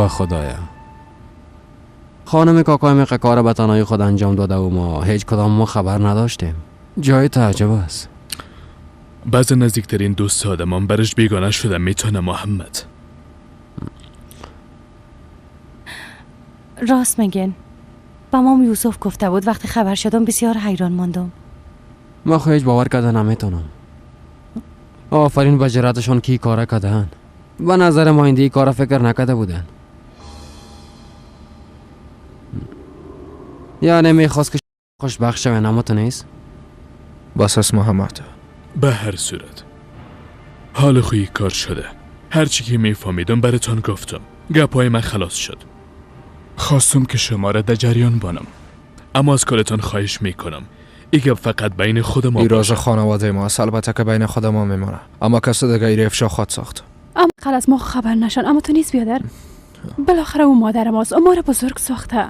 توبه خدایا. خانم کاکایم کار به تنهایی خود انجام داده و ما هیچ کدام ما خبر نداشتیم. جای تعجب است. بعض نزدیکترین دوست آدمان برش بیگانه شده میتونه محمد. راست میگن. با مام یوسف گفته بود وقتی خبر شدم بسیار حیران ماندم. ما خو هیچ باور کرده نمیتونم. آفرین به جرأتشان کی کار کردن. به نظر ما این کار فکر نکرده بودن. یعنی میخواست که خوشبخت شوه نمات نیست؟ بس است محمد. به هر صورت حال خویی کار شده. هرچی که میفهمیدم براتان گفتم. گپای من خلاص شد. خواستم که شما را در جریان بانم، اما از کارتان خواهش میکنم ای گپ فقط بین خود ما باشه. راز خانواده ما است، البته که بین خود ما میمانه، اما کس دیگه ای افشا خواهد ساخت. اما خلاص ما خبر نشان. اما تو نیست بیادر، بالاخره او مادر ماست، ما را بزرگ ساخته.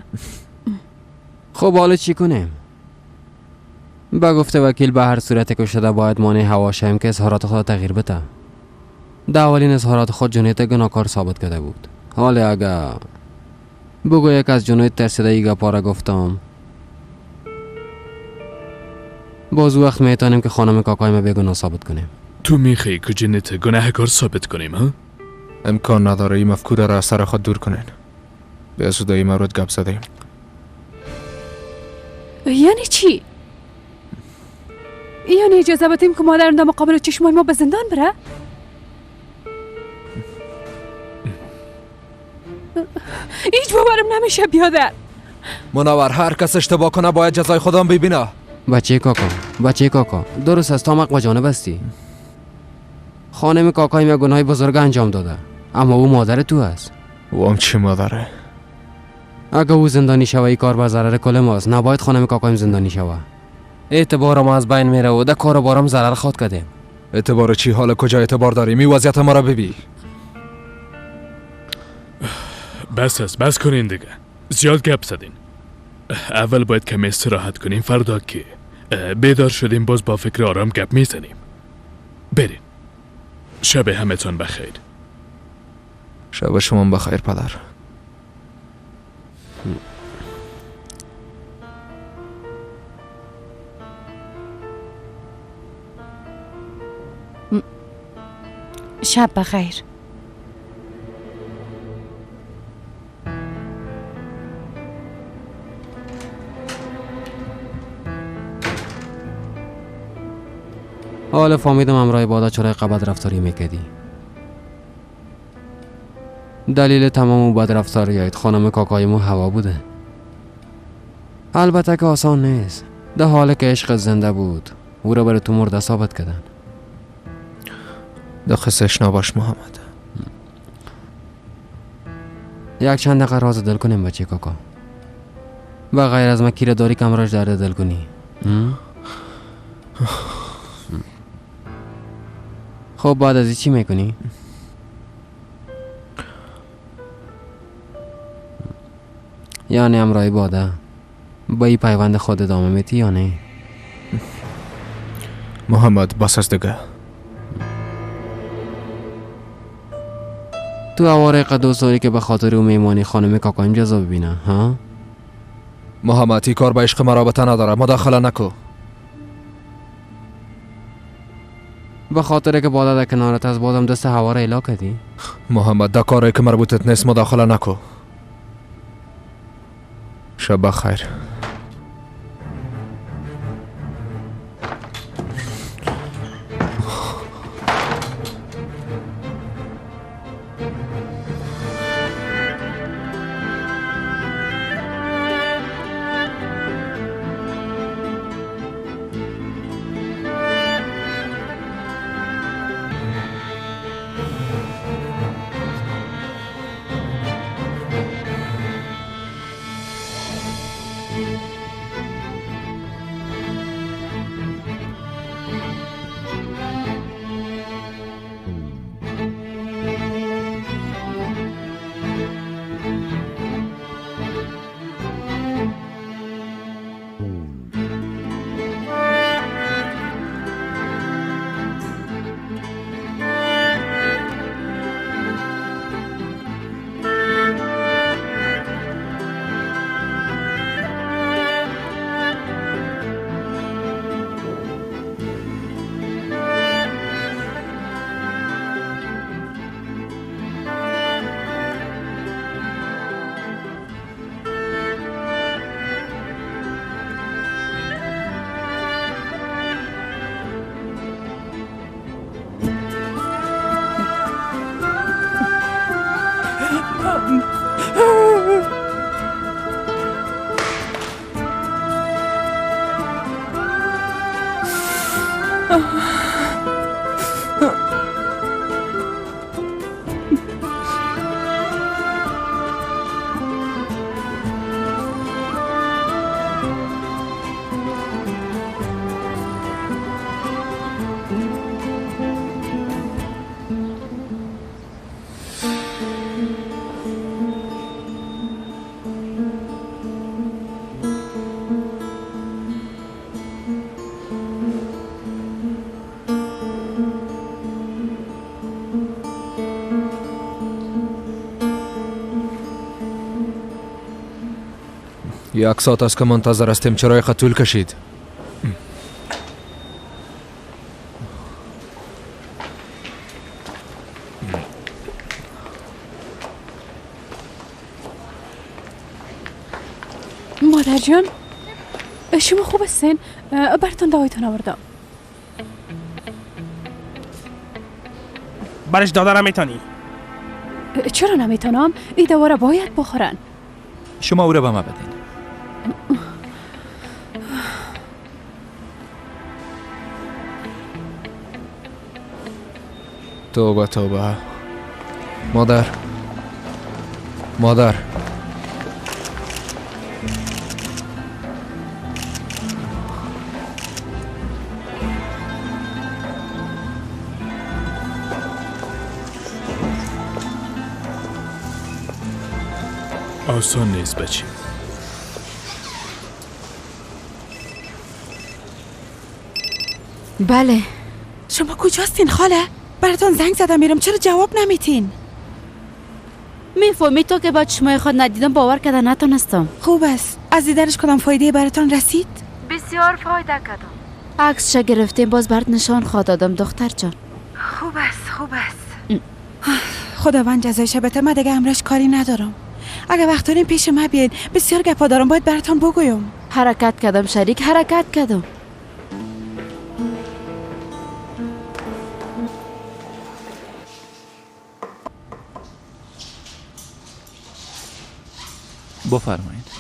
خب حالا چی کنیم؟ با گفته وکیل به هر صورت که شده باید مانع هوا شویم که اظهارات خود تغییر بده. در اولین اظهارات خود جنیت گناهکار ثابت کرده بود. حالا اگر بگو یک از جنیت ترسیده ای گپا را گفتم، باز وقت میتونیم که خانم کاکایم بیگناه ثابت کنیم. تو میخوای که جنیت گناهکار ثابت کنیم ها؟ امکان نداره این مفکوره را از سر خود دور کنین. به سودای این مورد گپ زدیم. یعنی چی؟ یعنی اجازه بدیم که مادرم در مقابل چشمای ما به زندان بره؟ هیچ باورم نمیشه بیادر. منور، هر کس اشتباه کنه باید جزای خودم ببینه. بچه کاکا، بچه کاکا، درست است تا مق جانب هستی. خانم کاکایم یک گناه بزرگ انجام داده، اما او مادر تو است. او هم چی مادره؟ اگه او زندانی شوه ای کار به ضرر کل ماست. نباید خانم کاکایم زندانی شوه. اعتبار ما از بین میره و در کار بارم ضرر خواد کردیم. اعتبار چی؟ حالا کجا اعتبار داریم؟ این وضعیت ما را ببین. بس است، بس کنین دیگه، زیاد گپ زدین. اول باید کمی استراحت کنیم، فردا که بیدار شدیم باز با فکر آرام گپ میزنیم. بریم. شب همتان بخیر. شب شما بخیر پدر. شب بخیر. حالا فهمیدم امرای بادا چرا بد رفتاری میکردی. دلیل تمام او بد رفتاریایت خانم کاکایمو هوا بوده. البته که آسان نیست. در حال که عشق زنده بود او را برای تو مرده ثابت کردن. در خسش نباش محمد. یک چند دقیقه راز دل کنیم بچه کاکا. با غیر از من کی را داری که امراش درد دل کنی؟ خب بعد از این چی میکنی؟ یعنی امرای باده با این پیوند خود ادامه میتی یا نه؟ محمد بس است دیگه. تو اواره دوست داری که به خاطر او میمانی خانم کاکایم جزا ببینه ها؟ محمد این کار به عشق ما رابطه نداره، مداخله نکو. به خاطر که باده در کنارت از بازم دست هوا را اعلا کردی؟ محمد در کاری که مربوطت نیست مداخله نکو. شب بخیر. یک ساعت است که منتظر هستیم، چرا اینقدر طول کشید؟ مادر جان شما خوب هستین؟ براتون دوایتون آوردم. برش داده نمیتونی؟ چرا نمیتونم؟ این دوا را باید بخورن. شما او را به ما بدین. توبه توبه. مادر، مادر، آسان نیست بچی. بله. شما کجاستین خاله؟ براتون زنگ زدم میرم، چرا جواب نمیتین؟ میفهمی تو که با چشمای خود ندیدم باور کرده نتونستم. خوب است. از دیدنش کدام فایده براتون رسید؟ بسیار فایده کردم. عکسش گرفتیم باز برات نشان خواد دادم دختر جان. خوب است، خوب است. خداوند جزایش بده، من دیگه امرش کاری ندارم. اگه وقت دارین پیش من بیاین، بسیار گپا دارم باید براتون بگویم. حرکت کردم شریک، حرکت کردم. بفرمایید.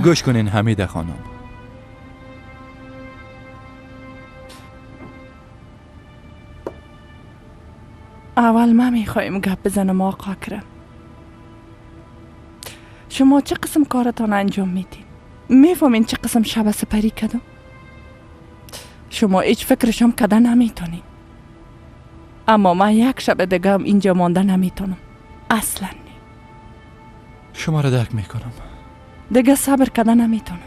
گوش کنین حمیده خانم. اول ما میخوایم گپ بزنم آقا اکرم. شما چه قسم کارتان انجام میدین؟ میفهمین چه قسم شب سپری کردم؟ شما هیچ فکرشم کده نمیتونین. اما من یک شب دیگه هم اینجا مانده نمیتونم. اصلا نه. شما را درک میکنم. دیگه صبر کده نمیتونم.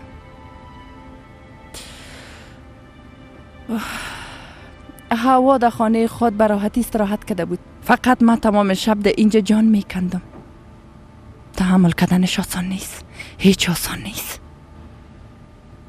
هوا در خانه خود به راحتی استراحت کرده بود. فقط من تمام شب در اینجا جان میکندم. تحمل کردنش آسان نیست، هیچ آسان نیست.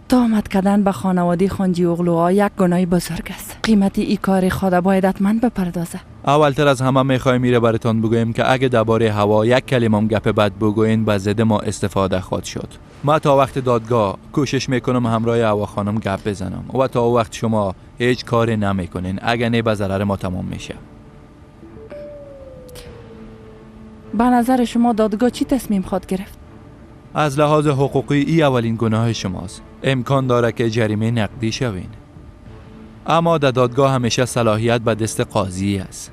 تهمت کردن به خانواده خانجی اغلوها یک گناه بزرگ است. قیمت ای کار خود باید حتما بپردازه. اولتر از همه میخوایم میره براتان بگوییم که اگه درباره هوا یک کلمه گپ بد بگوین به ضد ما استفاده خواهد شد. ما تا وقت دادگاه کوشش میکنم همراه هوا خانم گپ بزنم و تا وقت شما هیچ کاری نمیکنین، اگه نه به ضرر ما تمام میشه. به نظر شما دادگاه چی تصمیم خواهد گرفت؟ از لحاظ حقوقی ای اولین گناه شماست. امکان داره که جریمه نقدی شوین. اما در دادگاه همیشه صلاحیت به دست قاضی است.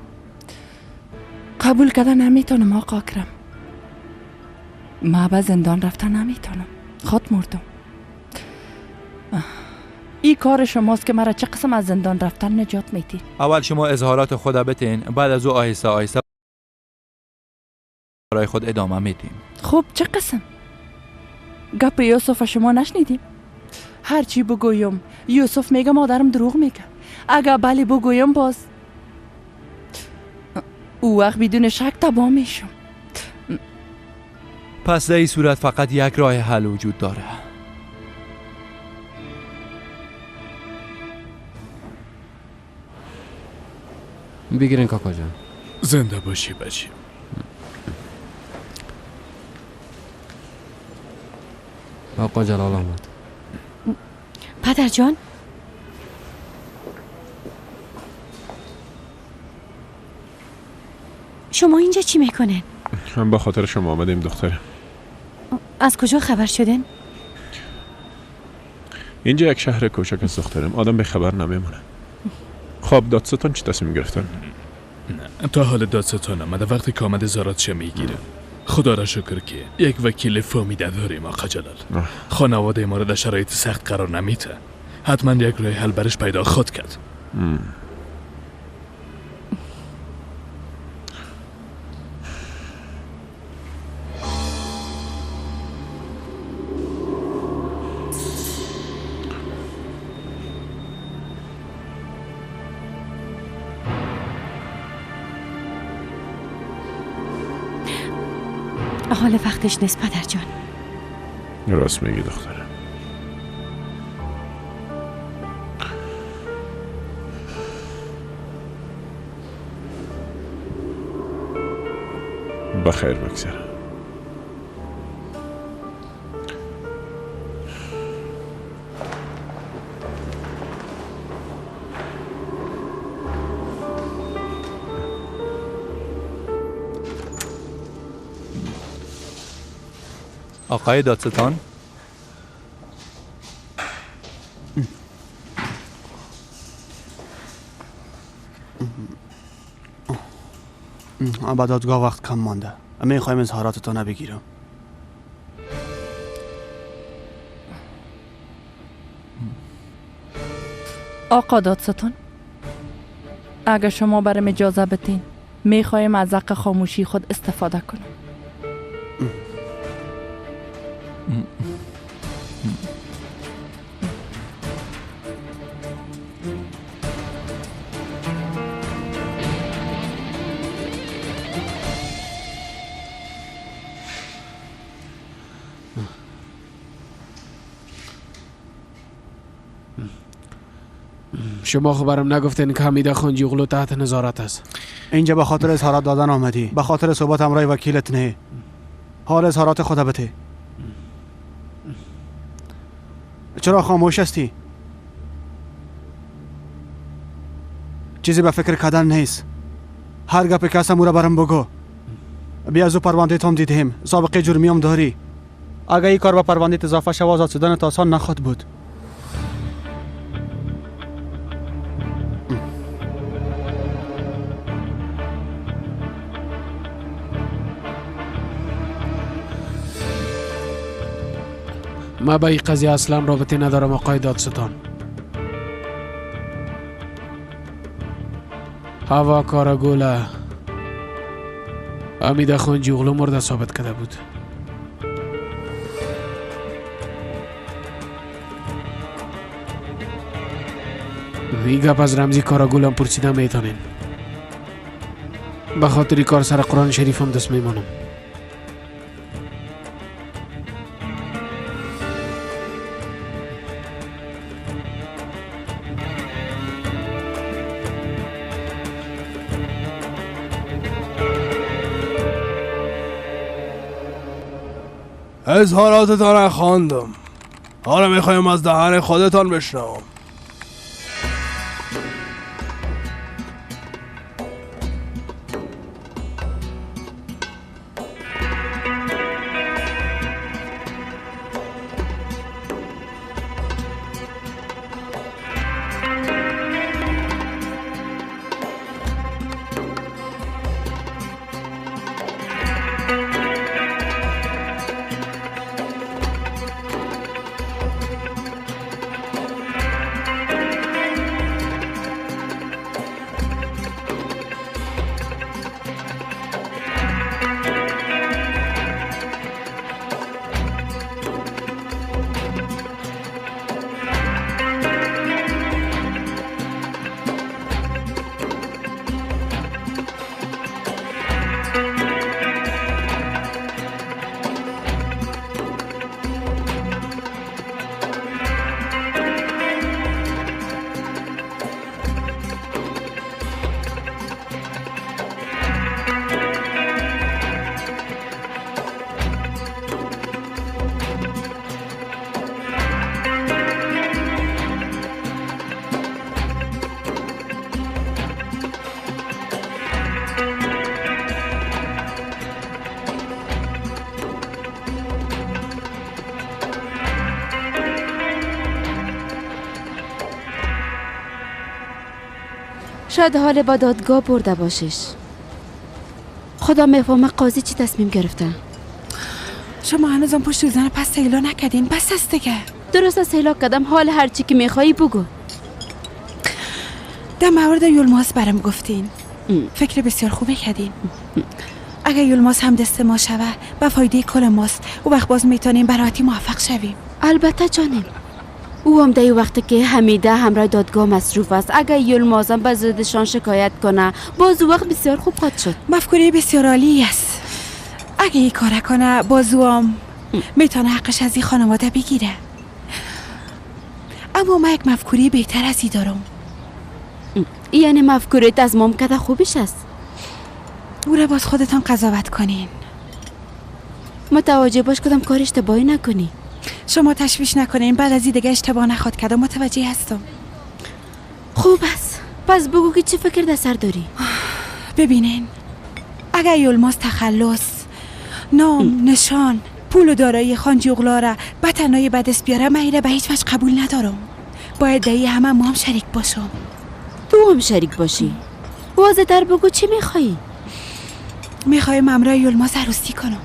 قبول کردن نمیتونم آقا اکرم. ما به زندان رفتن نمیتونم. خود مردم. ای کار شماست که مرا چه قسم از زندان رفتن نجات میدین. اول شما اظهارات خود بتین، بعد از او آهسته آهسته برای خود ادامه میدیم. خب چه قسم؟ گپ یوسف شما نشنیدیم؟ هرچی بگویم یوسف میگه مادرم دروغ میگه. اگه بله بگویم باز او وقت بدون شک تباه میشم. پس در این صورت فقط یک راه حل وجود داره. بگیرین کاکا جان. زنده باشی بچی. آقا جلال آمد. پدر جان شما اینجا چی میکنین؟ هم به خاطر شما آمدیم دخترم. از کجا خبر شدین؟ اینجا یک شهر کوچک است دخترم، آدم به خبر نمیمونه. خب دادستان چی تصمیم گرفتن؟ نه تا حال دادستان آمده، وقتی که آمده زاراتش میگیره. خدا را شکر که یک وکیل فهمیده داریم آقا جلال. خانواده ما را در شرایط سخت قرار نمیده. حتما یک راه حل برش پیدا خود کرد. حال وقتش نیست پدر جان. راست میگی دخترم. بخیر بگذره. آقای دادستان، با دادگاه وقت کم مانده. میخوایم اظهاراتتان بگیرم. آقا دادستان، اگر شما برم اجازه بدین میخوایم از حق خاموشی خود استفاده کنم. شما خبرم نگفتین که حمیده خانجیغلو تحت نظارت است. اینجا به خاطر اظهارات دادن آمدی، به خاطر صحبت همراه وکیلت نه. حال اظهارات خود بده. چرا خاموش هستی؟ چیزی به فکر کردن نیست. هر گپ که هستم او را برم بگو. بیا از او پرونده تام دیدیم، سابقه جرمی هم داری. اگر این کار به پرونده اضافه شود آزاد شدن آسان نخواهد بود. ما با این قضیه اصلا رابطه ندارم آقای دادستان. هوا کاراگولا حمیده خانجیغلو مرده ثابت کرده بود. این گپ از رمزی کاراگول هم پرسیده میتونین. به خاطر کار سر قرآن شریف هم دست میمانم. اظهاراتتان را خواندم. حالا میخوایم از دهن خودتان بشنوم. شاید حال با دادگاه برده باشش. خدا میفهمه قاضی چی تصمیم گرفته. شما هنوزم پشت سوزن پس سیلا نکردین. بس است دیگه. درست سیلا کردم. حال هرچی که میخوایی بگو. در مورد یولماز برام گفتین. فکر بسیار خوبی کردین. اگر یولماز هم دست ما شوه به فایده کل ماست. او وقت باز میتونیم براحتی موفق شویم. البته جانم. او هم در وقتی که حمیده همراه دادگاه مصروف است، اگر یلمازم به ضدشان شکایت کنه باز او وقت بسیار خوب خواهد شد. مفکوره بسیار عالی است. اگه این کار کنه بازوام میتونه حقش از این خانواده بگیره. اما من یک مفکوری بهتر از این دارم. یعنی مفکوریت از ممکده خوبیش است. او را باز خودتان قضاوت کنین. متوجه باش کدام کار اشتباهی نکنی. شما تشویش نکنین، بعد از این دیگه اشتباه نخواد کردم، متوجه هستم. خوب است، پس بگو که چه فکر در سر داری. ببینین، اگر یلماز تخلص، نام، نشان، پول و دارایی خانجی اغلا را به تنهایی به دست بیاره، من ایره به هیچ وجه قبول ندارم. باید دایی همه ما هم شریک باشم. تو هم شریک باشی؟ واضح تر بگو چی میخوایی؟ میخوایم امرای یلماز عروسی کنم.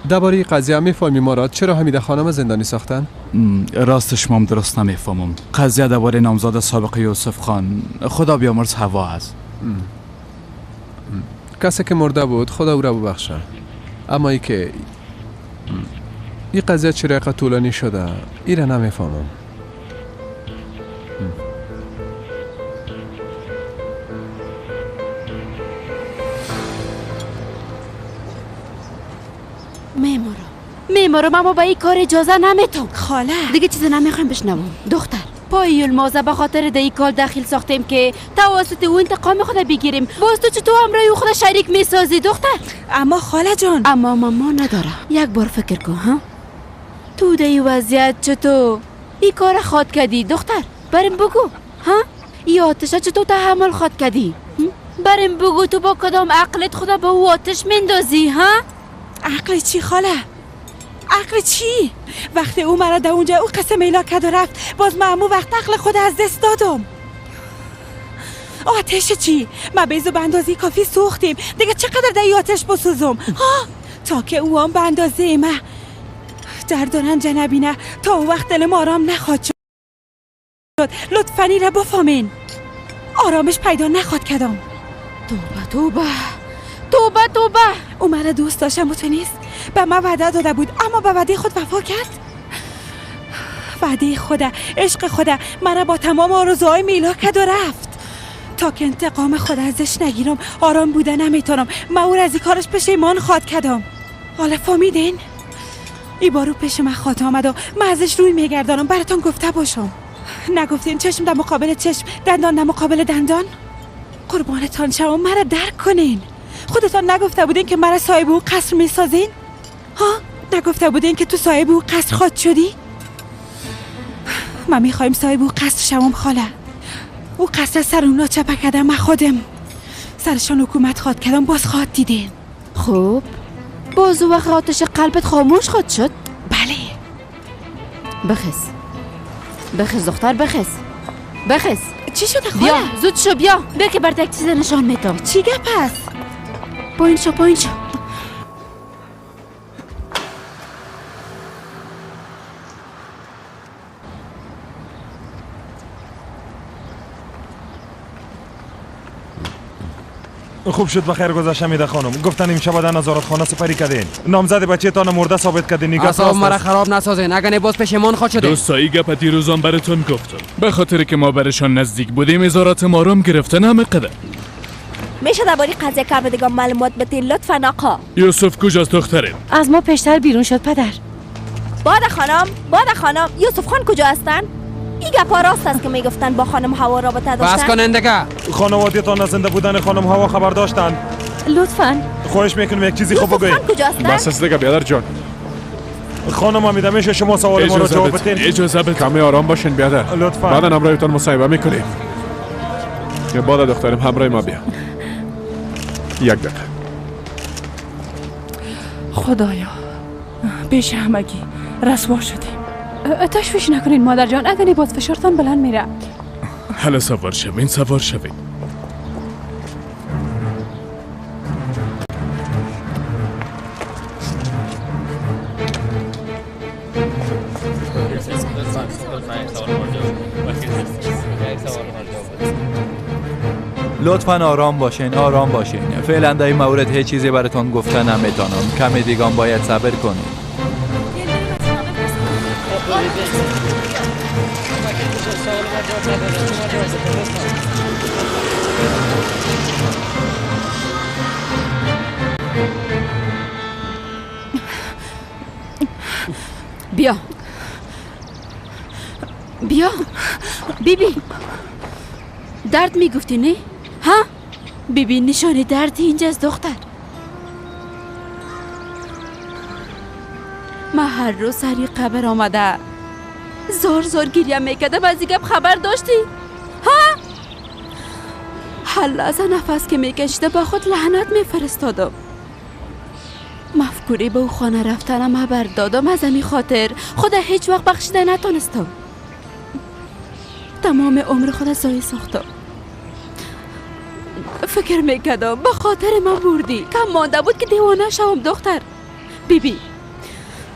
درباره قضیه میفهمی مراد چرا حمیده خانم زندانی ساختن؟ راستش مام درست نمیفهمم. قضیه درباره نامزد سابق یوسف خان خدا بیامرز هوا است. کسی که مرده بود خدا او را ببخشه. اما ای که این قضیه چرا اینقدر طولانی شده ای را نمیفهمم. میمارم اما با این کار اجازه نمیتم. خاله دیگه چیزی نمیخوایم بشنوم. دختر پای یلمازه به خاطر دی کار دخیل ساختیم که توسط او انتقام خود بگیریم. باز تو چطور همراه او خود شریک میسازی دختر؟ اما خاله جان، اما ماما نداره. یک بار فکر کن ها، تو دی وضعیت چطور این کار خواد کردی دختر؟ بریم بگو ها، این آتش چطور تحمل خواد کردی؟ بریم بگو تو با کدام عقلت خدا به او آتش میندازی ها؟ عقل چی خاله؟ عقل چی؟ وقتی او مرا در اونجا او قصه میلا کرد و رفت، باز من امو وقت عقل خود از دست دادم. آتش چی؟ ما بیزو به اندازه کافی سوختیم دیگه، چقدر در آتش بسوزم ها؟ تا که او هم به اندازه ما درد و رنج نبینه، تا او وقت دلم آرام نخواد شد. لطفاً ای را بفهمین، آرامش پیدا نخواد کردم. توبه توبه توبه توبه. او مرا دوست داشتم و تو نیست به من وعده داده بود، اما به وعده خود وفا کرد. وعده خود، عشق خود مرا با تمام آرزوهای میلا کرد و رفت. تا که انتقام خود ازش نگیرم آرام بوده نمیتونم. من او را از این کارش پشیمان خواد کردم. حالا فهمیدین؟ ای بارو پیش من خواد آمد و من ازش روی میگردانم. براتون گفته باشم، نگفتین چشم در مقابل چشم، دندان در مقابل دندان؟ قربانتان شوم، مرا درک کنین. خودتان نگفته بودین که مرا صاحب او قصر میسازین؟ ها؟ نگفته بودین که تو صاحب او قصر خواد شدی؟ من میخوایم صاحب او قصر شوم خاله. او قصر سر اونا چپه کردم، من خودم سرشان حکومت خواد کردم، باز خواد دیدین. خب باز او وقت آتش قلبت خاموش خواد شد؟ بله. بخز بخز دختر، بخز بخز. چی شده خاله؟ بیا زود شو، بیا بیا که برات یک چیز نشان میدم. چی گپ است؟ پایین شو پایین شو. خوب شد بخیر گذشت حمیده خانم. گفتن امشب در نظارت خانه سپری کردین، نامزد بچه تان مرده ثابت کردین. نگاه اعصاب مرا خراب نسازین، اگر نه باز پشیمان خواهد شده. دوستایی گپ دیروزم براتون گفتم، به خاطر که ما برشان نزدیک بودیم ازارات ما رو گرفتن همه قدر. میشه درباره قضیه کم دیگه معلومات بدین لطفا آقا؟ یوسف کجاست دختره؟ از ما پیشتر بیرون شد پدر. باد خانم، باد خانم، یوسف خان کجا هستن؟ این گپا راست است که میگفتن با خانم هوا رابطه داشتن؟ بس کنن دیگه. خانواده‌تان از زنده بودن خانم هوا خبر داشتن؟ لطفا خواهش میکنم یک چیزی خوب بگوین. کجا هستن؟ بس است دیگه بیادر جان. خانم حمیده میشه شما سوال ما رو جواب بدین؟ اجازه بده. کمی آرام باشین بیادر. لطفا. بعدا همراهتان مصاحبه میکنیم. یا بعد دخترم همراه ما بیا. یک دقیقه. خدایا پیش همگی رسوا شدیم. تشویش نکنین مادر جان، اگر باز فشارتان بلند میره. حالا سوار شوین، سوار شوین. لطفاً آرام باشین، آرام باشین. فعلا در این مورد هیچ چیزی براتون گفته نمیتونم. کمی دیگه باید صبر کنین. بیا بیا بی بی، درد میگفتی نه؟ ها؟ بی بی نشانه درد اینجاست دختر. ما هر روز سری قبر آمده زار زار گریه میکردم. از این گپ خبر داشتی؟ ها؟ هر لحظه نفس که میکشیده با خود لعنت میفرستادم. مفکوری به او خانه رفتنم خبر دادم. از همین خاطر خدا هیچ وقت بخشیده نتونستم. تمام عمر خود ضایع ساختم. فکر میکردم به خاطر من بردی. کم مانده بود که دیوانه شوم دختر. بی بی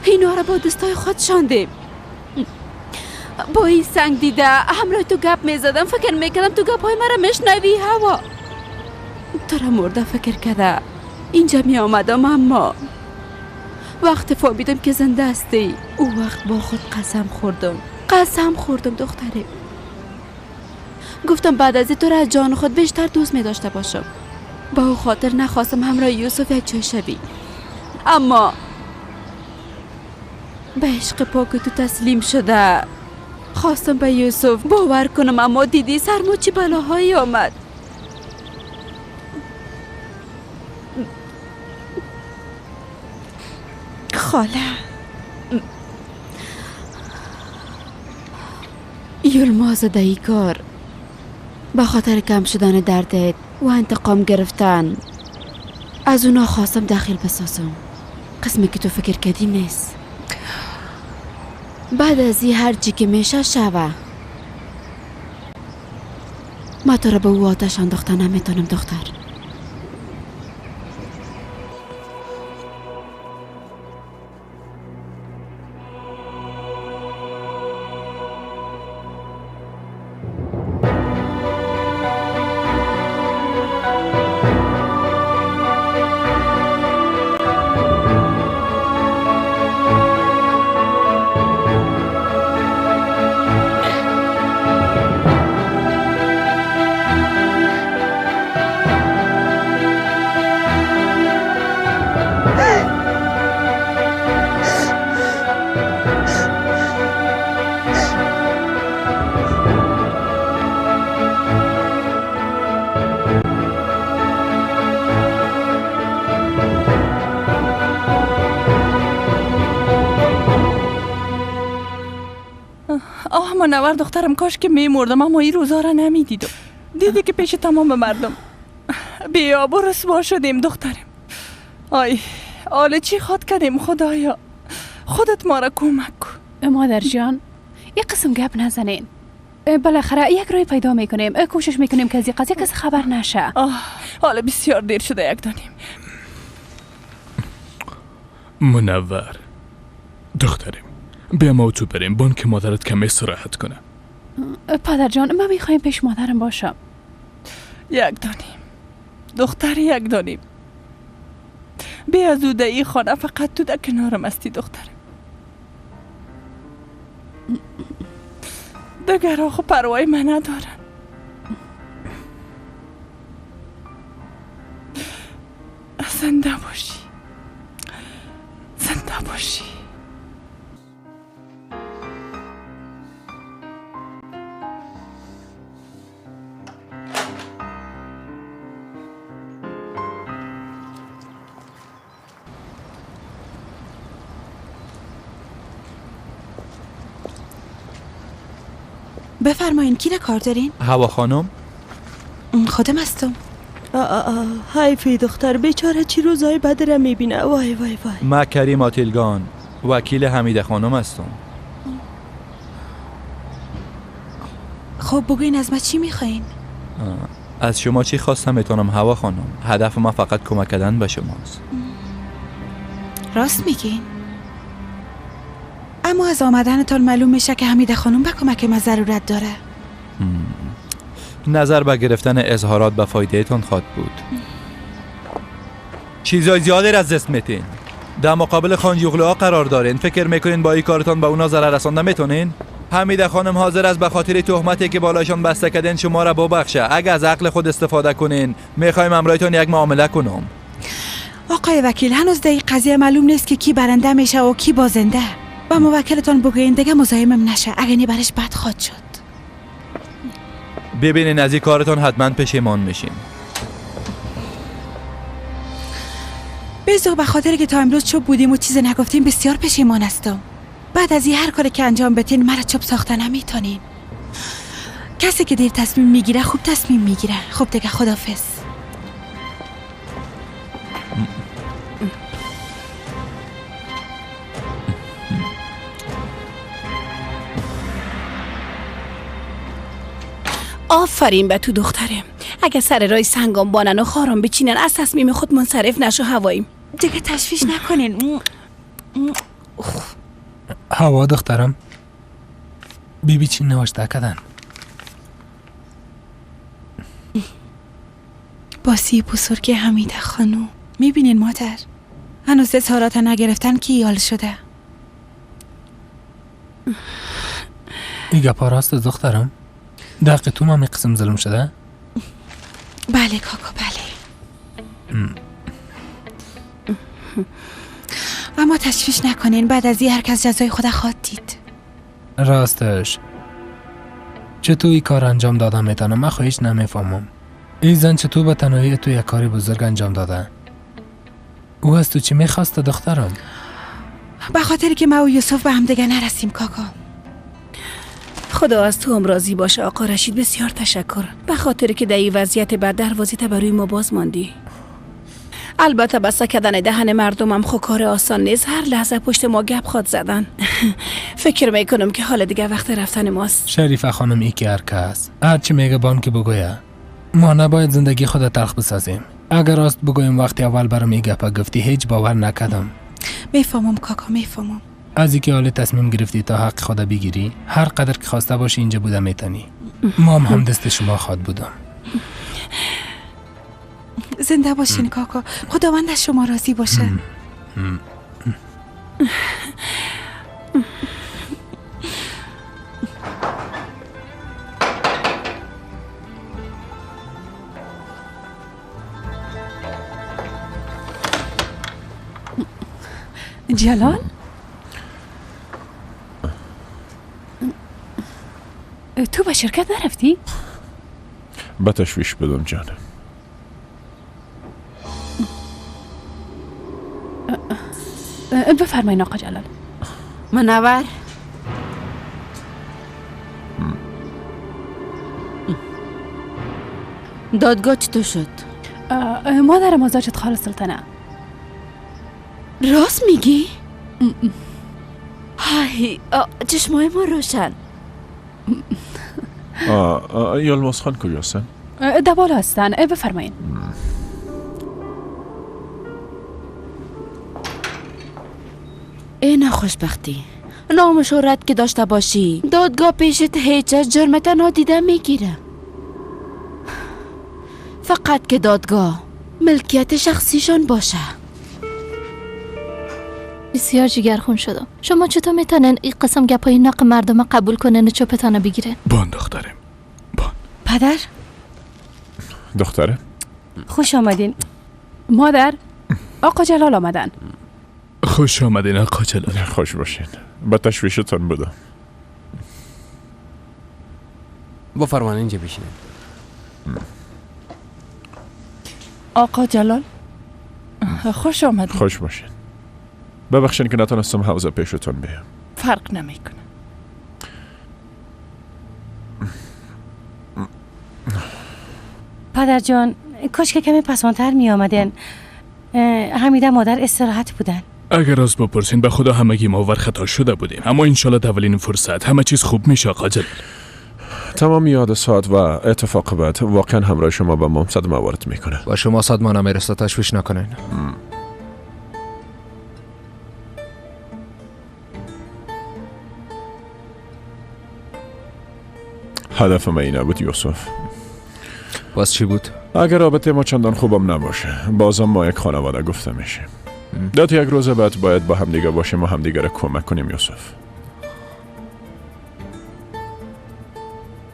اینا را با دستای خود شاندیم. با این سنگ دیده همراه تو گپ میزدم. فکر میکردم تو گپ های مرا میشنوی. هوا تو را مرده فکر کرده اینجا می آمدم، اما وقت فهمیدم که زنده هستی او وقت با خود قسم خوردم. قسم خوردم دختره. گفتم بعد از تو را از جان خود بیشتر دوست می داشته باشم. با او خاطر نخواستم همراه یوسف یک جای شوی، اما به عشق پاک تو تسلیم شده. خواستم به یوسف باور کنم، اما دیدی سرما چه بلاهایی آمد. خاله یلماز در ای کار به خاطر کم شدن دردت و انتقام گرفتن از اونا خواستم دخیل بسازم. قسمی که تو فکر کردی نیست. بعد از این هر چی که میشه شوه. ما تو را به او آتش انداخته نمیتونم دختر. منور دخترم، کاش که میمردم اما این روزا را نمیدیدم. دیدی که پیش تمام مردم بیاب و رسوا شدیم دخترم. آی آله چی خواد کردیم خدایا، خودت ما را کمک کن. مادر جان یک قسم گپ نزنین. بالاخره یک راه پیدا میکنیم. کوشش میکنیم که از این قضیه کسی خبر نشه. حالا بسیار دیر شده یک دانیم. منور دخترم بیا ما تو بریم بانک مادرت کمی استراحت کنه. پدر جان من میخوایم پیش مادرم باشم. یک دانیم دختر، یک دانیم. بیا از او ای خانه فقط تو در کنارم هستی دخترم. دگر آخو پروای من ندارن. زنده باشی، زنده باشی. بفرمایین کی کار دارین؟ هوا خانم؟ خودم هستم. حیفی دختر بیچاره چی روزای بد را میبینه. وای وای وای. من کریم آتیلگان وکیل حمیده خانم هستم. خب بگوین از ما چی میخواین؟ از شما چی خواستم میتونم هوا خانم؟ هدف ما فقط کمک کردن به شماست. راست میگین، اما از آمدنتان معلوم میشه که حمیده خانم به کمک ما ضرورت داره. نظر به گرفتن اظهارات به فایده تان خواهد بود. چیزای زیادی را از دست میتین. در مقابل خانجیوغلوها قرار دارین. فکر میکنین با این کارتان به اونا ضرر رسانده میتونین؟ حمیده خانم حاضر است به خاطر تهمتی که بالایشان بسته کردین شما را ببخشه. اگه از عقل خود استفاده کنین، میخوایم همراهتان یک معامله کنم. آقای وکیل، هنوز در این قضیه معلوم نیست که کی برنده میشه و کی بازنده. با موکلتان بگوین دیگه مزاحمم نشه، اگه نی برش بد خواهد شد. ببینین از این کارتان حتما پشیمان میشین. بزو به خاطر که تا امروز چوب بودیم و چیز نگفتیم بسیار پشیمان هستم. بعد از این هر کاری که انجام بدین مرا چوب ساخته نمیتونین. کسی که دیر تصمیم میگیره خوب تصمیم میگیره. خب دیگه خدافظ. آفرین به تو دختره. اگه سر رای سنگام بانن و خارم بچینن از تصمیم خود منصرف نشو هواییم. دیگه تشویش نکنین. هوا دخترم، بیبی چی نوشته کردن؟ باسی بزرگ حمیده خانوم. میبینین مادر، هنوز اظهارات نگرفتن کی یال شده. ای گپا راست دخترم؟ دقیق تو ما قسم ظلم شده؟ بله کاکا بله. اما تشویش نکنین، بعد از این هر کس جزای خود خواهد دید. راستش چطور این کار انجام دادم میتونم؟ من خواهیش نمیفهمم. این زن چطور به تنهایی تو یک کاری بزرگ انجام داده؟ او از تو چی میخواسته دخترم؟ به خاطر که ما و یوسف به هم دیگه نرسیم کاکا. خدا از تو هم راضی باشه آقا رشید. بسیار تشکر به خاطر که در این وضعیت بد دروازه تا برای ما باز ماندی. البته بسته کردن دهن مردمم خو کار آسان نیست. هر لحظه پشت ما گپ خواد زدن. فکر میکنم که حال دیگه وقت رفتن ماست. شریفه خانم، ای که هر کس هرچی میگه بان که بگویه، ما نباید زندگی خود تلخ بسازیم. اگر راست بگویم وقتی اول برام این گپا گفتی هیچ باور نکردم. میفهمم کاکا میفهمم. از اینکه حال تصمیم گرفتی تا حق خود بگیری، هر قدر که خواسته باشی اینجا بوده میتونی. ما هم دست شما خواد بودم. زنده باشین کاکا، خداوند از شما راضی باشه. جلال؟ تو به شرکت نرفتی؟ به تشویش بدم جان. بفرمایین آقا جلال. منور، دادگاه چطور شد؟ مادرم آزاد شد خاله سلطنه. راست میگی؟ های چشمای ما روشن. یلماز خان کجاستن؟ در بالا هستن. بفرمایین. ای نه خوشبختی، نام شهرت که داشته باشی دادگاه پیشت هیچ از جرمت نادیده میگیره. فقط که دادگاه ملکیت شخصیشان باشه. بسیار جگرخون شدم. شما چطور میتونن این قسم گپای ناق مردم قبول کنن و چوپتانه بگیرن؟ بان دخترم، بان. پدر؟ دختره؟ خوش آمدین. مادر، آقا جلال آمدن. خوش آمدین آقا جلال. خوش باشین. با تشویشتان بودم. بفرمایید اینجا بشینید. آقا جلال خوش آمدین. خوش باشین. ببخشین که نتونستم حوزه پیشتون بیام. فرق نمیکنه. پدر جان، کاش که کمی پسانتر می آمدین. حمیده مادر استراحت بودن. اگر از بپرسین به خدا همگی ما ور خطا شده بودیم، اما انشالله در اولین فرصت همه چیز خوب میشه آقا جلال. تمام حادثات و اتفاق بعد واقعا همراه شما به ما صدمه وارد میکنه. با شما صدمه نمیرسه، تشویش نکنین. هدف من این بود یوسف. پس چی بود؟ اگر رابطه ما چندان خوبم نباشه بازم ما یک خانواده گفته میشه. دات یک روز بعد باید با همدیگه باشیم و همدیگه را کمک کنیم یوسف.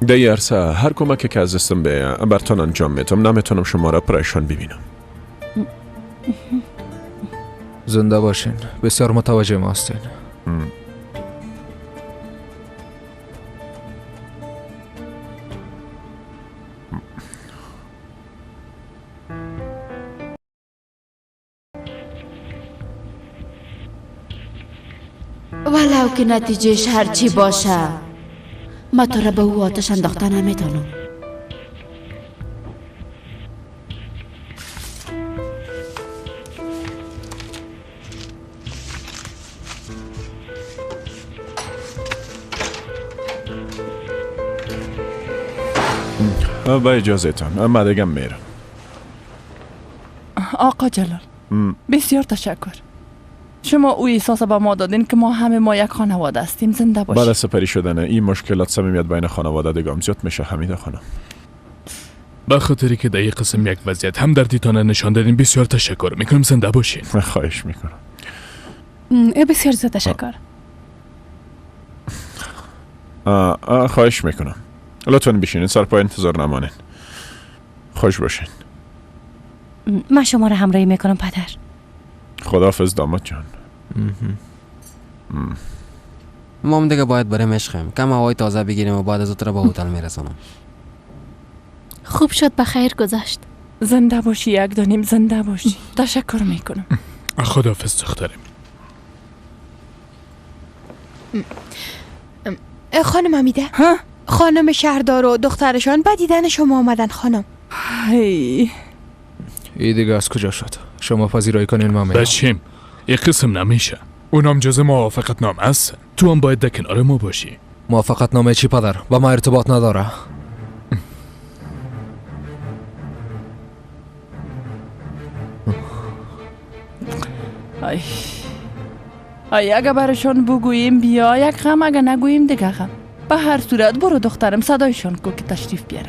در عرصه هر کمکی که از دستم بیه برتان انجام میتم. نمیتونم شما را پریشان ببینم. زنده باشین. بسیار متوجه ما هستین. ولو که نتیجهش هرچی باشه ما تو را به او آتش انداخته نمیتونم. با اجازه تان من دیگه میرم. آقا جلال بسیار تشکر. شما او احساس به ما دادین که ما همه ما یک خانواده هستیم. زنده باشید. بعد از سپری شدن این مشکلات صمیمیت بین خانواده دیگه زیاد میشه حمیده خانم. به خاطری که در این قسم یک وضعیت هم دردیتان نشان دادین بسیار تشکر میکنم. زنده باشین. خواهش میکنم. بسیار زیاد تشکر. خواهش میکنم. لطفاً بشینین، سر پای انتظار نمانین. خوش باشین. من شما را همراهی میکنم پدر. خداحافظ داماد جان. ما هم دیگه باید بریم عشقم کم هوای تازه بگیریم و بعد از تو را به هتل میرسانم. خوب شد به خیر گذشت. زنده باشی یک دانیم، زنده باشی. تشکر میکنم. خداحافظ دخترم. خانم حمیده، خانم شهردار و دخترشان به دیدن شما آمدن خانم. ای دیگه از کجا شد؟ شما پذیرایی کنین ما میرم. بچیم این قسم نمیشه. اونم جز موافقت نامه است. تو هم باید در کنار ما باشی. موافقت نامه چی پدر؟ با ما ارتباط نداره. ای ای اگه برشان بگوییم بیا یک غم، اگه نگوییم دیگه غم. به هر صورت برو دخترم صدایشان کو که تشریف بیارن.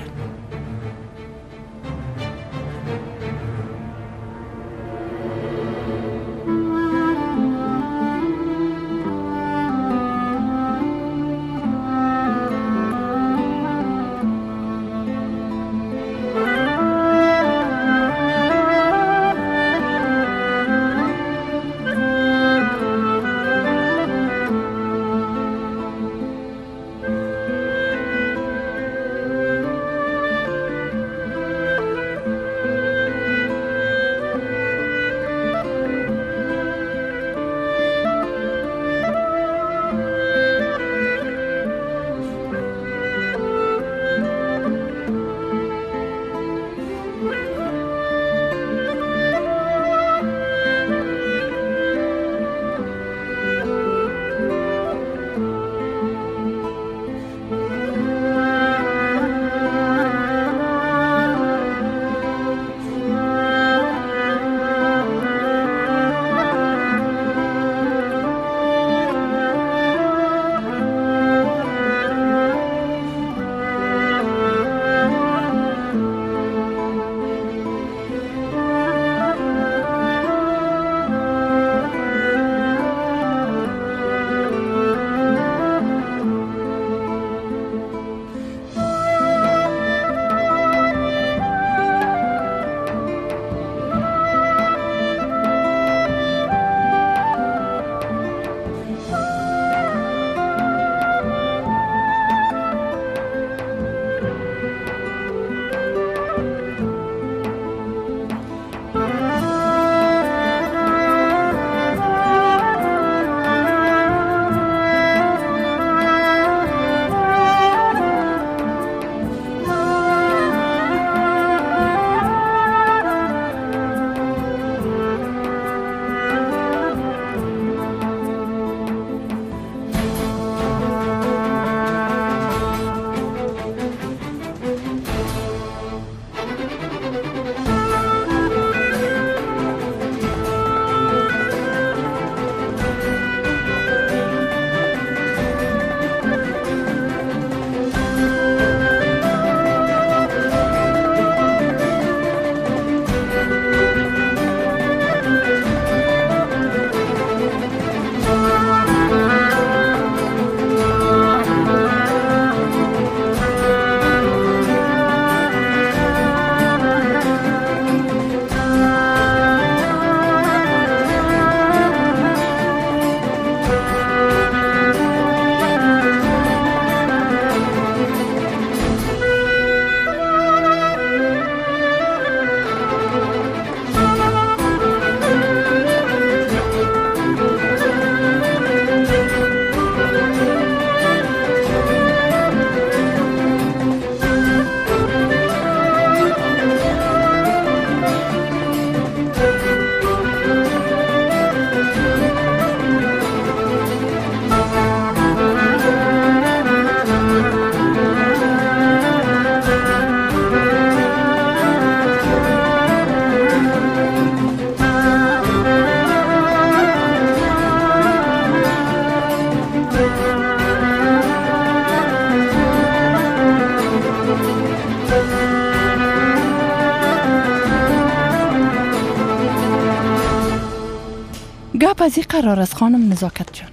گپ از این قرار است خانم نزاکت جان.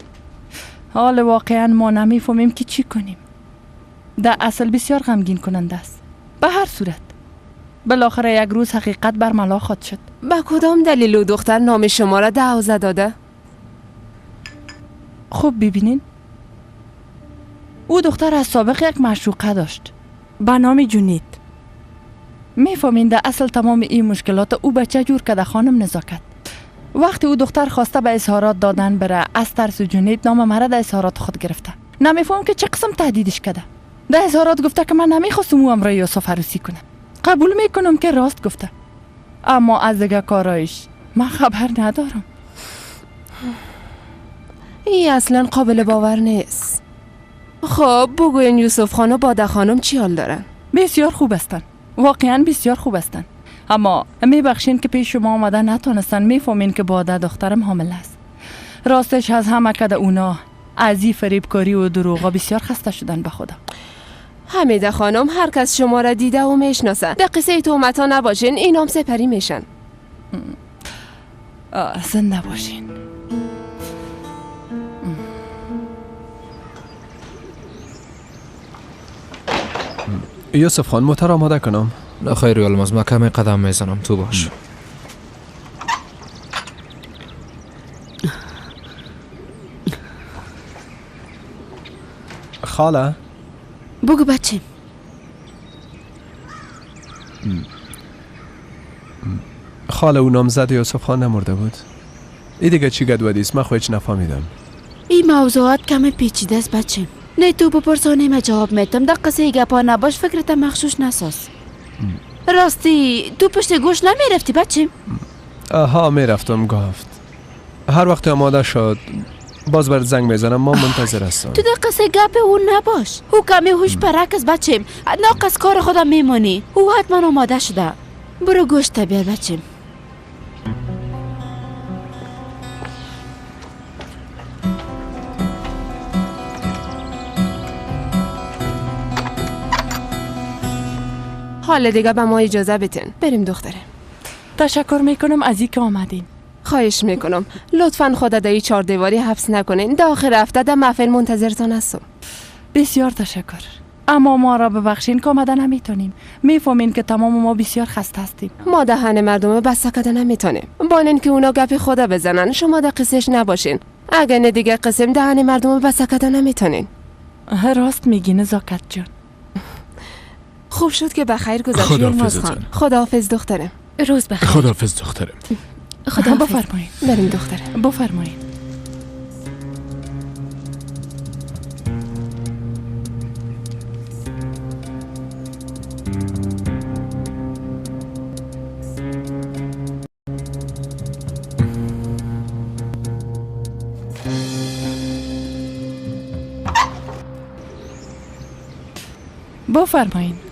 حال واقعا ما نمیفهمیم که چی کنیم. در اصل بسیار غمگین کننده است. به هر صورت بالاخره یک روز حقیقت برملا خواهد شد. به کدام دلیل او دختر نام شما را دعوزه داده؟ خب ببینین، او دختر از سابق یک معشوقه داشت به نام جونید. میفهمین در اصل تمام این مشکلات او بچه جور کرده خانم نزاکت. وقتی او دختر خواسته به اظهارات دادن بره، از ترس جونید نام مرا در اظهارات خود گرفته. نمیفهم که چه قسم تهدیدش کرده. در اظهارات گفته که من نمیخواستم او امرای یوسف عروسی کنه. قبول میکنم که راست گفته، اما از دیگه کارایش من خبر ندارم. این اصلا قابل باور نیست. خب بگوین یوسف خان و باده خانم چی حال دارن؟ بسیار خوب هستن، واقعا بسیار خوب هستن. اما میبخشین که پیش شما آمده نتونستن. میفهمین که باده دخترم حامل است. راستش از همه کده اونا از این فریبکاری و دروغا بسیار خسته شدن به خدا. حمیده خانم هر کس شما را دیده و میشناسه. در قصه تهمت ها نباشین، اینام سپری میشن. زنده باشین. یوسف خان موتر آماده کنم؟ نه خیر یلماز، من کمی قدم میزنم، تو باش. خاله بگو بچه. خاله او نامزد یوسف خان نمرده بود؟ ای دیگه چی گدودی است؟ من خو هیچ نفهمیدم. این موضوعات کمی پیچیده است بچه. نه تو بپرسانه من جواب میتم. در قصه گپا نباش، فکرت مخشوش نساز. راستی تو پشت گوش نمیرفتی بچه؟ آها میرفتم. گفت هر وقت آماده شد باز بر زنگ میزنم، ما منتظر هستم. تو در قصه گپ او نباش. او کمی هوش پرک است بچه، ناقص کار خودم میمانی. او حتما آماده شده. برو گوشت بیار بچه. حالا دیگه به ما اجازه بتین بریم دختره. تشکر میکنم از اینکه آمدین. خواهش میکنم لطفا خود در چهار دیواری حبس نکنین. در آخر هفته در محفل منتظرتان هستم. بسیار تشکر، اما ما را ببخشین که آمده نمیتونیم. میفهمین که تمام ما بسیار خسته هستیم. ما دهن مردم بسته کده نمیتونیم. بانین که اونا گپ خدا بزنن، شما در قصهش نباشین. اگه نه دیگه قسم دهن مردم بسته کده نمیتونین. راست میگی نزاکت جان. خوب شد که بخیر گذشت یلماز خان. خداحافظ دخترم. روز بخیر. خداحافظ دخترم. خدا بفرمایید. بریم دخترم. بفرمایید. بفرمایید.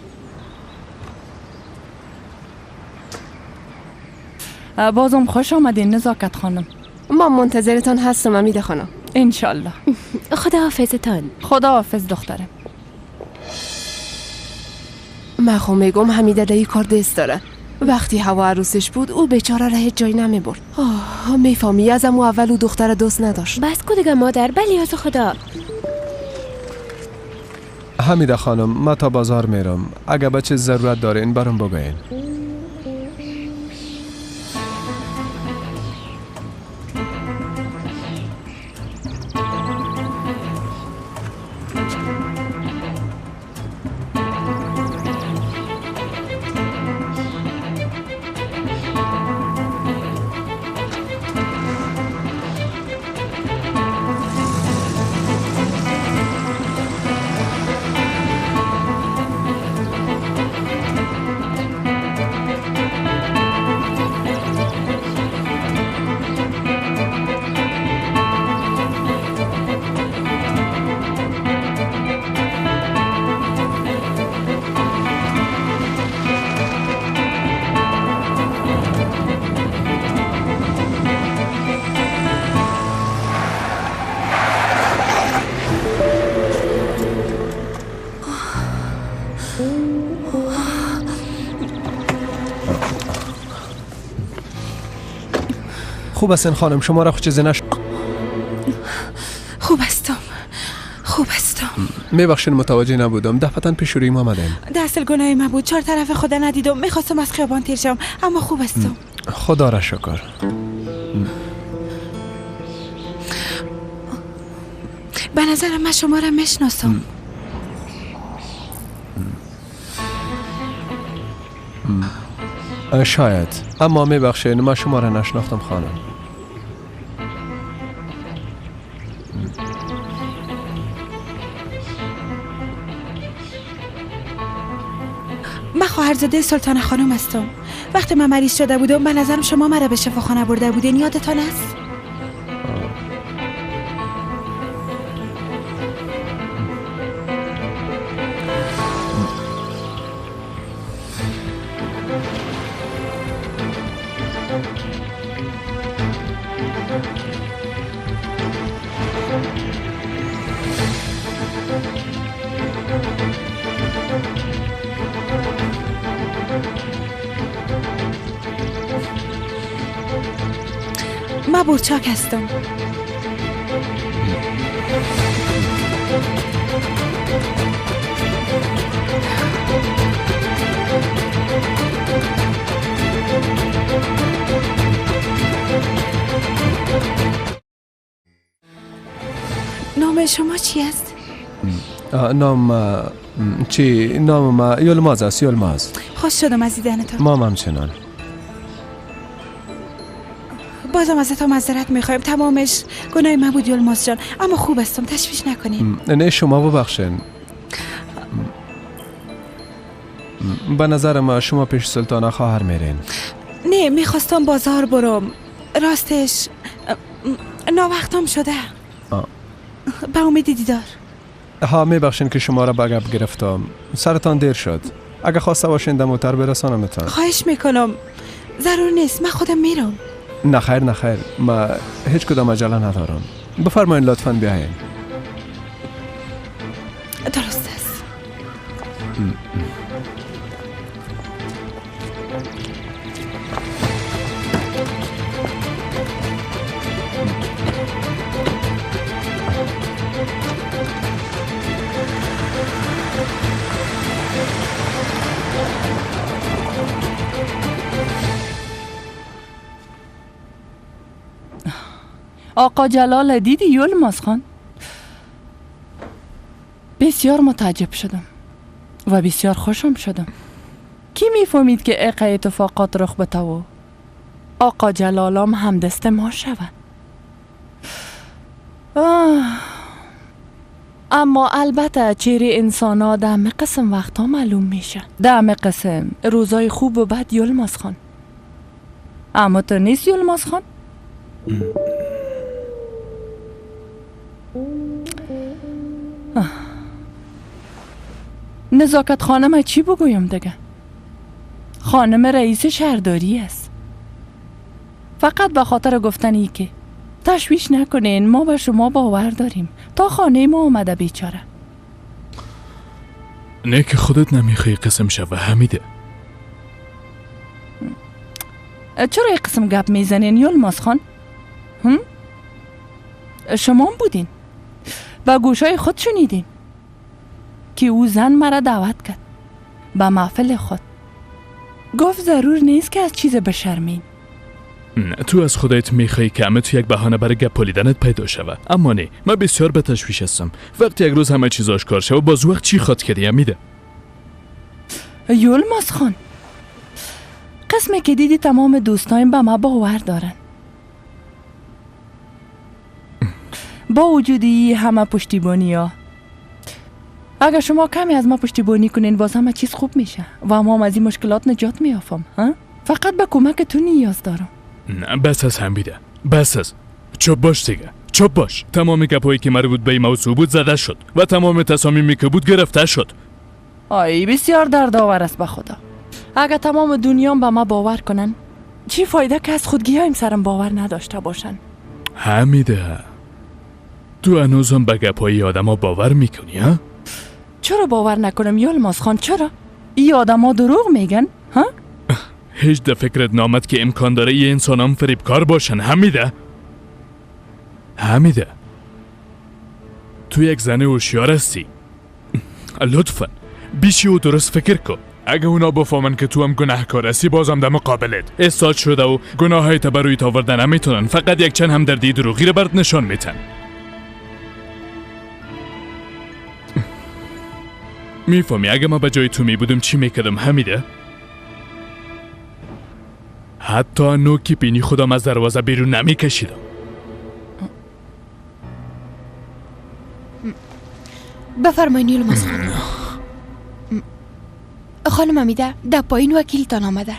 بازم خوش آمدین نزاکت خانم. ما منتظرتان هستم امیده خانم. انشالله. خداحافظتان. خداحافظ دخترم. من خو میگم حمیده در این کار دست داره. وقتی هوا عروسش بود او بیچاره را هیچ جای نمیبرد. آه میفهمی از امو اول او دختر دوست نداشت. بس کو دیگه مادر، بلی از خدا. حمیده خانم ما تا بازار میرم، اگه به چیز ضرورت دارین برام بگوین. خوب هستین خانم؟ شما را خود چیزی نشد؟ خوب هستم، خوب هستم. میبخشین متوجه نبودم، دفعتا پیش روی ما آمدین. دست گناه من بود، 4 طرف خدا ندیدم، میخواستم از خیابان تیر شم، اما خوب هستم. خدا را شکر. به نظرم من شما را میشناسم. شاید، اما میبخشین من شما را نشناختم خانم. من خواهرزاده سلطان خانم هستم. وقتی من مریض شده بودم به نظرم شما مرا به شفاخانه برده بودین، یادتان است؟ من برچاک هستم. نام شما چی است؟ نام چی؟ نام ما یلماز است. یلماز. خوش شدم از دیدنتان. ما همچنان. بازم ازتان معذرت میخوایم، تمامش گناه من بود یلماز جان، اما خوب هستم، تشویش نکنین. نه شما ببخشین. به نظر ما شما پیش سلطانه خواهر میرین. نه میخواستم بازار برم، راستش ناوقتم شده. به امید دیدار. ها میبخشین که شما را به گپ گرفتم، سرتان دیر شد. اگه خواسته باشین دموتر برسانمتان. خواهش میکنم، ضرور نیست، من خودم میرم. نه خیر نه خیر، ما هیچ کدام عجله ندارم. بفرمایین لطفاً بیاین. درست است. آقا جلال دیدی یلماز خان؟ بسیار متعجب شدم و بسیار خوشم شدم. کی میفهمید که اقا اتفاقات رخ بته و آقا جلالام هم دست ما شود؟ اما البته چهره انسان ها ده قسم وقتا معلوم میشه، ده قسم روزای خوب و بد یلماز خان. اما تو نیست یلماز خان؟ نزاکت خانم چی بگویم دیگه؟ خانم رئیس شهرداری است. فقط به خاطر گفتن ای که تشویش نکنین، ما به شما باور داریم، تا خانه ما آمده بیچاره. نه که خودت نمیخوای قسم شوه حمیده. چرا یک قسم گپ میزنین یلماز خان؟ شما هم بودین و گوشای خود شنیدین که او زن مرا دعوت کرد به محفل خود. گفت ضرور نیست که از چیز بشرمین. تو از خودت میخوای که همه تو یک بهانه برای گپ پالیدنت پیدا شوه، اما نه، من بسیار به تشویش هستم. وقتی یک روز همه چیز آشکار شوه باز وقت چی خواد کردی میده؟ یلماز خان، قسمی که دیدی تمام دوستایم به ما باور دارن. با وجودی همه پشتیبانی ها، اگر شما کمی از ما پشتیبانی کنین باز همه چیز خوب میشه و ما هم از این مشکلات نجات میافم. فقط به کمک تو نیاز دارم. نه بس از حمیده، بس از. چوب باش دیگه، چوب باش. تمام گپایی که مربوط به این موضوع بود زده شد و تمام تصامیمی که بود گرفته شد. آی بسیار دردآور است به خدا. اگر تمام دنیا به ما باور کنن چی فایده که از خودگیهایم سرم باور نداشته باشن. حمیده تو هنوزم به گپای آدما باور میکنی ها؟ چرا باور نکنم یلماز خان؟ چرا؟ ای آدما دروغ میگن ها؟ هیچ در فکرت نامد که امکان داره یه انسان هم فریبکار باشن. حمیده، حمیده، تو یک زن هوشیار هستی. لطفا بیشی و درست فکر کن. اگه اونا بفهمن که تو هم گناهکار هستی، بازم در مقابلت استاد شده و گناهایت بر روی آورده نمیتونن. فقط یک چند همدردی دروغی رو برات نشان میتن. میفهمی اگه ما به جای تو میبودم چی میکردم حمیده؟ حتی نوکی بینی خودم از دروازه بیرون نمیکشیدم. بفرمایید یلماز خانم. خانم حمیده، در پایین وکیلتان آمده.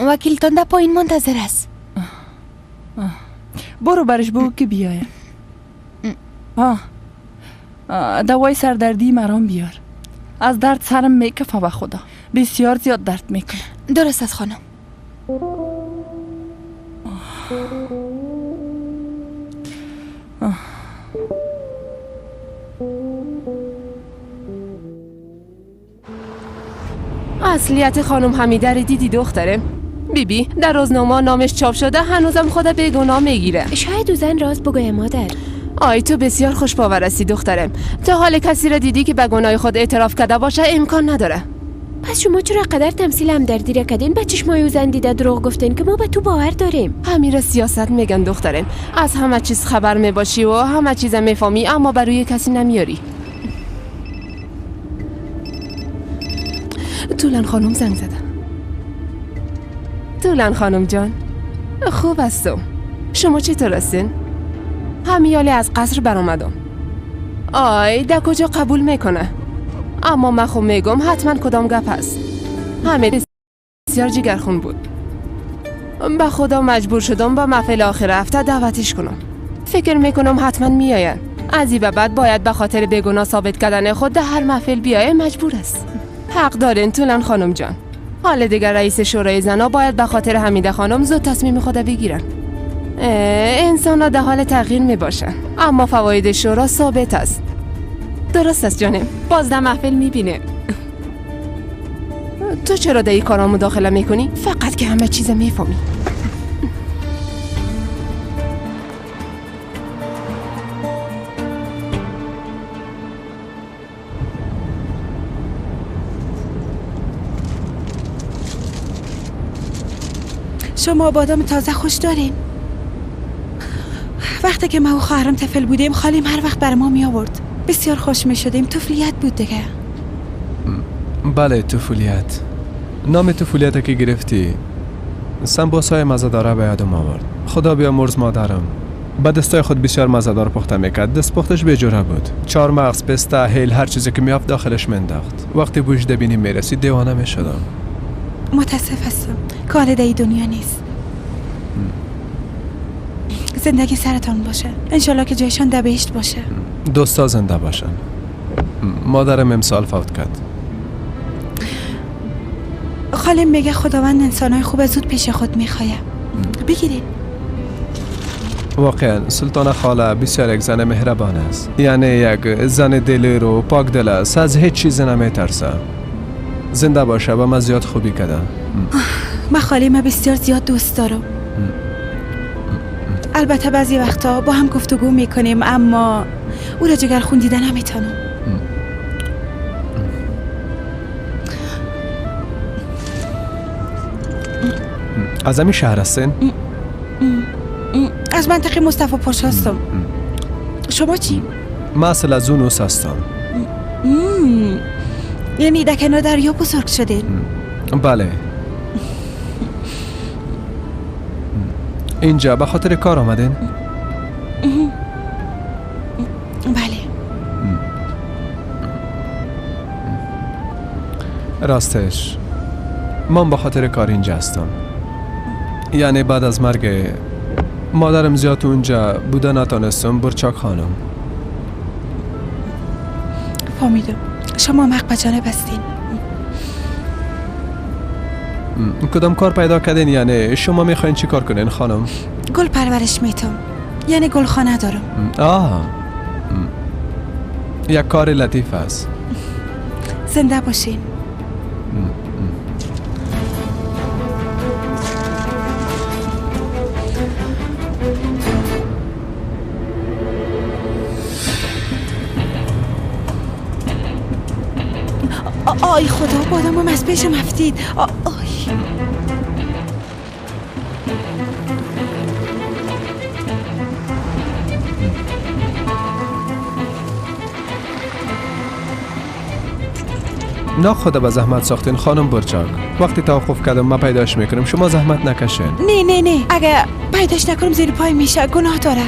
وکیلتان در پایین منتظر است. برو برش بگو که بیایه. دوای سردردی مرام بیار. از درد سرم میکفه به خدا، بسیار زیاد درد میکنه. درست است خانم. اصلیت خانم حمیده رو دیدی دختره؟ بی بی در روزنامه نامش چاپ شده، هنوزم خدا به گناه میگیره. شاید او زن راست بگویه مادر. آی تو بسیار خوش باور هستی دخترم. تا حال کسی را دیدی که به گناه خود اعتراف کرده باشه؟ امکان نداره. پس شما چرا قدر تمثیل همدردی را کردین؟ به چشمای او زن دیده دروغ گفتین که ما به تو باور داریم. همین را سیاست میگن دخترم. از همه چیز خبر میباشی و همه چیز میفهمی، اما برای کسی نمیاری. طولان خانم زنگ زده. طولان خانم جان، خوب هستم. شما چطور هستین؟ همیالی از قصر برآمدم. آی در کجا قبول میکنه؟ اما من خب میگم حتما کدام گپ هست. همه بسیار جگرخون بود. به خدا مجبور شدم با محفل آخر هفته دعوتش کنم. فکر میکنم حتما میآید. از این به بعد باید به خاطر بیگناه ثابت کردن خود در هر محفل بیایه، مجبور است. حق دارین طولان خانم جان. حال دیگر رئیس شورای زنا باید به خاطر حمیده خانم زود تصمیم خود بگیرن. انسان ها در حال تغییر می باشن، اما فواید شورا ثابت است. درست است جانم، باز در محفل می بینه. تو چرا در این کارا مداخله می کنی؟ فقط که همه چیز می فهمی. شما بادام تازه خوش دارین؟ وقتی که من و خواهرم طفل بودیم، خالیم هر وقت بر ما می آورد. بسیار خوش می شدیم. طفولیت بود دیگه. بله طفولیت. نام طفولیت که گرفتی، سمبوسای مزه‌داره به یادم آورد. خدا بیامرز مادرم. به دستای خود بسیار مزه‌دار پخته میکرد. دست پختش بیجوره بود. چهارمغز، پسته، هیل، هر چیزی که میافت داخلش منداخت. وقتی بوش دبینی میرسید دیوانه میشدم. متاسف هستم که در دنیا نیست. زندگی سرتان باشه. انشالله که جایشان در بهشت باشه. دوستا زنده باشن. مادرم امسال فوت کرد. خالم میگه خداوند انسانهای خوب زود پیش خود میخواه. بگیرین. واقعا سلطان خاله بسیار یک زن مهربان است. یعنی یک زن دلیر و پاک دل است. از هیچ چیز نمیترسه. زنده باشه و من زیاد خوبی کردم. من خاله ما بسیار زیاد دوست دارم. البته بعضی وقتا با هم گفتگو میکنیم، اما او را جگر خون دیده نمیتونم. از همین شهر هستین؟ از منطقه مصطفی پاشا هستم. شما چی؟ من اصل از اونوس هستم. یعنی در کنار دریا بزرگ شدین؟ بله. اینجا به خاطر کار آمدین؟ بله. راستش من به خاطر کار اینجا هستم. یعنی بعد از مرگ مادرم زیاد اونجا بوده نتانستم. برچاک خانم. فهمیدم. شما حق به جانب هستین. کدام کار پیدا کردین؟ یعنی شما میخواین چی کار کنین خانم؟ گل پرورش میتم. یعنی گلخانه دارم. آه، یک کار لطیف است. زنده باشین. آی خدا، بادامم از پیشم افتید. آی. نه خدا به زحمت ساختین خانم برچاک. وقتی توقف کردم من پیداش میکنم، شما زحمت نکشین. نه نه نه، اگه پیداش نکنم زیر پای میشه، گناه داره.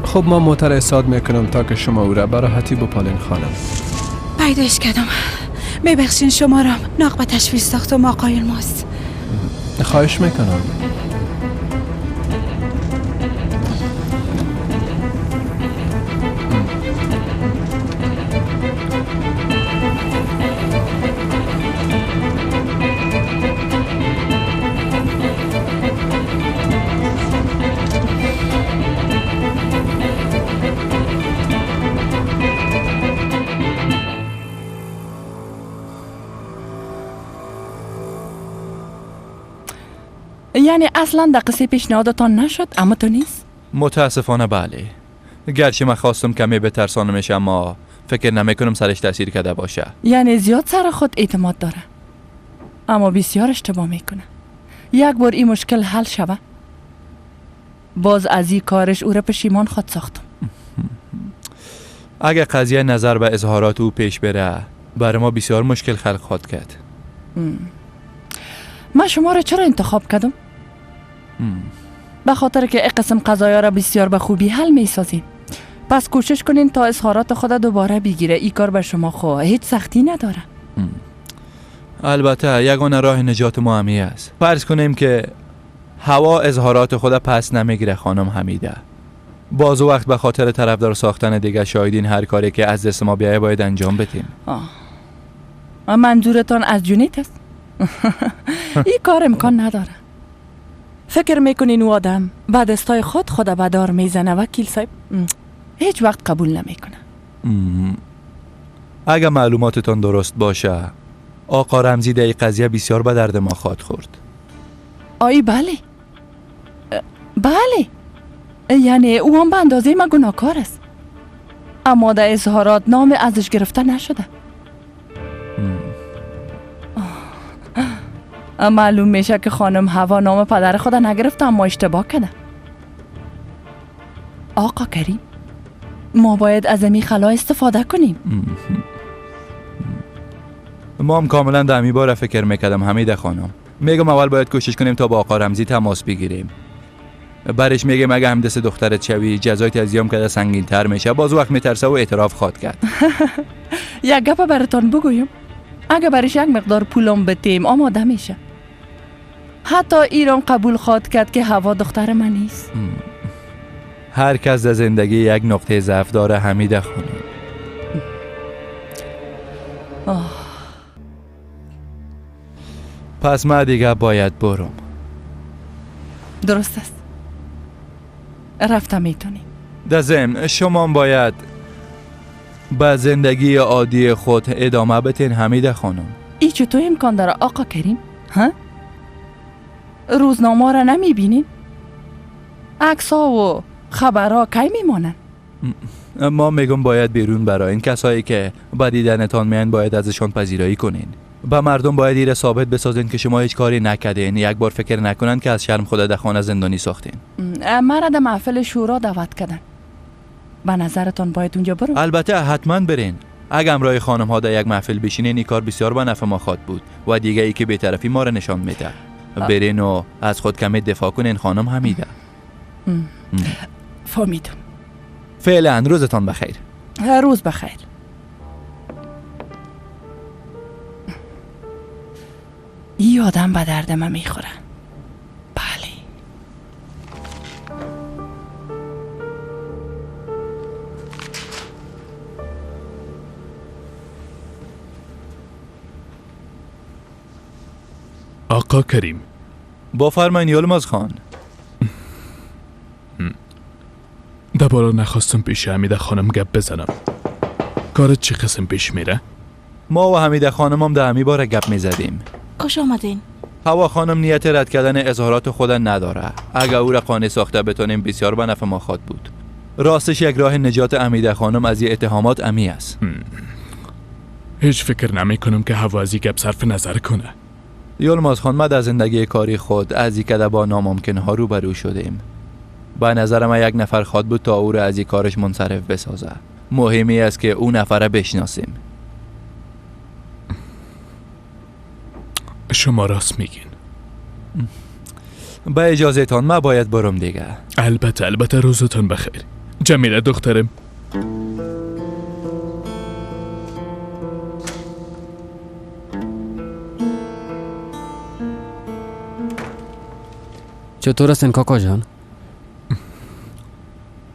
خب ما موتر ایستاد میکنم تا که شما او را به راحتی بپالین خانم. پیداش کردم. میبخشین شما را ناق به تشویش ساختم آقای الماس. خواهش میکنم. یعنی اصلا در قصه پیشنهادتان نشد اما تو نیست؟ متاسفانه بله. گرچه من خواستم کمی بترسانمش، اما فکر نمیکنم سرش تاثیر کرده باشه. یعنی زیاد سر خود اعتماد داره، اما بسیار اشتباه میکنه. یک بار این مشکل حل شوه، باز از این کارش او را پشیمان خود ساختم. اگه قضیه نظر به اظهارات او پیش بره، برای ما بسیار مشکل خلق خواهد کرد. من شما را چرا انتخاب کردم؟ به خاطر که این قسم قضایا را بسیار به خوبی حل می سازین. پس کوشش کنین تا اظهارات خود دوباره بگیره. این کار به شما خو هیچ سختی نداره. البته یگانه راه نجات ما همی است. فرض کنیم که هوا اظهارات خود پس نمیگیره خانم حمیده. باز وقت به خاطر طرفدار ساختن دیگه شاهدین هر کاری که از دست ما بیایه باید انجام بدیم. منظورتان از جونیت است؟ این کار امکان نداره. فکر میکنین او آدم بعد دستای خود خود به دار میزنه وکیل صاحب؟ هیچ وقت قبول نمیکنه. اگه معلوماتتان درست باشه، آقا رمزی در این قضیه بسیار به درد ما خواهد خورد. آی بله بله، یعنی او هم به اندازه ما گناهکار است، اما در اظهارات نام ازش گرفته نشده. معلوم میشه که خانم هوا نام پدر خود نگرفته، اما اشتباه کرده. آقا کریم، ما باید از این خلا استفاده کنیم. ما هم کاملا در همین باره فکر میکردم حمیده خانم. میگم اول باید کوشش کنیم تا با آقا رمزی تماس بگیریم. برش میگم اگه هم دست دخترت شوی جزایت از یام کرده سنگین تر میشه، باز وقت میترسه و اعتراف خواد کرد. یک گپ براتون بگویم، اگه برش یک مقدار پولم بتیم آماده میشه. حتی ایران قبول خواد کرد که هوا دختر من نیست. هر کس در زندگی یک نقطه ضعف داره حمیده خانم. پس من دیگه باید برم. درست است، رفتم میتونی. در ضمن شما باید به زندگی عادی خود ادامه بتین حمیده خانم. ای چطور امکان داره آقا کریم؟ ها؟ روزنامه را نمیبینین؟ عکس‌ها و خبرها کی میمانن؟ ما میگم باید بیرون برای این کسایی که با دیدنتان میان باید ازشان پذیرایی کنین. به مردم باید ایره ثابت بسازین که شما هیچ کاری نکردین. یک بار فکر نکنن که از شرم خود در خانه زندانی ساختین. مرا در محفل شورا دعوت کردن. به نظرتان باید اونجا برم؟ البته حتما برین. اگه همراه خانم ها در یک محفل بشینین این کار بسیار به نفع ما خواهد بود و دیگه ای که بی‌طرفی ما را نشان میده. برین و از خود کمی دفاع کنین خانم حمیده. فهمیدم. فعلا روزتان بخیر. روز بخیر. این آدم به درد من میخوره. بله. آقا کریم. بفرمایین یلماز خان. دوباره نخواستم پیش حمیده خانم گپ بزنم. کارت چه قسم پیش میره؟ ما و حمیده خانم هم در همی باره گپ میزدیم. خوش آمدین. هوا خانم نیت رد کردن اظهارات خود نداره. اگه او را قانع ساخته بتونیم بسیار به نفع ما خواد بود. راستش یک راه نجات حمیده خانم از این اتهامات امی است. هیچ فکر نمی کنم که هوا از این گپ صرف نظر کنه. یلماز خان، ما در زندگی کاری خود از این کده با ناممکن ها روبرو شدیم. به نظر من یک نفر خواد بود تا او را از این کارش منصرف بسازه. مهمی است که او نفره بشناسیم. شما راست میگین. به اجازه تان من باید برم دیگه. البته البته، روزتان بخیر جمیله دخترم. چطور هستین کاکا جان؟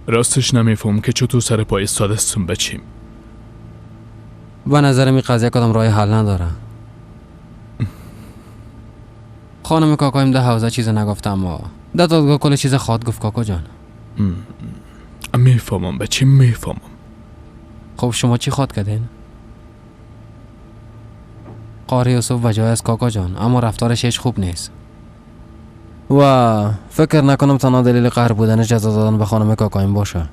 راستش نمیفهم که چطور سر پای ایستاده هستم بچیم. به نظرم این قضیه کدام راه حل نداره. خانم کاکایم ده حوزه چیز نگفت، اما در دادگاه کل چیز خواد گفت کاکا جان. میفهمم بچیم، میفهمم. خب شما چی خواد کردین؟ قاری یوسف بجای است کاکا جان، اما رفتارش هیچ خوب نیست و فکر نکنم تنها دلیل قهر بودن جزا دادن به خانم کاکایم باشه.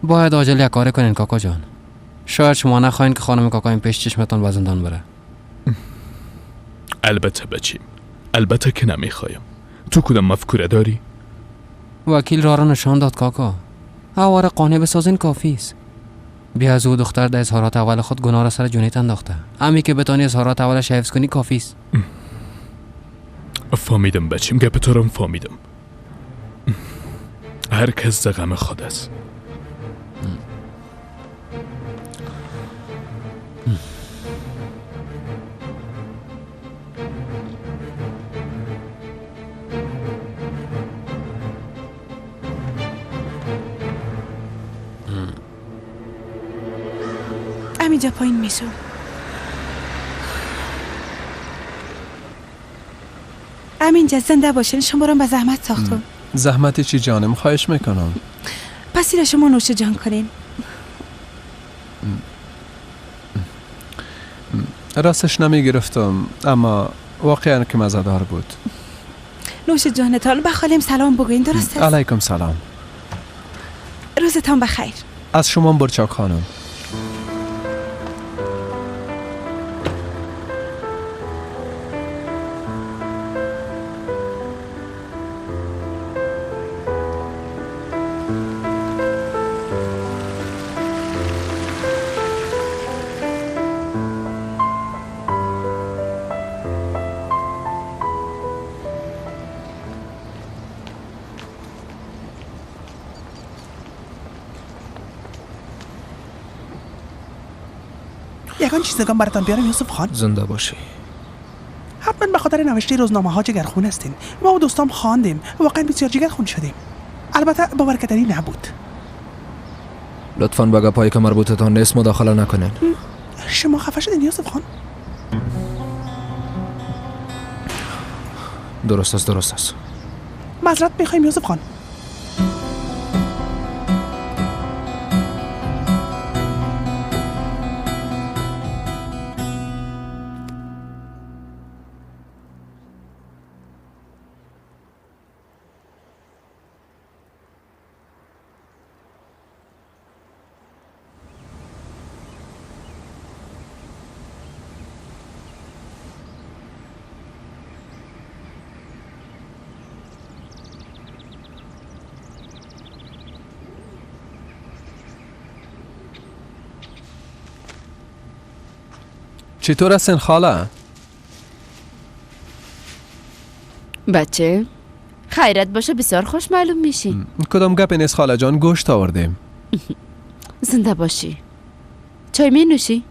باید عاجل یک کاری کنین کاکا جان. شاید شما نخواین که خانم کاکایم پیش چشمتان به زندان بره. البته بچیم، البته که نمیخوایم. تو کدام مفکوره داری؟ وکیل را نشان داد کاکا. هوار قانع بسازین کافی است. بیا از او دختر در اظهارات اول خود گناه را سر جونیت انداخته. همی که بتانی اظهارات اولش حفظ کنی کافی است. فهمیدم بچیم، گپ تو رو فهمیدم. هر کس غم خود است. همینجا پایین میشم. همینجا زنده باشین، شما رو به زحمت ساختم. زحمت چی جانم؟ خواهش میکنم. پس ایره شما نوش جان کنین. راستش نمیگرفتم، اما واقعا که مزه‌دار بود. نوش جانتان. به خالم سلام بگوین. درست است؟ علیکم سلام. روزتان بخیر. از شما برچاک خانم. یکان چیز نگام براتان بیارم یوسف خان؟ زنده باشی. حتما به خاطر نوشته روزنامه ها جگرخون هستین. ما و دوستام خواندیم، واقعا بسیار جگرخون شدیم. البته باور کردنی نبود. لطفاً به گپایی که مربوطتان نیست مداخله نکنین. شما خفه شدین یوسف خان؟ درست است، درست است. معذرت میخوایم یوسف خان. چطور هستین خاله؟ بچه خیرت باشه، بسیار خوش معلوم میشی. کدام گپ نیست خاله جان، گوشت آوردیم. زنده باشی. چای می نوشی؟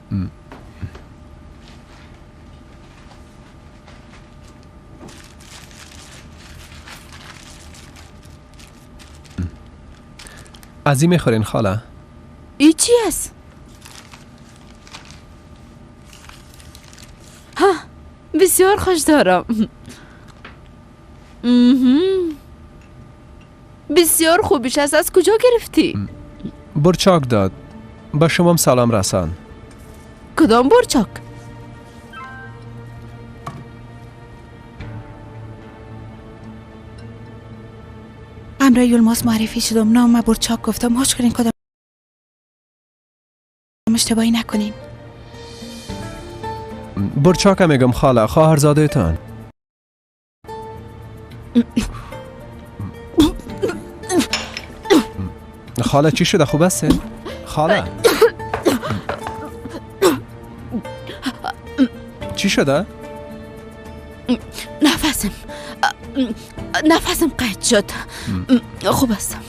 از این میخورین خاله؟ ای چی است؟ ها بسیار خوش دارم. بسیار خوبیش است. از کجا گرفتی؟ برچاک داد. به شما سلام رسان. کدام برچاک؟ امرای یلماز معرفی شدم، نام برچاک گفتم. هاش کنین کدام اشتباهی نکنین. برچاکه میگم خاله، خواهرزاده تان. خاله چی شده؟ خوب هستین؟ خاله چی شده؟ نفسم قطع شد. خوب هستم،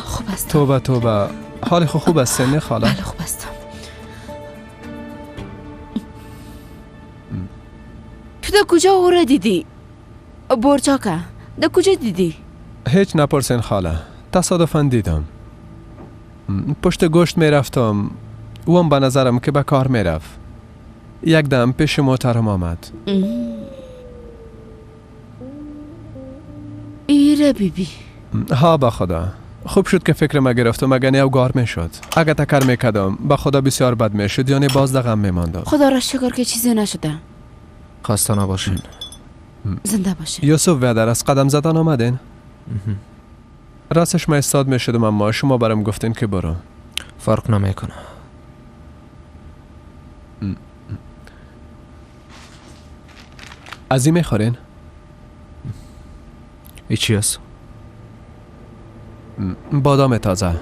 خوب هستم. توبه توبه، حال خوب هستین نه خاله؟ بله خوب هستم. تو در کجا او را دیدی؟ برچاکه در کجا دیدی؟ هیچ نپرسین خاله، تصادفاً دیدم. پشت گوشت میرفتم، او هم به نظرم که به کار میرفت. یک دم پیش موترم آمد. ایره بیبی. ها به خدا خوب شد که فکر ما گرفتم، اگه نه اوگار میشد. اگه تکر میکردم به خدا بسیار بد میشد، یعنی باز در غم میماندم. خدا را شکر که چیزی نشده. خسته نباشین. زنده باشین. یوسف ویدر از قدم زدن آمدین؟ راستش ما استاد میشدم، اما شما برام گفتین که برو. فرق نمیکنه. از این میخورین؟ ای چی است؟ بادام تازه.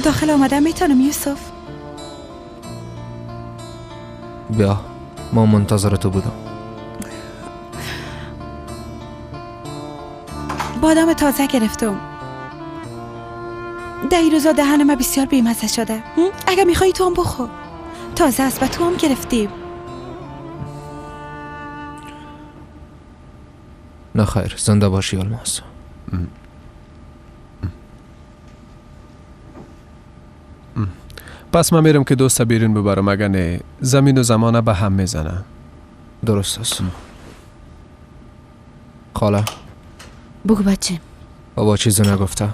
داخل آمدم میتونم یوسف؟ بیا، ما منتظر تو بودم. بادام تازه گرفتم. در این روزا دهن من بسیار بیمزه شده. اگه میخوایی تو هم بخور، تازه است و تو هم گرفتیم. نه خیر، زنده باشی الماس. پس من میرم که دوست بیرون ببرم، اگه نه زمین و زمانه به هم میزنه. درست است. خاله بگو بچه. بابا چیزی نگفته؟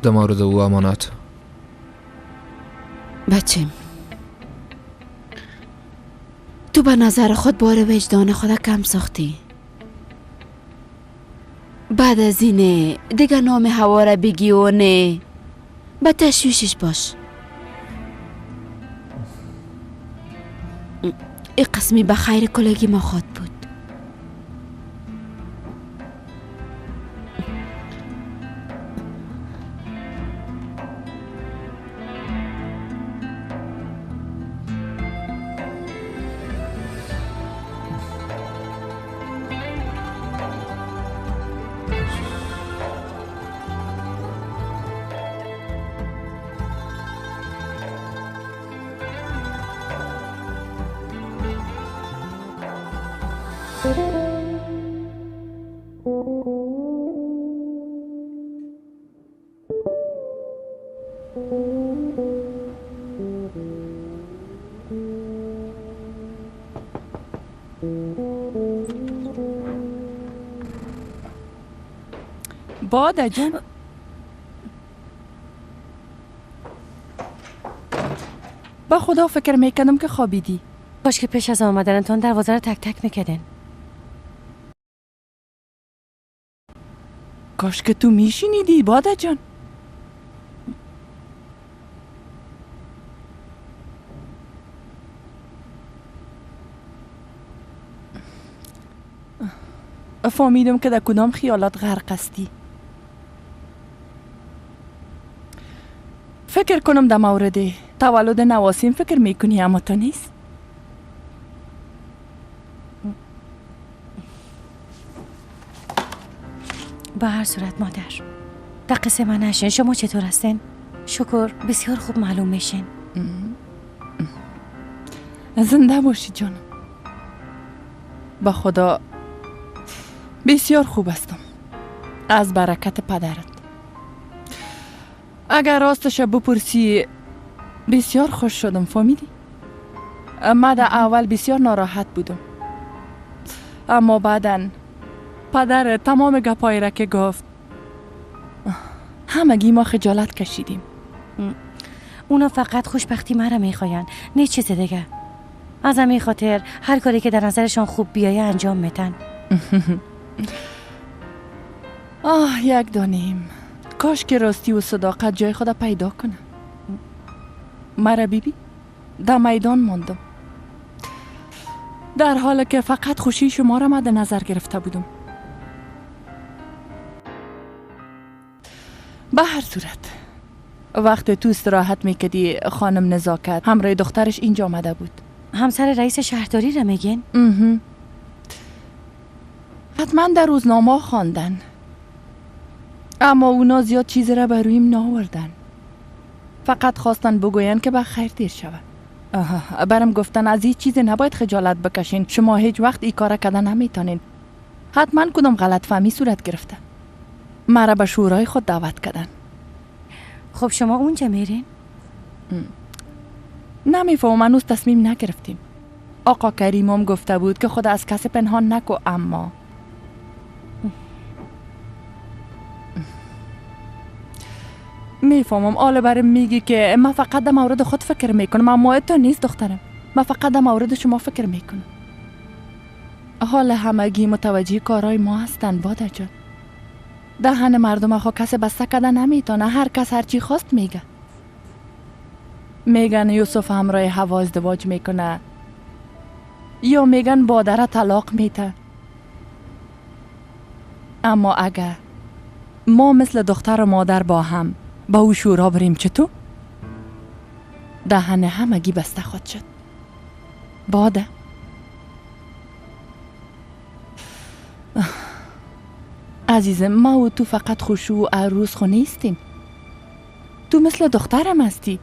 در مورد او امانت. بچه تو به نظر خود بار وجدان خود کم ساختی. بعد از اینه دیگه نام هوا را بگی و نه به تشویشش باش. این قسمی به خیر کلگی ما خواد بود. باده جان، با خدا فکر میکردم که خوابیدی. کاش که پیش از آمدنتان دروازه را تک تک میکردین. کاش که تو میشینیدی باده جان. فهمیدم که در کدام خیالات غرق هستی. فکر کنم در مورد تولد نواسیم فکر میکنی، اما تو نیست. به هر صورت مادر در قصه من نشین. شما چطور هستین؟ شکر بسیار خوب معلوم میشین. زنده باشی جانم. با خدا بسیار خوب هستم، از برکت پدرت. اگر راستش بپرسی بسیار خوش شدم، فهمیدی؟ من در اول بسیار ناراحت بودم، اما بعداً پدر تمام گپایی را که گفت همگی ما خجالت کشیدیم. اونا فقط خوشبختی مرا میخواین، نه چیز دیگه. از همین خاطر هر کاری که در نظرشان خوب بیایه انجام میتن. آه یک دانیم، کاش که راستی و صداقت جای خود پیدا کنه. مرا بیبی در میدان ماندم، در حالی که فقط خوشی شما را مد نظر گرفته بودم. به هر صورت وقت تو استراحت میکردی خانم نزاکت همراه دخترش اینجا آمده بود. همسر رئیس شهرداری را میگین؟ حتما در روزنامه خواندن، اما اونا زیاد چیزی را بر رویم نآوردن. فقط خواستن بگوین که به خیر دیر شود. برم گفتن از هیچ چیزی نباید خجالت بکشین، شما هیچ وقت ای کار کردن نمیتونین. حتما کدام غلط فهمی صورت گرفته. مرا به شورای خود دعوت کردن. خب شما اونجا میرین؟ نمیفهمم، هنوز تصمیم نگرفتیم. آقا کریمم گفته بود که خود از کسی پنهان نکو، اما میفهمم آله برم میگی که من فقط در مورد خود فکر میکنم، اما تو نیست دخترم، من فقط در مورد شما فکر میکنم. حال همگی متوجه کارهای ما هستن بادر جان. دهن مردم خو کسی بسته کده نمیتونه، هر کس هرچی خواست میگه. میگن یوسف همراه هوا ازدواج میکنه، یا میگن بادره طلاق میته. اما اگر ما مثل دختر و مادر با هم با او شورا بریم چطور؟ دهن همگی بسته خود شد. باده عزیزم، ما و تو فقط خوشو و عروس خو نیستیم. تو مثل دخترم هستی.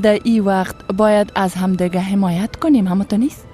در این وقت باید از همدیگه حمایت کنیم، همه تو نیست؟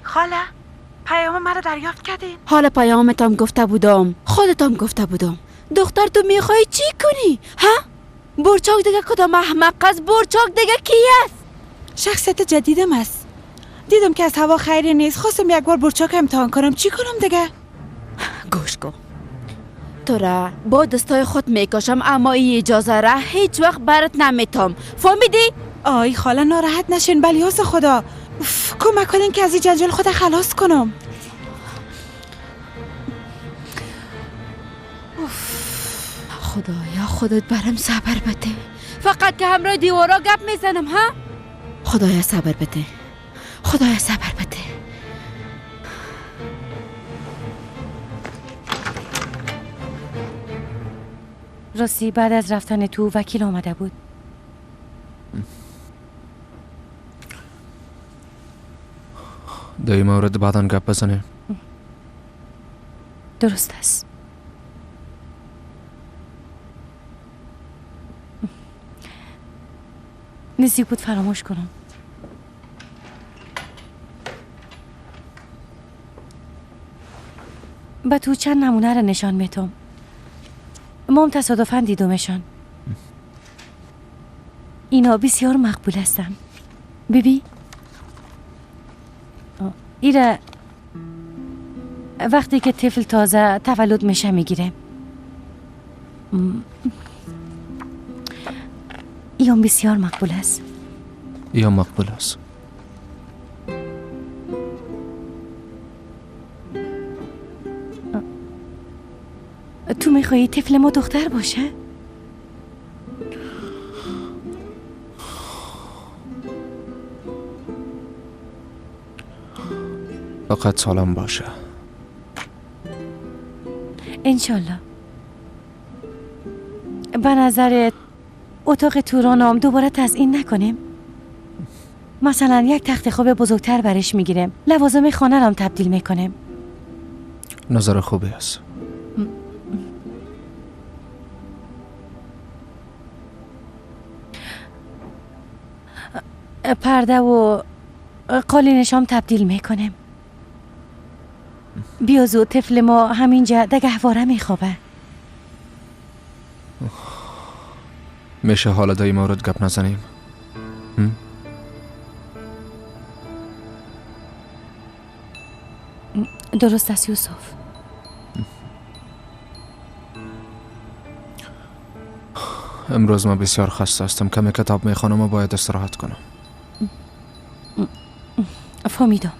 خاله پیام مرا دریافت کردین؟ حالا پیامتم گفته بودم، خودتم گفته بودم. دختر تو میخوای چی کنی؟ ها؟ برچاک دیگه کدام احمق است؟ برچاک دیگه کی است؟ شخصیت جدیدم است. دیدم که از هوا خیری نیست، خواستم یک بار برچاک امتحان کنم. چی کنم دیگه؟ گوش کن، تو را با دستای خود میکشم، اما این اجازه را هیچ وقت برات نمیتم. فهمیدی؟ آی خاله ناراحت نشین، بلیاس خدا کمک کنین که از این جنجال خود خلاص کنم. خدایا خودت برم صبر بده. فقط که همراه دیوارا گپ میزنم ها. خدایا صبر بده، خدایا صبر بده. راستی بعد از رفتن تو وکیل آمده بود. در این مورد بعدا گپ بزنیم. درست است. نزدیک بود فراموش کنم. به تو چند نمونه را نشان میتم. ما هم تصادفاً دیدمشان. اینا بسیار مقبول هستن. ببین ایره وقتی که طفل تازه تولد میشه میگیره. ایام بسیار مقبول است. ایام مقبول است. تو میخوایی طفل ما دختر باشه؟ فقط سالم باشه انشالله. به نظرت اتاق تورانم دوباره تزیین نکنیم؟ مثلا یک تخت خواب بزرگتر برش میگیریم، لوازم خانه رام تبدیل میکنیم. نظر خوبی است. پرده و قالینش هم تبدیل میکنیم. بیا زود، طفل ما همینجا در گهواره میخوابه. میشه حالا در این مورد گپ نزنیم؟ درست است یوسف. امروز ما بسیار خسته هستم. کمی کتاب میخوانم و باید استراحت کنم. فهمیدم.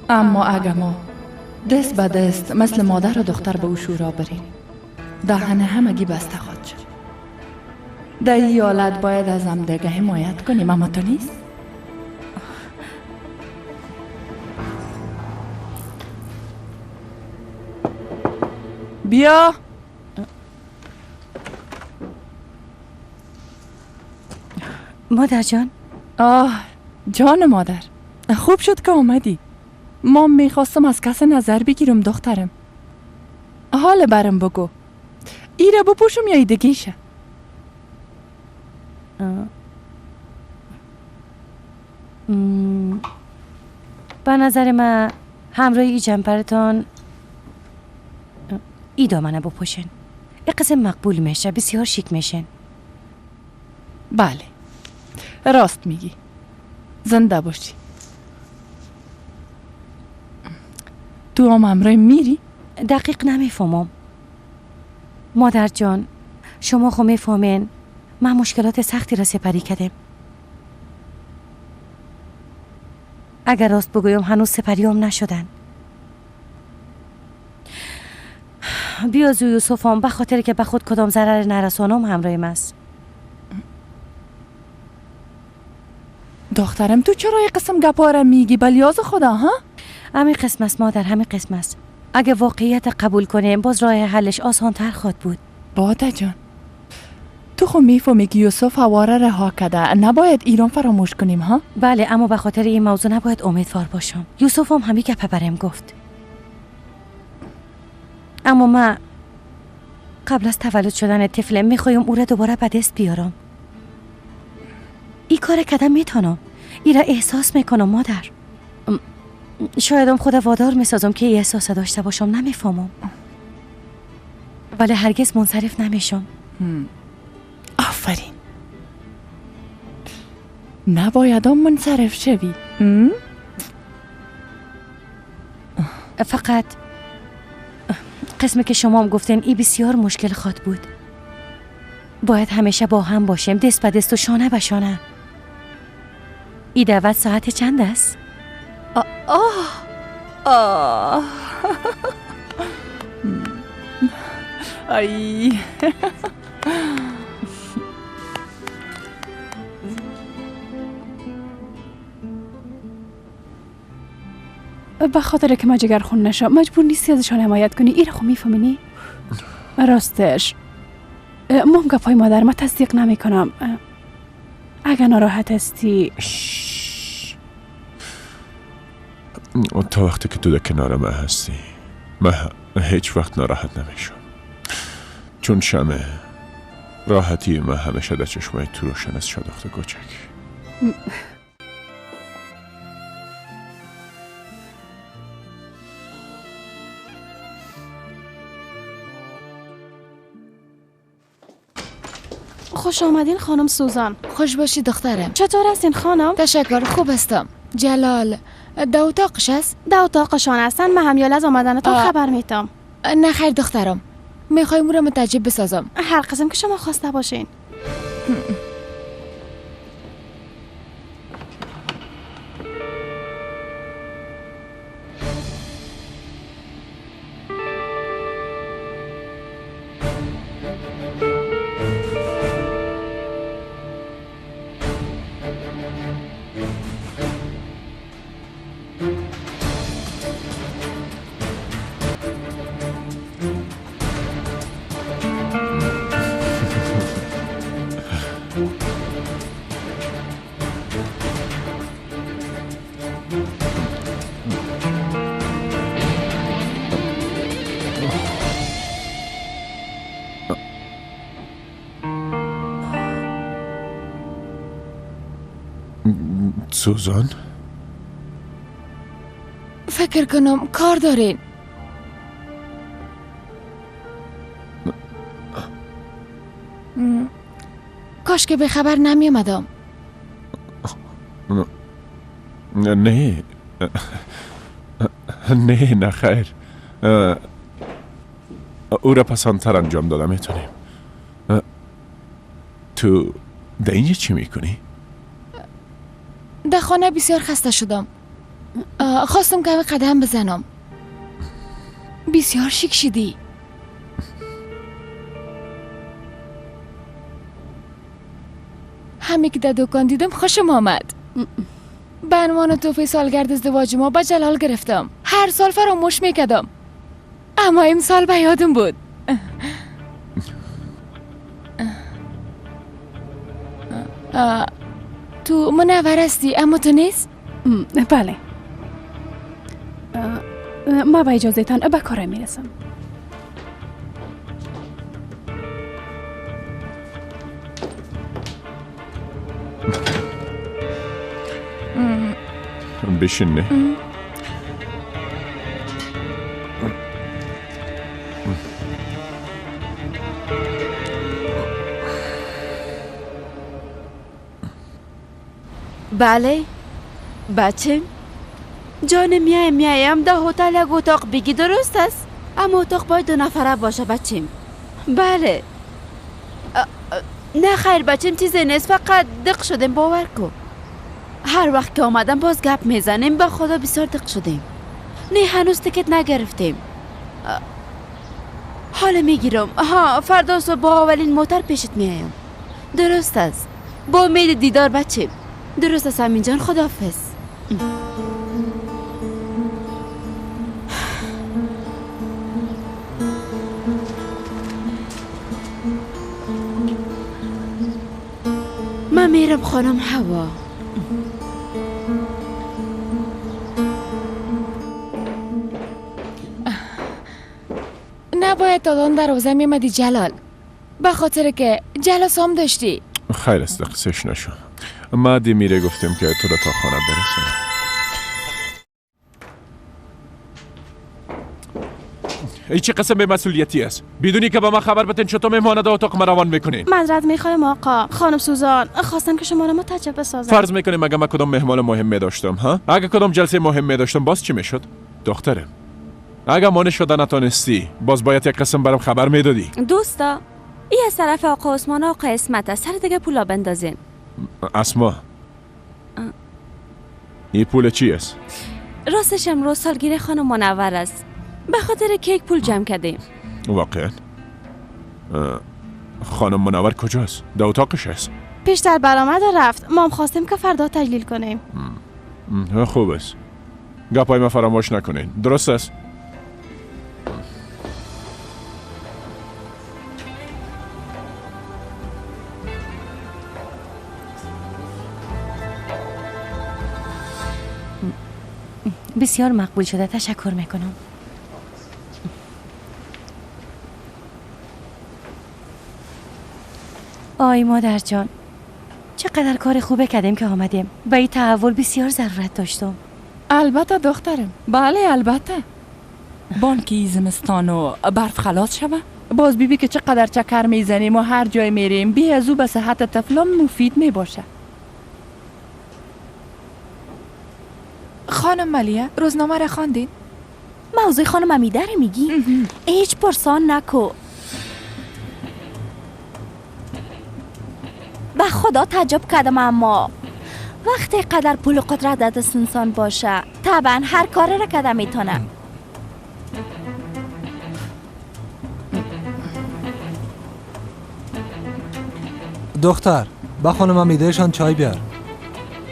اما اگه ما دست به دست مثل مادر و دختر به او شورا بریم، دهن همگی بسته خواهد شد. در این حالت باید از همدیگه حمایت کنیم، اما تو نیست؟ بیا. مادر جان. آه جان مادر، خوب شد که آمدی. ما میخواستم از کس نظر بگیرم دخترم. حال برم بگو، ایره بپوشم یا ایدگیشه؟ به نظر من همراه ای جمپرتان ای دامنه بپوشن، ای قسم مقبول میشه، بسیار شیک میشن. بله راست میگی، زنده باشی. تو هم همراه میری؟ دقیق نمیفهمم مادر جان. شما خو میفهمین من مشکلات سختی را سپری کردم. اگر راست بگویم هنوز سپریام نشدن. بیازو یوسفم به خاطر که به خود کدام ضرر نرسانم همراهیم است. دخترم تو چرا یه قسم گپا را میگی؟ بلیاز خدا ها؟ همین قسم است مادر، همین قسم است. اگه واقعیت قبول کنیم باز راه حلش آسان تر خواهد بود. باده جان تو خو میفهمی که یوسف هواره رها کرده، نباید ایران فراموش کنیم ها؟ بله اما به خاطر این موضوع نباید امیدوار باشم. یوسف هم همین گپ برم گفت. اما من قبل از تولد شدن طفلم میخوایم او را دوباره به دست بیارم. این کار کدام میتونم، ای را احساس میکنم مادر. شایدم خود وادار میسازم که ای احساس داشته باشم، نمیفهمم، ولی هرگز منصرف نمیشم. آفرین، نباید منصرف شوی. فقط قسمی که شما هم گفتین ای بسیار مشکل خواد بود. باید همیشه با هم باشیم، دست به دست و شانه به شانه. ای دعوت ساعت چند است؟ آه آه ای به خاطر که ما جگرخون نشم مجبور نیستی ازشان حمایت کنی. ایره خو میفهمی؟ راستش ما هم گپای مادر ما تصدیق نمی کنم. اگه ناراحت هستی تا وقتی که تو در کنار من هستی من هیچ وقت ناراحت نمیشم، چون شمع راحتی من همیشه در چشمای تو روشن است. شادخت کوچک. خوش آمدین خانم سوزان. خوش باشی دخترم. چطور هستین خانم؟ تشکر خوب هستم. جلال در اتاقش است؟ در اتاقشان هستن. من همیال از آمدنتان خبر میتم. نه خیر دخترم، میخوایم او را متعجب بسازم. هر قسم که شما خواسته باشین. سوزان؟ فکر کنم کار دارین. کاش که به خبر نمی آمدم. نه نه نه خیر، او را پسندتر انجام دادم میتونیم. تو در اینجا چی میکنی؟ در خانه بسیار خسته شدم، خواستم که قدم بزنم. بسیار شیک شدی. همه که در دکان دیدم خوشم آمد. به عنوان تحفه سالگرد ازدواج ما به جلال گرفتم. هر سال فراموش میکردم، اما امسال به یادم بود. تو منور هستی اما تو نیست؟ بله، ما با اجازه تان به کار میرسم. بشین. نه بله بچه جان، میایم در هتل یک اتاق بگی، درست است؟ اما اتاق باید 2 نفره باشه بچیم. بله. نه خیر بچیم، چیزی نیست، فقط دق شدیم، باور کن. هر وقت که آمدم باز گپ میزنیم، به خدا بسیار دق شدیم. نه هنوز تکت نگرفتیم. حال میگیرم. ها فردا صبح با اولین موتر پیشت میایم. درست است، با امید دیدار بچیم. درست است امین جان، خداحافظ. من میرم خانم هوا. نباید دادان دروازه میمدی جلال، به خاطر که جلسام داشتی. خیر است، قصهش نشو. ما میره گفتیم که تو را تا خانه برسونم. ای چه قسم به مسئولیتی است؟ بدونی که با ما خبر بتین چطور مهمان در اتاق ما روان میکنین؟ معذرت میخوایم آقا. خانم سوزان خواستم که شما را متعجب بسازم. فرض میکنیم اگه من کدام مهمان مهم میداشتم، ها؟ اگه کدام جلسه مهم میداشتم باز چی میشد؟ دخترم اگه مانع شده نتانستی باز باید یک قسم برام خبر میدادی. دوستا ای از طرف آقا عثمان و آقا عصمت است، سر دیگه پولا بندازین. اسما این پول چی است؟ راستش امروز سالگیر خانم منور است، به خاطر کیک پول جمع کردیم. واقعا؟ خانم منور کجاست؟ در اتاقش است. پیشتر برآمد و رفت. ما هم خواستیم که فردا تجلیل کنیم. خوب است. گپای ما فراموش نکنین. درست است؟ بسیار مقبول شده، تشکر میکنم. آی مادر جان، چقدر کار خوبه کردیم که آمدیم. به این تحول بسیار ضرورت داشتم. البته دخترم، بله البته. بانکی زمستان و برف خلاص شوه، باز بیبی که چقدر چکر میزنیم و هر جای میریم بی از او به صحت طفلان مفید میباشه. خانم ملیه روزنامه را خواندین؟ موضوع خانم امیده رو میگی؟ هیچ پرسان نکو. به خدا تعجب کردم، اما وقتی قدر پول و قدرت در دست انسان باشه طبعا هر کاری را کده میتونه. دختر با خانم امیدهشان چای بیار.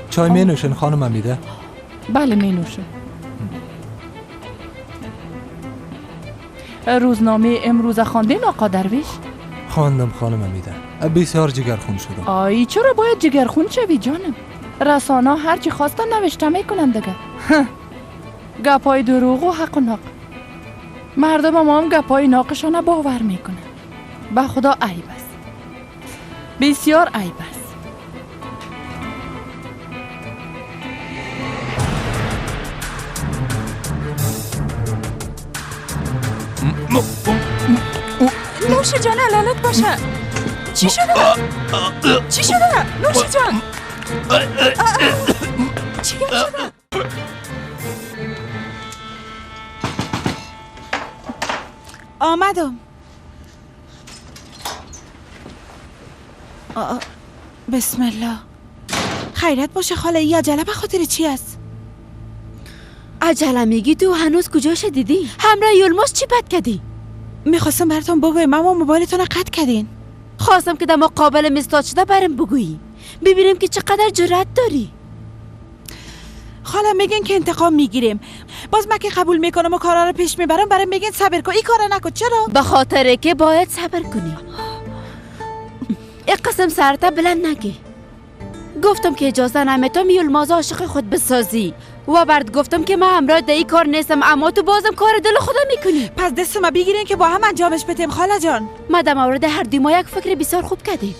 چای می نوشن خانم امیده؟ بله می نوشم. روزنامه امروز خواندین آقا درویش؟ خواندم خانم امیده، بسیار جگرخون شدم. آی چرا باید جگرخون شوی جانم؟ رسانه هرچی خواستن نوشته میکنن دیگه. گپای دروغ و حق و ناق. مردم ما هم گپای ناقشانه باور میکنن. به خدا عیب است، بسیار عیب است. نوش جان علالت باشه. چی شده؟ چی شده؟ نوش جان چی شده؟ آمدم. بسم الله. خیرت باشه خاله، ای عجله به خاطر چی است؟ عجله میگی تو هنوز کجاش دیدی؟ همراه یلماس چی بد کردی؟ میخواستم براتون بگویم اما موبایلتون رو قطع کردین. خواستم که در مقابل مستاد شده برم بگویی، ببینیم که چقدر جرأت داری. خاله میگن که انتقام میگیریم، باز من که قبول میکنم و کارا رو پیش میبرم برام میگن صبر کن، این کارا نکن. چرا؟ به خاطر که باید صبر کنی. یک قسم سرتا بلند نگی. گفتم که اجازه نمیتم یلماز عاشق خود بسازی و برد گفتم که من همراه در این کار نیستم، اما تو بازم کار دل خدا میکنی. پس دست ما بگیرین که با هم انجامش بدیم خاله جان. ما در مورد هر دوی ما یک فکر بسیار خوب کردیم.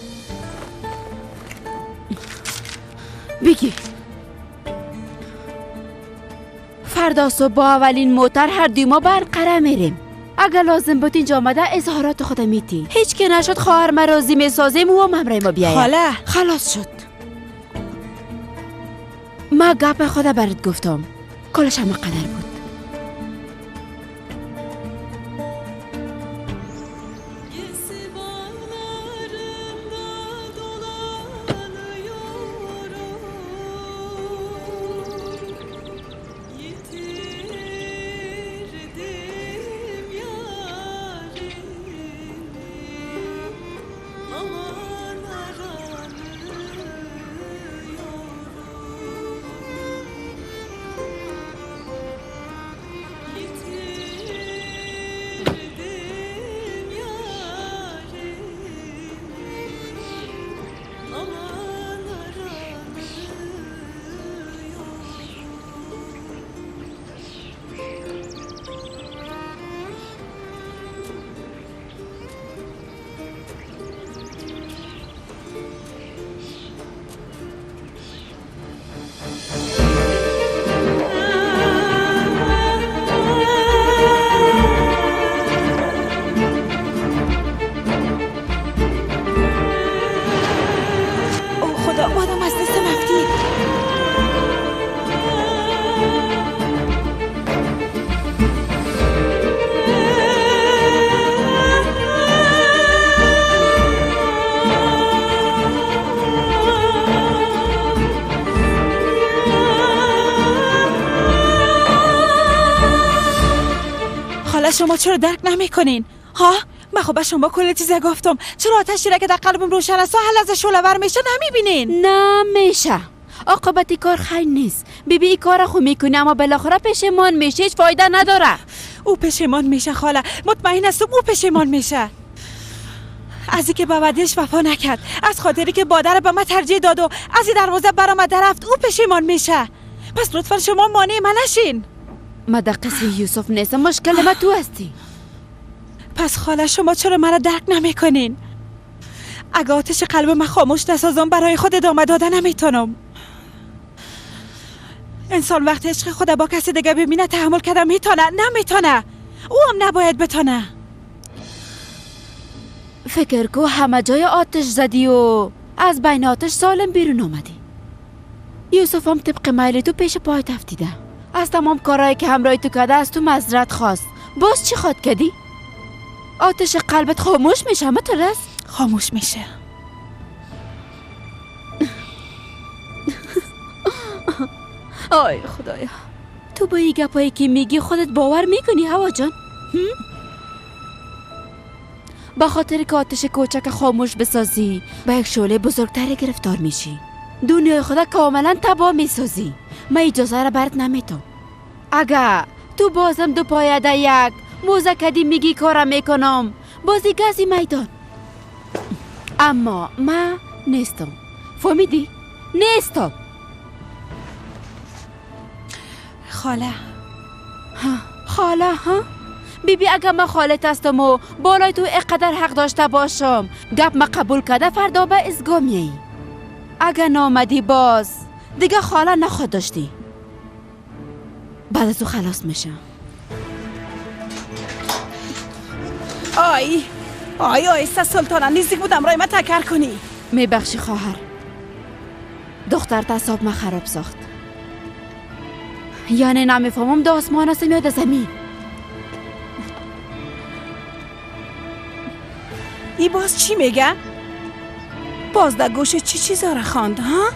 بگی فردا صبح با اولین موتر هر دوی ما برقرار میریم. اگر لازم بود اینجا آمده اظهارات خود میتی. هیچ که نشد خواهر ما راضی میسازیم و هم همراه ما بیاید. خاله خلاص شد. ما گپ خدا برات گفتم، کلش هم قدر بود. شما چرا درک نمیکنین؟ ها؟ من خب به شما کل چیز گفتم. چرا آتشی را که در قلبم روشن است و هر لحظه شعله‌ور میشه نمیبینین؟ نمیشه. عاقبت کار خیر نیست. بیبی این کار خو میکنی اما بالاخره پشیمان میشه، هیچ فایده نداره. او پشیمان میشه خاله، مطمئن هستم او پشیمان میشه. از اینکه به وعده‌اش وفا نکرد، از خاطری که بادر به من ترجیح داد و از این دروازه برآمده رفت، او پشیمان میشه. پس لطفا شما مانع من نشین. ما در قصه یوسف نیستم، مشکل ما تو هستی. پس خاله شما چرا مرا درک نمیکنین؟ اگه آتش قلب من خاموش نسازم برای خود ادامه داده نمیتونم. انسان وقتی عشق خود با کسی دیگه ببینه تحمل کرده میتونه، نمیتونه. او هم نباید بتونه. فکر کو همه جای آتش زدی و از بین آتش سالم بیرون آمدی. یوسف هم طبق میل تو پیش پایت افتیده. از تمام کارهایی که همراه تو کرده از تو معذرت خواست. باز چی خواد کردی؟ آتش قلبت خاموش میشه مترس؟ خاموش میشه. آی خدایا، تو با این گپایی که میگی خودت باور میکنی هوا جان؟ با خاطر که آتش کوچک خاموش بسازی با یک شعله بزرگتر گرفتار میشی. دنیای خدا کاملا تباه میسازی. من اجازه را برات نمیتم. اگه تو بازم دو پایده یک موزه کدی میگی کارم میکنم بازی گزی میدان، اما من نیستم. فهمیدی؟ نیستم. خاله. ها خاله ها؟ بیبی اگه من خالت هستم و بالای تو اقدر حق داشته باشم گپ ما قبول کرده فردا به ازگاه میایی. اگه نامدی باز دیگه خاله نخواد داشتی. بعد از او خلاص میشم. آی آی آیسته سلطانه، نزدیک بودم رای ما تکر کنی. میبخشی خواهر، دختر تصاب ما خراب ساخت. یعنی نمیفهمم ده آسمان هستم یا ده زمین. ای باز چی میگه؟ باز در گوش چی چیزا را خواند ها؟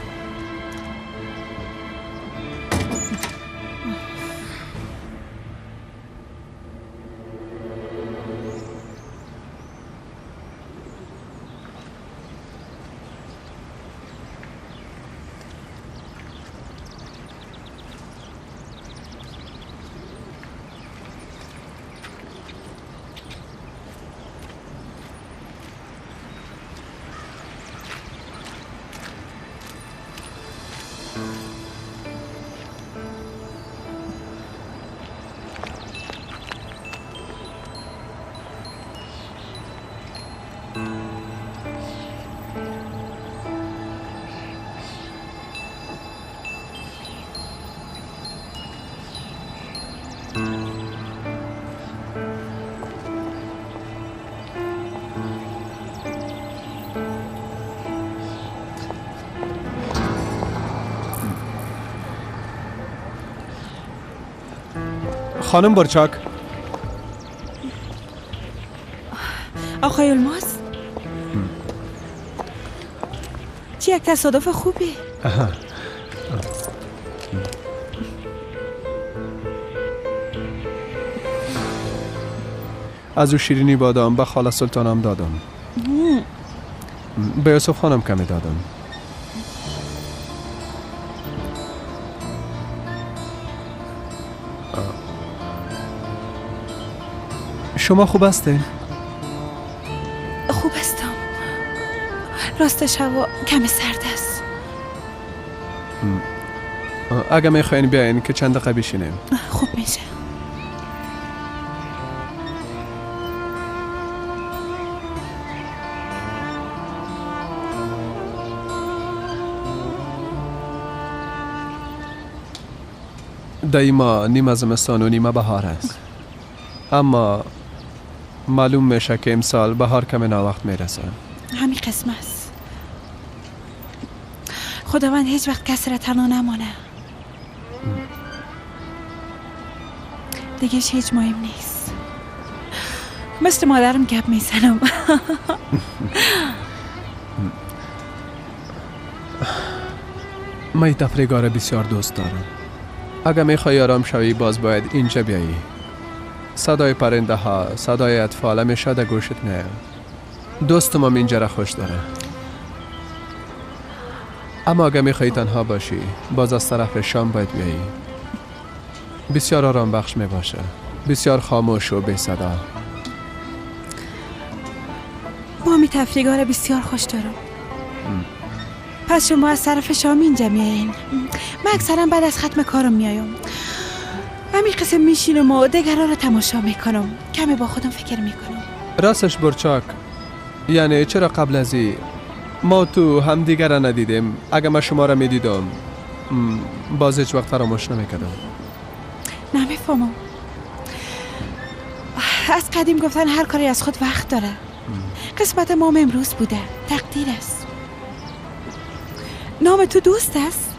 خانم برچاک. آقای الماس، چه یک تصادف خوبی. از او شیرینی بادام به خاله سلطانم دادم، به یوسف خانم کمی دادم. شما خوب هستین؟ خوب هستم. راستش هوا کمی سرد است. اگه میخواین بیاین که چند دقیقه بشینیم. خوب میشه. دیما نیمه زمستان و نیمه بهار است، اما معلوم میشه که امسال بهار کم ناوقت میرسه. همین قسم است. خداوند هیچ وقت کسی را تنها نمانه. دیگه هیچ مهم نیست. مثل مادرم گپ میزنم. من تفریحگاه را بسیار دوست دارم. اگر میخوای آرام شوی باز باید اینجا بیایی. صدای پرنده ها، صدای اطفال همیشه در گوشت میاد. دوستم هم اینجا را خوش داره. اما اگر میخوای تنها باشی باز از طرف شام باید بیایی. بسیار آرام بخش میباشه، بسیار خاموش و بی صدا. ما می تفریحگاه را بسیار خوش دارم. پس شما از طرف شام اینجا میایین؟ من اکثرا بعد از ختم کارم میایم. همین قسم میشینم و دیگرها را تماشا میکنم. کمی با خودم فکر میکنم. راستش برچاک، یعنی چرا قبل از این ما تو همدیگر را ندیدیم؟ اگر من شما را میدیدم باز هیچ وقت فراموش نمیکردم. نمیفهمم. از قدیم گفتن هر کاری از خود وقت داره. قسمت ما امروز بوده، تقدیر است. نام تو دوست است؟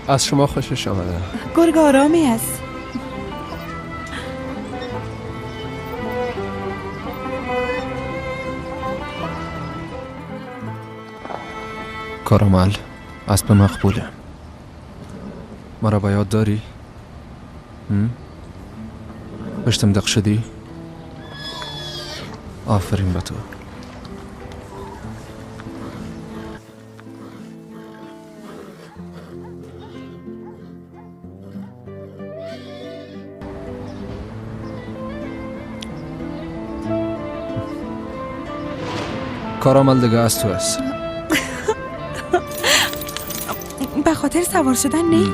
از شما خوشش آمده. گرگ آرامی است. کارامل اسب مقبوله. مرا به یاد داری؟ پشتم دق شدی؟ آفرین به تو. کارامل دیگه از تو است. به خاطر سوار شدن نه؟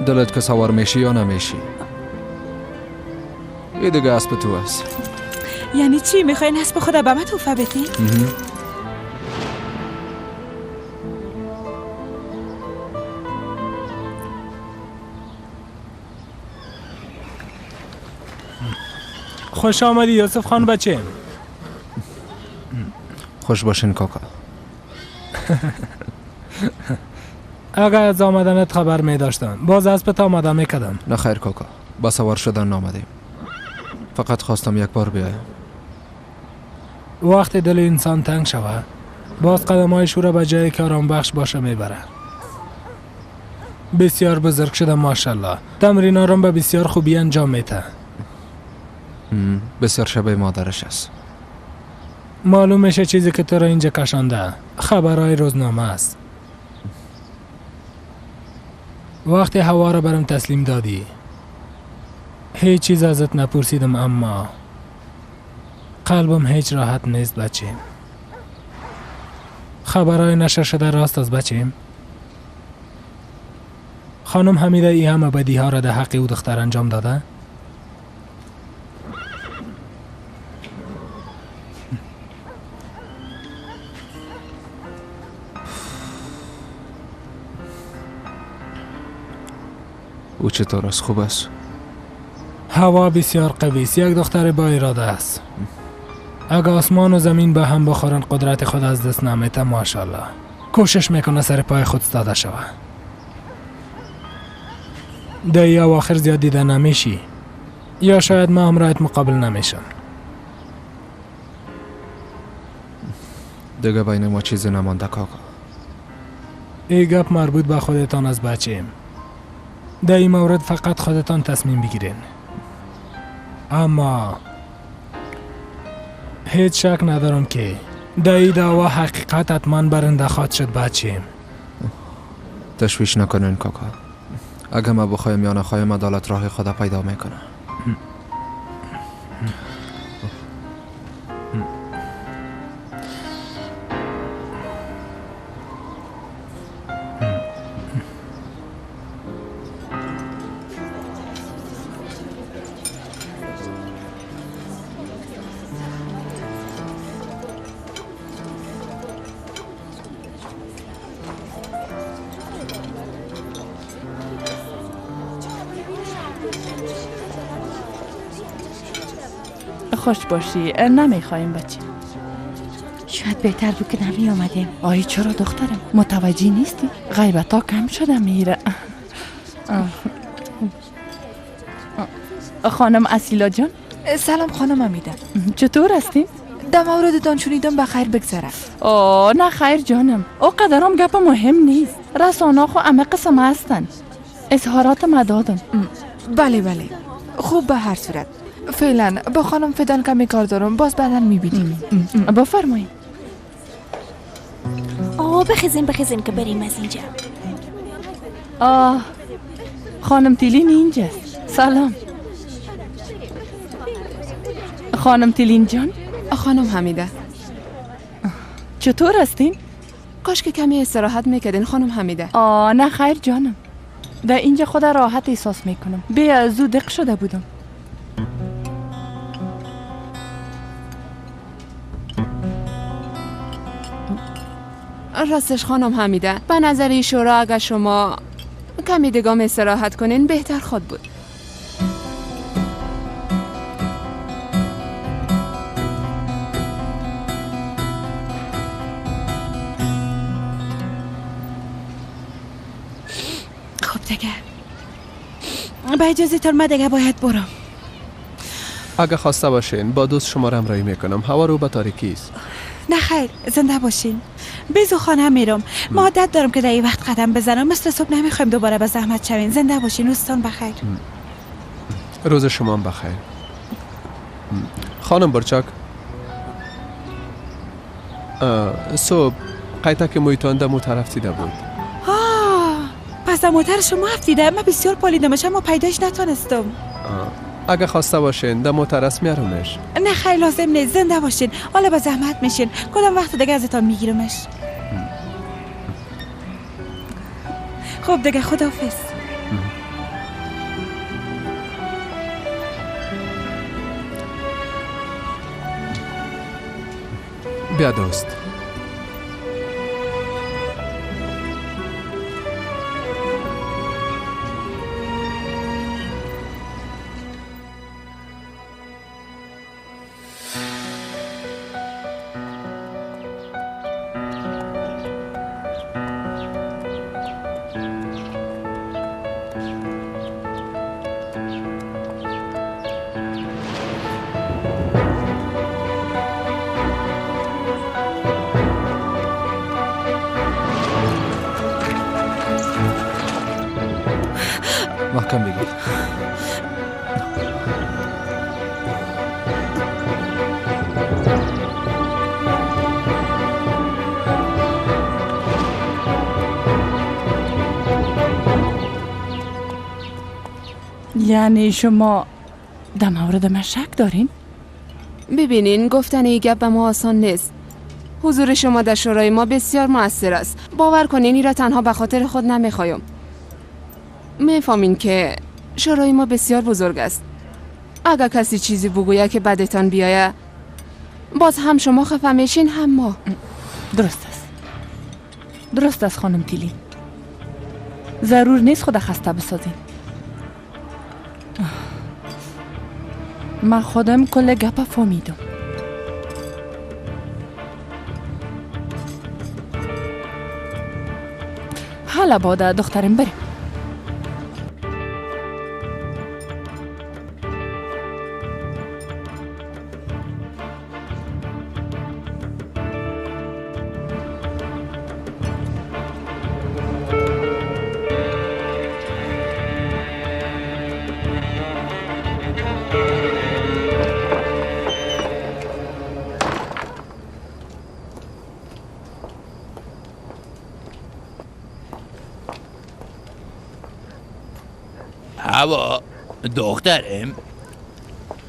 دلت که سوار میشی یا نمیشی؟ این دیگه اسب تو است. یعنی چی؟ میخواین اسب خدا به من تحفه بدی؟ خوش آمدی یوسف خان بچه. خوش باشین کاکا. اگر از آمدنت خبر می داشتم باز اسبت آماده می کردم. نه خیر کاکا، با سوار شدن نامدیم، فقط خواستم یک بار بیایم. وقتی دل انسان تنگ شود باز قدمایش او را به جایی که آرام بخش باشه میبره. بسیار بزرگ شده ماشاءالله، تمرین آرام به بسیار خوبی انجام میده. بسیار شبیه مادرش است. معلوم میشه چیزی که تو را اینجا کشانده خبرهای روزنامه است. وقتی هوا را برم تسلیم دادی هیچ چیز ازت نپرسیدم، اما قلبم هیچ راحت نیست بچیم. خبرهای نشر شده راست از بچیم؟ خانم حمیده ای همه بدی ها را در حق او دختر انجام داده؟ او چطور است؟ خوب است؟ هوا بسیار قوی است، یک دختر با اراده است. اگه آسمان و زمین به هم بخورن قدرت خود از دست نمیته ماشاءالله. کوشش میکنه سر پای خود استاده شوه. در ای اواخر زیاد دیده نمیشی، یا شاید ما همراهت مقابل نمیشم. دیگه بین ما چیزی نمانده کاکا. ای گپ مربوط به خودتان از بچیم. در این مورد فقط خودتان تصمیم بگیرین، اما هیچ شک ندارم که در این دعوا حقیقت حتما برنده خواهد شد بچیم. تشویش نکنین کاکا، اگه ما بخوایم یا نخوایم عدالت راه خدا پیدا میکنه. خوش باشی. نمیخوایم بچه. شاید بهتر بود که نمی آمدیم. آی چرا دخترم متوجه نیستی؟ غیبت ها کم شده میره. خانم اصیلا جان. سلام خانم امیده. چطور هستین؟ در موردتان شنیدم بخیر بگذره. آه نه خیر جانم، او قدرم گپ مهم نیست. رسانه خو همه قسم هستن. اظهارات ما دادم. بله بله خوب، به هر صورت فعلا با خانم فدان کمی کار دارم، باز بعدا میبینیم. بفرمایید. آه بخیزین بخیزین که بریم از اینجا. آه خانم تیلین اینجاست. سلام خانم تیلین جان. خانم حمیده چطور هستین؟ کاش که کمی استراحت میکردین خانم حمیده. آه نه خیر جانم، در اینجا خود راحت احساس میکنم. بی از او دق شده بودم. راستش خانم حمیده به نظر شورا اگر شما کمی دگام استراحت کنین بهتر خود بود. خب دیگه با اجازه تان من دیگه باید برم. اگه خواسته باشین با دوست شما را همراهی میکنم. هوا رو به تاریکی است. نه خیر زنده باشین. بیزو خانه میرم. ما عادت دارم که در این وقت قدم بزنم، مثل صبح نمیخوایم دوباره به زحمت شوین. زنده باشین دوستان بخیر. روز شما هم بخیر. خانم برچاک صبح قیتک مویتان در موتر افتیده بود. پس در موتر شما افتیده؟ من بسیار پالیدمش اما پیدایش نتانستم. اگه خواسته باشین در موتر است میارمش. نه خیلی لازم نیست، زنده باشین. حالا به زحمت میشین، کدام وقت دیگه ازتان میگیرمش. خب دیگه خداحافظ. بیا دوست. محکم بگیر. یعنی شما در مورد من شک دارین؟ ببینین، گفتن این گپ به ما آسان نیست. حضور شما در شورای ما بسیار موثر است. باور کنین این را تنها به خاطر خود نمیخوایم. میفهمین که شورای ما بسیار بزرگ است. اگر کسی چیزی بگوید که بدتان بیاید، باز هم شما خفه میشین هم ما. درست است. درست است خانم تیلی. ضرور نیست خود خسته بسازین. من خودم کل گپ فهمیدم. حالا باده دخترم بریم. هوا دخترم،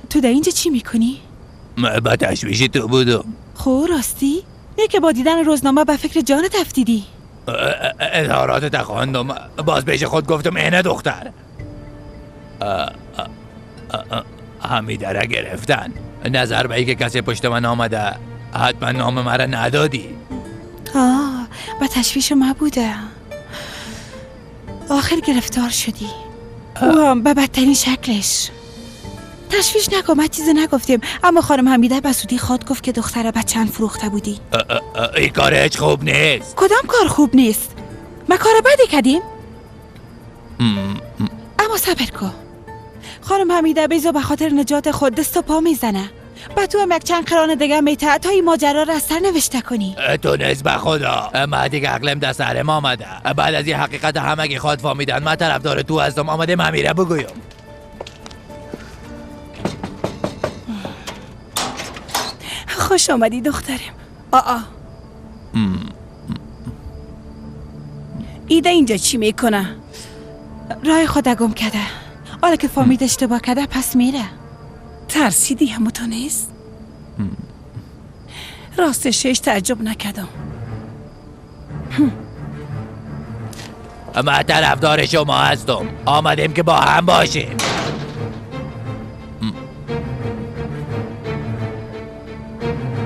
تو در اینجا چی میکنی؟ من با تشویش تو بودم. خب راستی؟ نه که با دیدن روزنامه به فکر جانت افتیدی. اظهارات تخواندم، باز پیش خود گفتم اینه دختر حمیده را گرفتن. نظر به اینکه کسی پشت من آمده حتما نام مرا ندادی. آه، با تشویش ما بوده. آخر گرفتار شدی، او هم به بدترین شکلش. تشویش نکن، من چیزی نگفتیم. اما خانم حمیده به سودی خواد گفت که دختر بچه‌ن فروخته بودی. این کار هیچ خوب نیست. کدام کار خوب نیست؟ ما کار بدی کردیم؟ اما صبر کن، خانم حمیده بیزا به خاطر نجات خود دست و پا میزنه. به تو هم یک چند قران دیگه میته تا این ماجرا را از سر نوشته کنی. تو نیز به خدا، من دیگه عقلم در سرم آمده. بعد از این حقیقت همگی خود فهمیدن من طرفدار تو هستم. آمده همیره بگویم. خوش آمدی دخترم. آآ ایده اینجا چی میکنه؟ رای خود گم کرده. حالا که فهمید اشتباه کرده پس میره. ترسیدی همو تو نیست؟ راستش هیچ تعجب نکردم. من طرفدار شما هستم. آمدیم که با هم باشیم.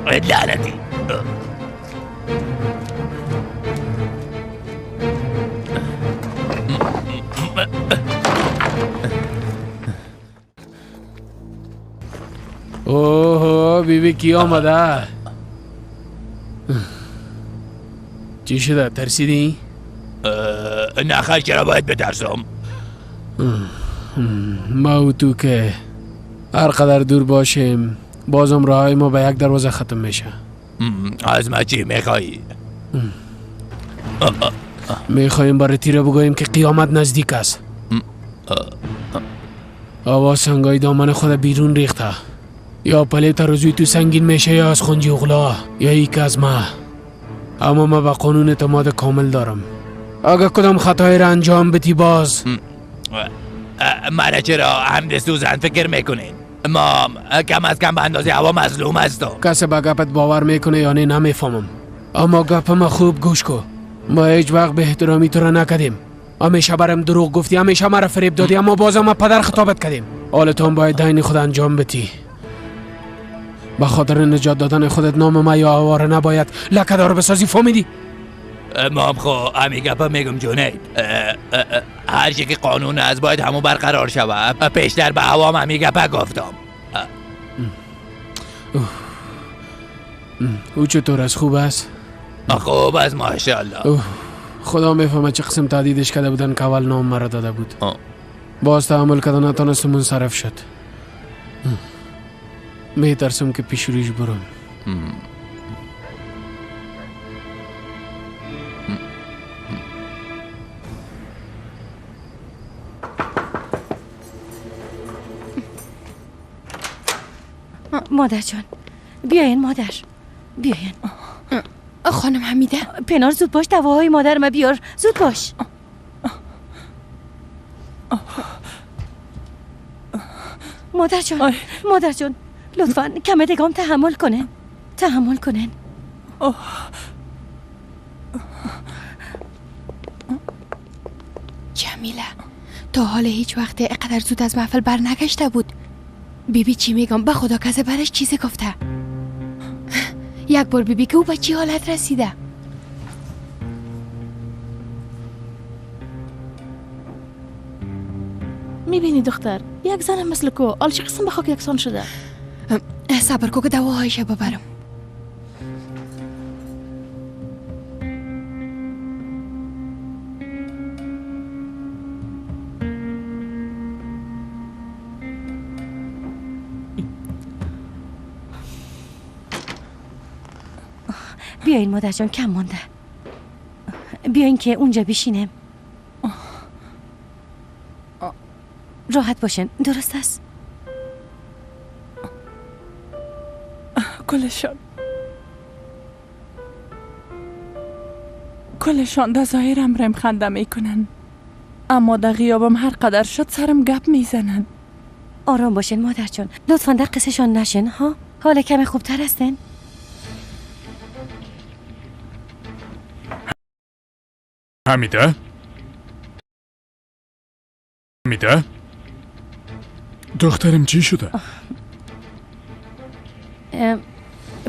لعنتی. اوه بیبی کی آمده؟ چی شده؟ ترسیدی؟ نه خیر، چرا باید بترسم؟ ما و تو که هر قدر دور باشیم بازم راهای ما به یک دروازه ختم میشه. از ما چی میخوایی؟ میخواییم برای تیره بگوییم که قیامت نزدیک است. آواز سنگای دامن خود بیرون ریخته. یا پلی ترازوی تو سنگین میشه یا از خونجی اغلا یا یک از ما. اما ما به قانون اعتماد کامل دارم. اگه کدام خطایی را انجام بدی باز مرا چرا هم سوزن فکر میکنین؟ ما کم از کم به اندازه هوا مظلوم هستم. کسی به گپت باور میکنه یا نه نمیفهمم، اما گپ ما خوب گوش کن. ما هیچ وقت به احترامی تو را نکردیم. همیشه برم دروغ گفتی، همیشه مرا فریب دادی، اما بازم ما پدر خطابت کردیم. حالتان باید دین خود انجام بدی. به خاطر نجات دادن خودت نام ما یا آواره نباید لکه‌دار بسازی، فهمیدی؟ مام خو همی گپا میگم جونید، هر چی که قانون است باید همو برقرار شود. پیشتر به عوام همی گپا گفتم. او چطور است؟ خوب است؟ خوب است ماشاءالله. خدا میفهمه چه قسم تهدیدش کرده بودن که اول نام مرا داده بود. باز تحمل کرده نتانستم، منصرف شد. میترسم که پیش رویش برم. مادر جان بیاین، مادر بیاین. خانم حمیده پنار زود باش، دواهای مادر ما بیار، زود باش. مادر جان، مادر جان لطفا کم دگام تحمل کنه، تحمل کنن. جمیله تا حال هیچ وقت اقدر زود از محفل بر نگشته بود. بیبی چی میگم، به خدا کسی برش چیزی گفته. یک بار بیبی که او به چی حالت رسیده. میبینی دختر، یک زن مثل کو آل چه قسم به خاک یکسان شده. صبر کو که دواهایش ببرم. بیاین مادر جان، کم مانده. بیاین که اونجا بشینم. راحت باشین، درست است؟ کلشان در ظاهرم رم خنده میکنن، اما در غیابم هر قدر شد سرم گپ میزنن. آرام باشین مادر جان، لطفا در قصهشان نشین ها. حال کمی خوبتر هستین؟ حمیده؟ حمیده؟ دخترم چی شده؟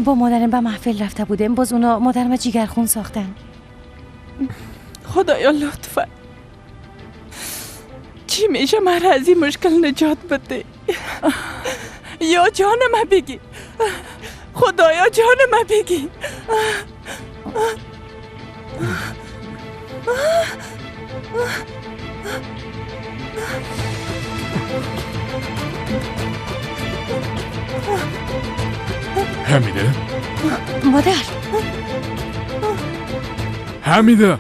با مادرم به محفل رفته بودیم، باز اونا مادرم جیگرخون ساختن. خدایا لطفا چی میشه مرا از این مشکل نجات بده. یا جان من بگی، خدایا جان من بگی. حمیده؟ مادر حمیده،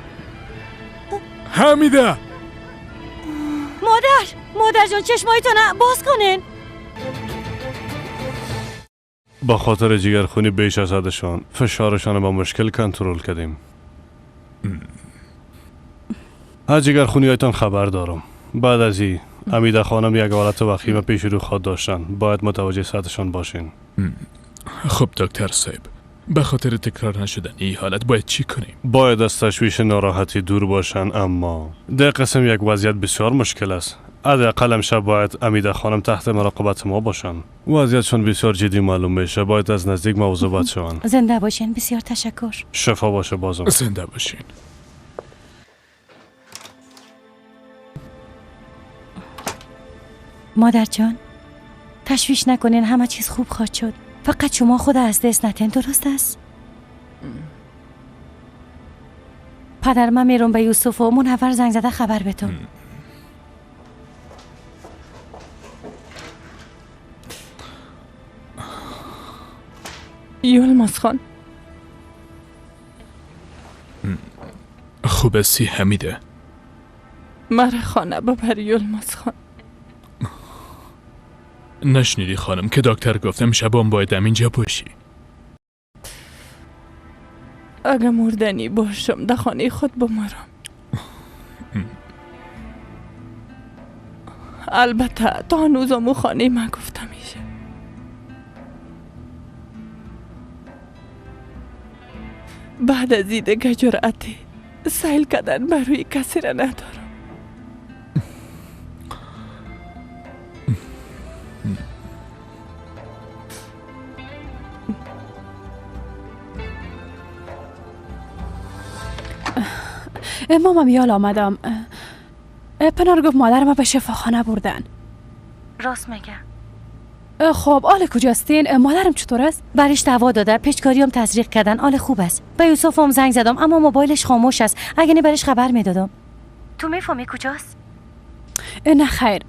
حمیده، مادر، مادر جان چشمایتون باز کنین. با خاطر جگرخونی بیش از حدشان فشارشان با مشکل کنترل کردیم. از جگرخونی هایتان خبر دارم. بعد از این حمیده خانم یک حالت وخیم پیش رو خواد داشتن، باید متوجه صحتشان باشین. خب دکتر صاحب، به خاطر تکرار نشدن این حالت باید چی کنیم؟ باید از تشویش ناراحتی دور باشن، اما در قسم یک وضعیت بسیار مشکل است. حداقل امشب باید حمیده خانم تحت مراقبت ما باشن. وضعیتشون بسیار جدی معلوم میشه، باید از نزدیک مواظبت شون. زنده باشین، بسیار تشکر. شفا باشه بازم. زنده باشین. مادر جان تشویش نکنین، همه چیز خوب خواهد شد. فقط شما خود از دست نتین، درست است؟ پدر من میرم به یوسف و منور زنگ زده خبر بتم. یلماز خان خوب هستی حمیده؟ مرا خانه ببر یلماز خان. نشنیدی خانم که دکتر گفتم شبان باید اینجا باشی؟ اگه مردنی باشم در خانه خود بمرم. البته تا هنوزم او خانه من گفته میشه. بعد از این دیگه جرأت سیل کردن بر روی کسی را ندارم. ماما یال آمدم. پنار گفت مادرم به شفاخانه بردن. راست میگه. خب آل کجاستین؟ مادرم چطور است؟ برش دوا داده، پیچکاریم تزریق کردن، آل خوب است. به یوسف هم زنگ زدم اما موبایلش خاموش است. اگه نه برش خبر میدادم. تو میفهمی کجاست؟ نه خیر،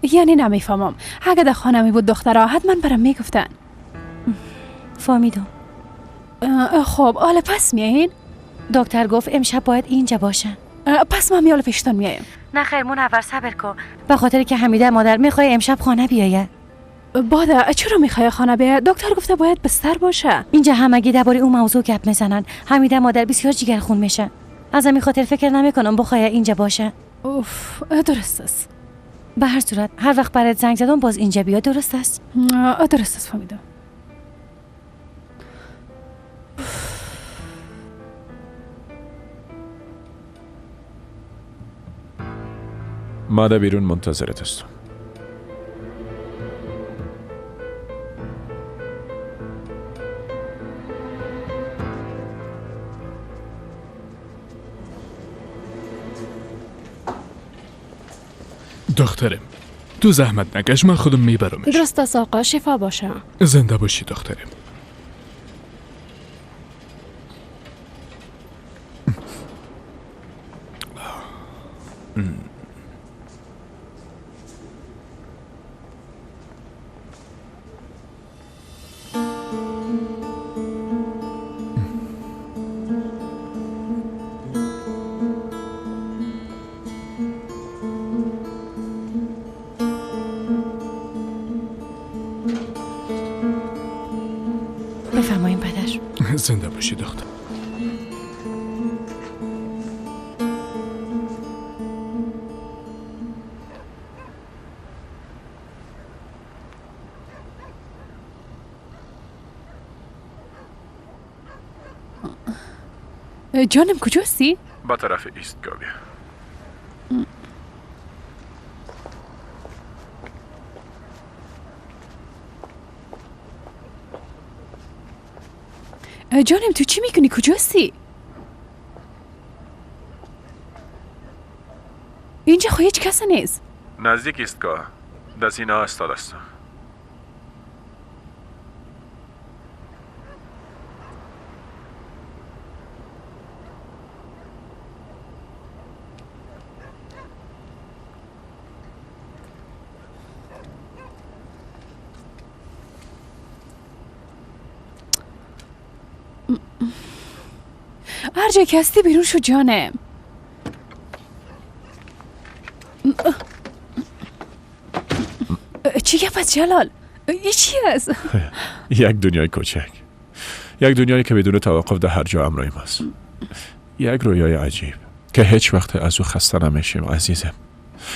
یعنی نمیفهمم. اگه در خانه می بود دخترها حتما برام میگفتن. فهمیدم. خب آل پس میایین؟ دکتر گفت امشب باید اینجا باشه. پس من میال پیشتان میایم. نه خیر منور صبر کن، به خاطر که حمیده مادر میخوای امشب خانه بیایه. باده چرا میخوای خانه بیه؟ دکتر گفته باید بستر باشه. اینجا همگی درباره اون موضوع گپ میزنن. حمیده مادر بسیار جگرخون میشه. از همین خاطر فکر نمیکنم بخواه اینجا باشه. اوف درست است. به هر صورت هر وقت برات زنگ زدم باز اینجا بیا، درست است؟ درست است فهمیدم. ما در بیرون منتظرت هستم. دخترم تو زحمت نکش، من خودم میبرمش. درست است آقا، شفا باشه. زنده باشی دخترم. بفرمایین پدر. زنده باشی دختر. جانم کجاستی؟ با طرف ایستگاه بیا. جانم تو چی میکنی؟ کجاستی؟ اینجا خو هیچ کس نیست. نزدیک ایستگاه در اینا استاد هستم. هر جای که هستی بیرون شو جانم. چی گپ است جلال؟ ای چی است؟ یک دنیای کوچک، یک دنیایی که بدون توقف در هر جا همراه ماست، یک رویای عجیب که هیچ وقت از او خسته نمیشیم عزیزم.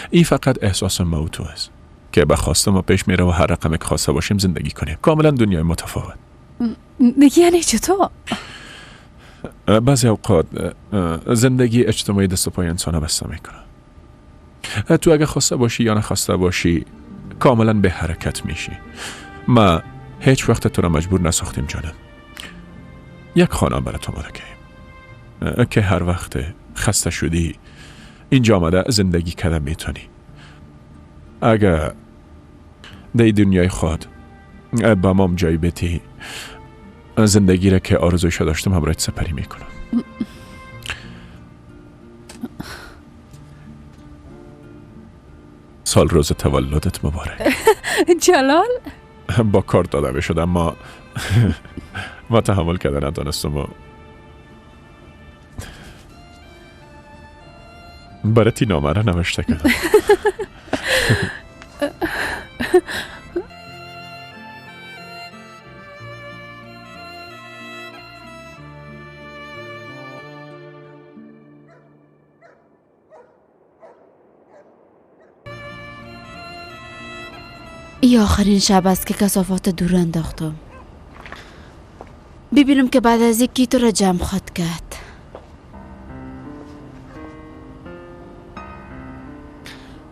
این فقط احساس ما و تو است که به خواسته ما پیش میره و هر رقم که خواسته باشیم زندگی کنیم. کاملا دنیای متفاوت. یعنی چطور؟ بعضی اوقات زندگی اجتماعی دست و پای انسان بسته میکنه. تو اگه خواسته باشی یا نخواسته باشی کاملا به حرکت میشی. ما هیچ وقت تو را مجبور نساختیم جانم. یک خانه برات آماده کردیم که هر وقت خسته شدی اینجا آمده زندگی کردن میتونی. اگه در دنیای خود با مام جای بتی، زندگی را که آرزویش داشتم همراهت سپری میکنم. سال روز تولدت مبارک. جلال با کار داده شدم، اما ما تحمل کردن ندانستم و برای نامه را نوشته کردم. ای آخرین شب است که کثافات دور انداختم. ببینم که بعد از یکی تو را جمع خواد کرد.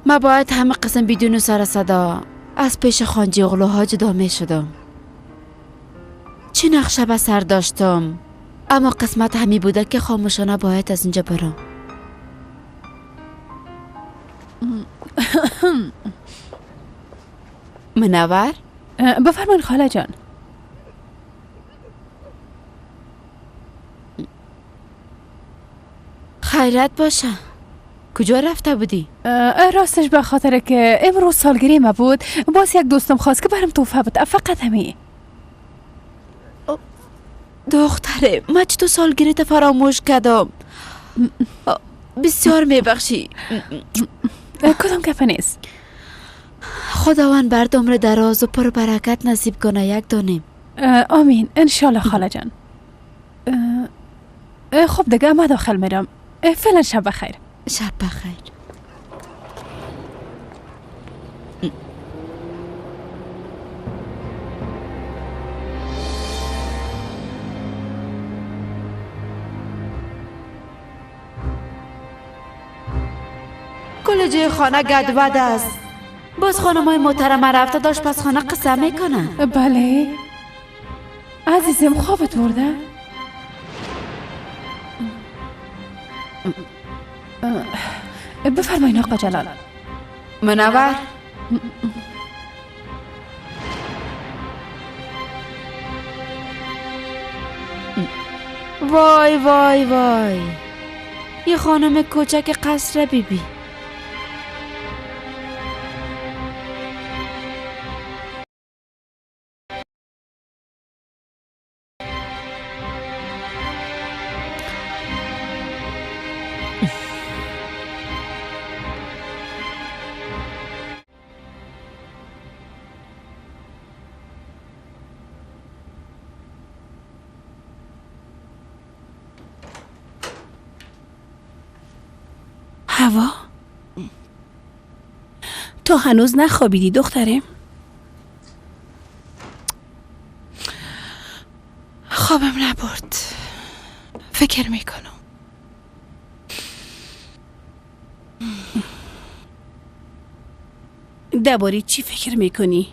ما باید همه قسم بدون سر صدا از پیش خانجی اغلوها جدا می شدم. چه نقشه به سر داشتم، اما قسمت همی بوده که خاموشانه باید از اینجا برم. منور؟ بفرمایید خاله جان. خیرت باشه. کجا رفته بودی؟ راستش به خاطر که امروز سالگیری ما بود، باز یک دوستم خواست که برم توفه بده، فقط همین. دختره من چطور سالگیریت فراموش کردم؟ بسیار میبخشی. کدام گپ نیست. خداوند برد عمر دراز و پر برکت نصیب کنه یک دانیم. آمین انشالله خاله جان. خب دیگه ما داخل میرم. فعلا شب بخیر. شب بخیر. کل جای خانه گدود است. باز خانم های محترمه رفته داشت پس خانه قصه میکنه. بله عزیزم خوابت برده؟ بفرمایین آقا جلال. منور وای وای وای، یه خانم کوچک قصر بیبی. هوا تو هنوز نخوابیدی دختره؟ خوابم نبرد. فکر میکنم. درباره چی فکر میکنی؟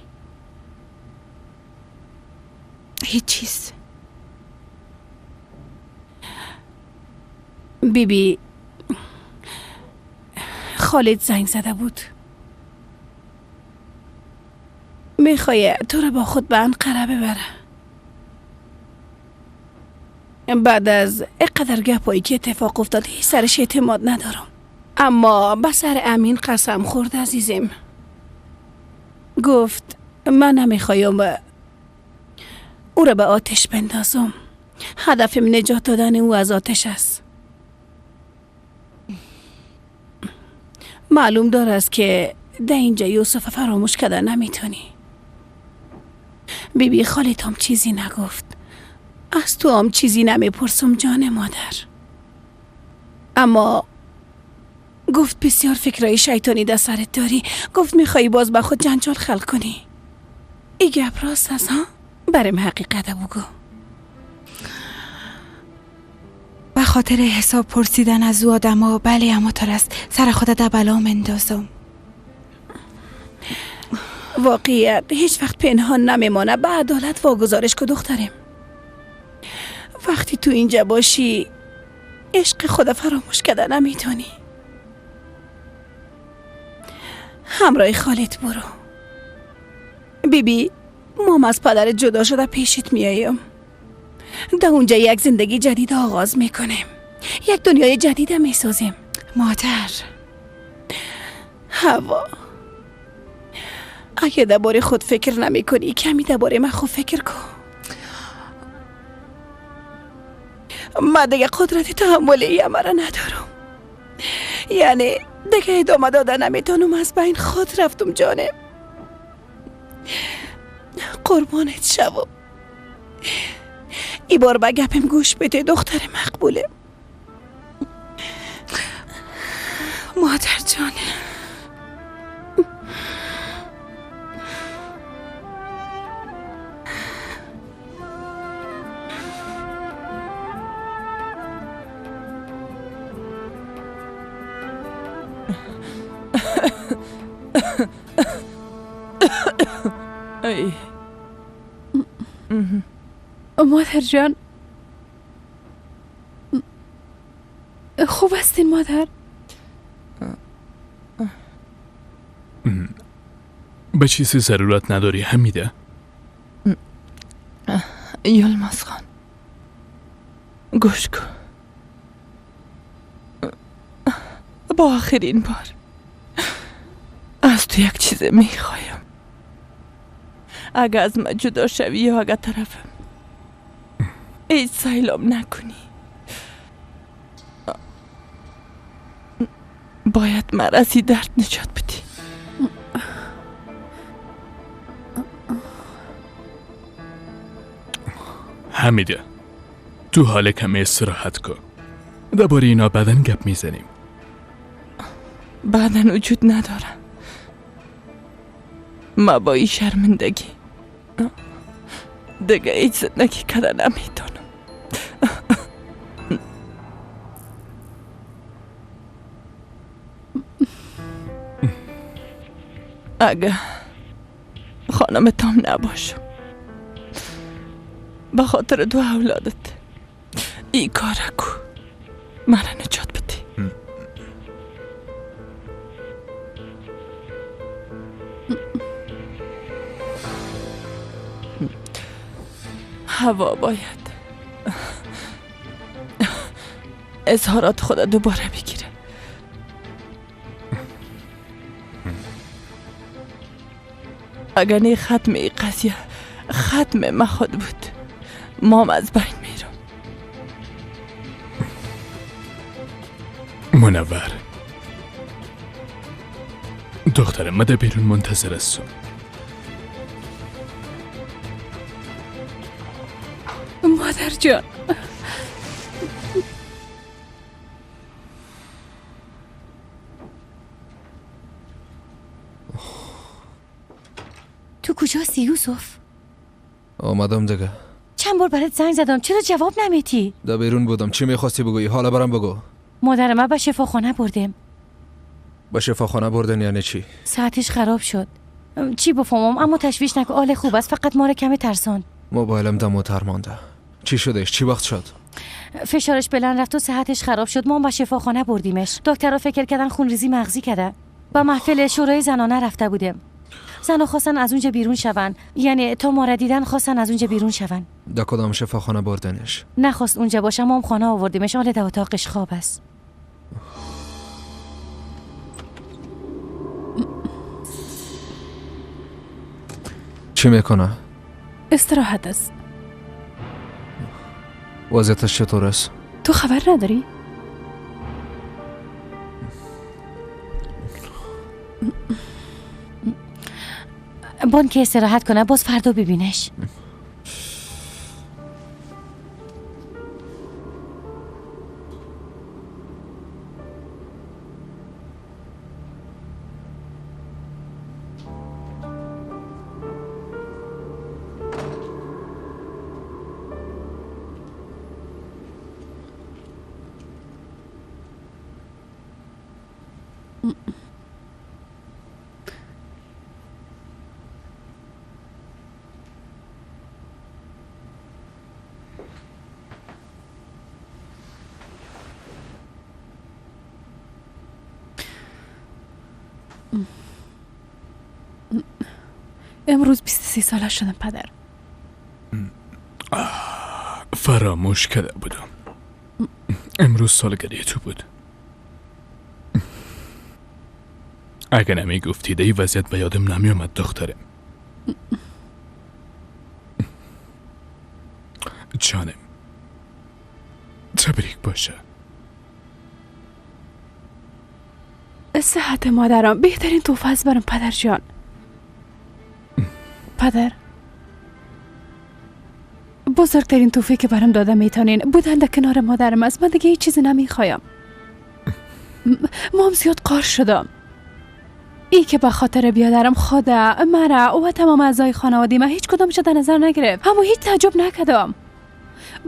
هیچ چیز. بیبی خالد زنگ زده بود. میخواه تو رو با خود به انقره ببره. بعد از اینقدر گپایی که اتفاق افتاد هیچ سرش اعتماد ندارم، اما به سر امین قسم خورد عزیزم. گفت من نمیخوایم او را به آتش بندازم، هدفم نجات دادن او از آتش است. معلوم دار است که در اینجا یوسف فراموش کرده نمیتونی. بیبی خالت هم چیزی نگفت، از تو هم چیزی نمیپرسم جان مادر، اما گفت بسیار فکرهای شیطانی در سرت داری. گفت میخوایی باز به خود جنجال خلق کنی. ای گپ راست است ها؟ برم حقیقت بگو. به خاطر حساب پرسیدن از او آدم ها بله، اما ترست سر خود در بلا مندازم. واقعیت هیچ وقت پنهان نمیمانه. به عدالت واگذارش که دخترم. وقتی تو اینجا باشی عشق خدا فراموش کرده نمیتونی. همراه خالت برو. بیبی مام از پدر جدا شده پیشت میایم. در اونجا یک زندگی جدید آغاز میکنیم، یک دنیای جدید میسازیم. مادر هوا اگه درباره خود فکر نمی کنی کمی درباره من خود فکر کن. من دیگه قدرت تحمل یه مرا ندارم، یعنی دیگه ادامه دادن نمیتونم. از بین خود رفتم جانم، قربانت شوم. ای بار به گپم گوش بده دختر مقبوله. مادر جان ای مادر جان خوب هستین مادر؟ به چیزی ضرورت نداری حمیده. یلماز خان گوش کن، با آخرین بار از تو یک چیز میخوایم. اگه از من جدا شوی یا اگه طرفم هیچ سیلام نکنی، باید مرا از این درد نجات بدی. حمیده، تو حال کمی استراحت کن. درباره اینا بعدن گپ میزنیم. بعدن وجود نداره. ما با این شرمندگی دیگه هیچ زندگی کردن نمیتونم. اگه خانمتام نباشم به خاطر دو اولادت ای کارکو مرا نجات بدی. هوا باید اظهارات خود دوباره بگیره. اگر نه ختم این قضیه ختم ما خود بود، مام از بین میرم. منور دخترم، من در بیرون منتظر هستم. مادر جان، تو کجاستی یوسف؟ آمدم دیگه. چند بار برات زنگ زدم، چرا جواب نمیدی؟ در بیرون بودم. چی میخواستی بگویی؟ حالا برام بگو. مادر من به شفاخانه بردیم. به شفاخانه بردن یعنی چی؟ ساعتش خراب شد. چی بفهمم؟ اما تشویش نکن، حال خوب است، فقط ما رو کمی ترسان. موبایلم در موتر مانده. چی شدش؟ چی وقت شد؟ فشارش بلند رفت و صحتش خراب شد. ما به شفاخانه بردیمش. دکترها فکر کردن خونریزی مغزی کرده. به محفل شورای زنانه رفته بودیم. زنها خواستن از اونجا بیرون شون، یعنی تا ما را دیدن خواستن از اونجا بیرون شون. در کدام شفاخانه بردنش؟ نخواست اونجا باشه، ما هم خانه آوردیمش. حال در اتاقش خواب است. چی میکنه؟ استراحت است. وضعیتش چطور است؟ تو خبر نداری؟ بان که استراحت کنه، باز فردا ببینش. امروز 23 ساله شدم پدر. فراموش کرده بودم. امروز سالگردی تو بود. اگه نمی گفتی دی وضعیت به یادم نمی آمد دخترم. جانم تبریک باشه. صحت مادرم بهترین تحفه است برام پدر جان. پدر، بزرگترین تحفه که برام داده میتونین بودن در کنار مادرم است. من دیگه هیچ چیزی نمیخوایم. مام زیاد قار شدم. ای که به خاطر بیادرم خدا مرا و تمام اعضای خانواده ما هیچ کدامش در نظر نگرفت، اما هیچ تعجب نکردم.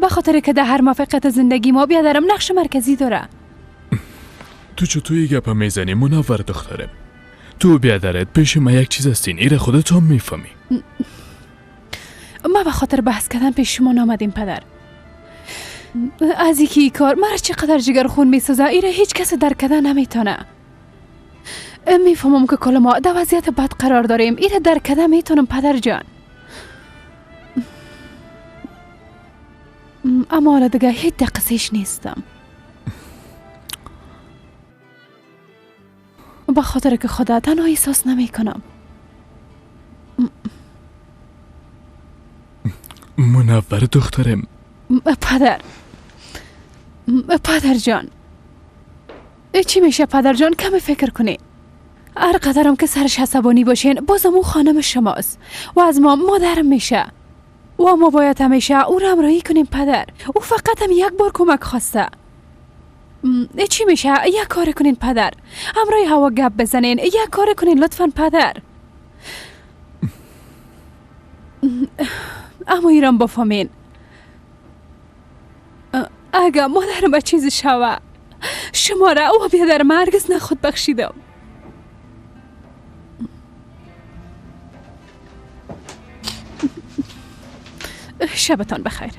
به خاطر که در هر موفقیت زندگی ما بیادرم نقش مرکزی داره. تو چطور گپ میزنی منور دخترم؟ تو بیادرت پیش ما یک چیز هستین، ایره خودت هم میفهمی. ما به خاطر بحث کردن پیش شما نامدیم پدر. از اینکه ای کار مرا چقدر جگر خون میسازه ایره هیچ کس درک کردن نمیتونه. میفهمم که کل ما در وضعیت بد قرار داریم، ایره درک کردن میتونم پدر جان. اما حالا دیگه هیچ دقیقش نیستم. به خاطر که خدا تنها احساس نمی کنم. منور دخترم. پدر، پدر جان، چی میشه پدر جان؟ کمی فکر کنی. هر قدرم که سرش عصبانی باشین بازم او خانم شماست و از ما مادرم میشه. و ما باید همیشه او را همراهی کنیم پدر. او فقط هم یک بار کمک خواسته. چی میشه؟ یک کار کنین پدر، همراه هوا گپ بزنین، یک کار کنین لطفا پدر. اما ایران بفهمین اگه مادرم به چیزی شوه شما را او بیادر هرگز نخود بخشیدم. شبتان بخیر.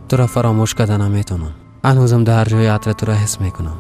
تو را فراموش کردن نمیتونم. هنوزم در هر جای عطر تو را حس میکنم.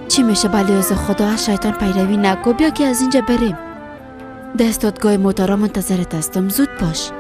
چی میشه بلیاز خدا از شیطان پیروی نکو، بیا که از اینجا بریم. دست دادگاه مدارا منتظرت هستم، زود باش.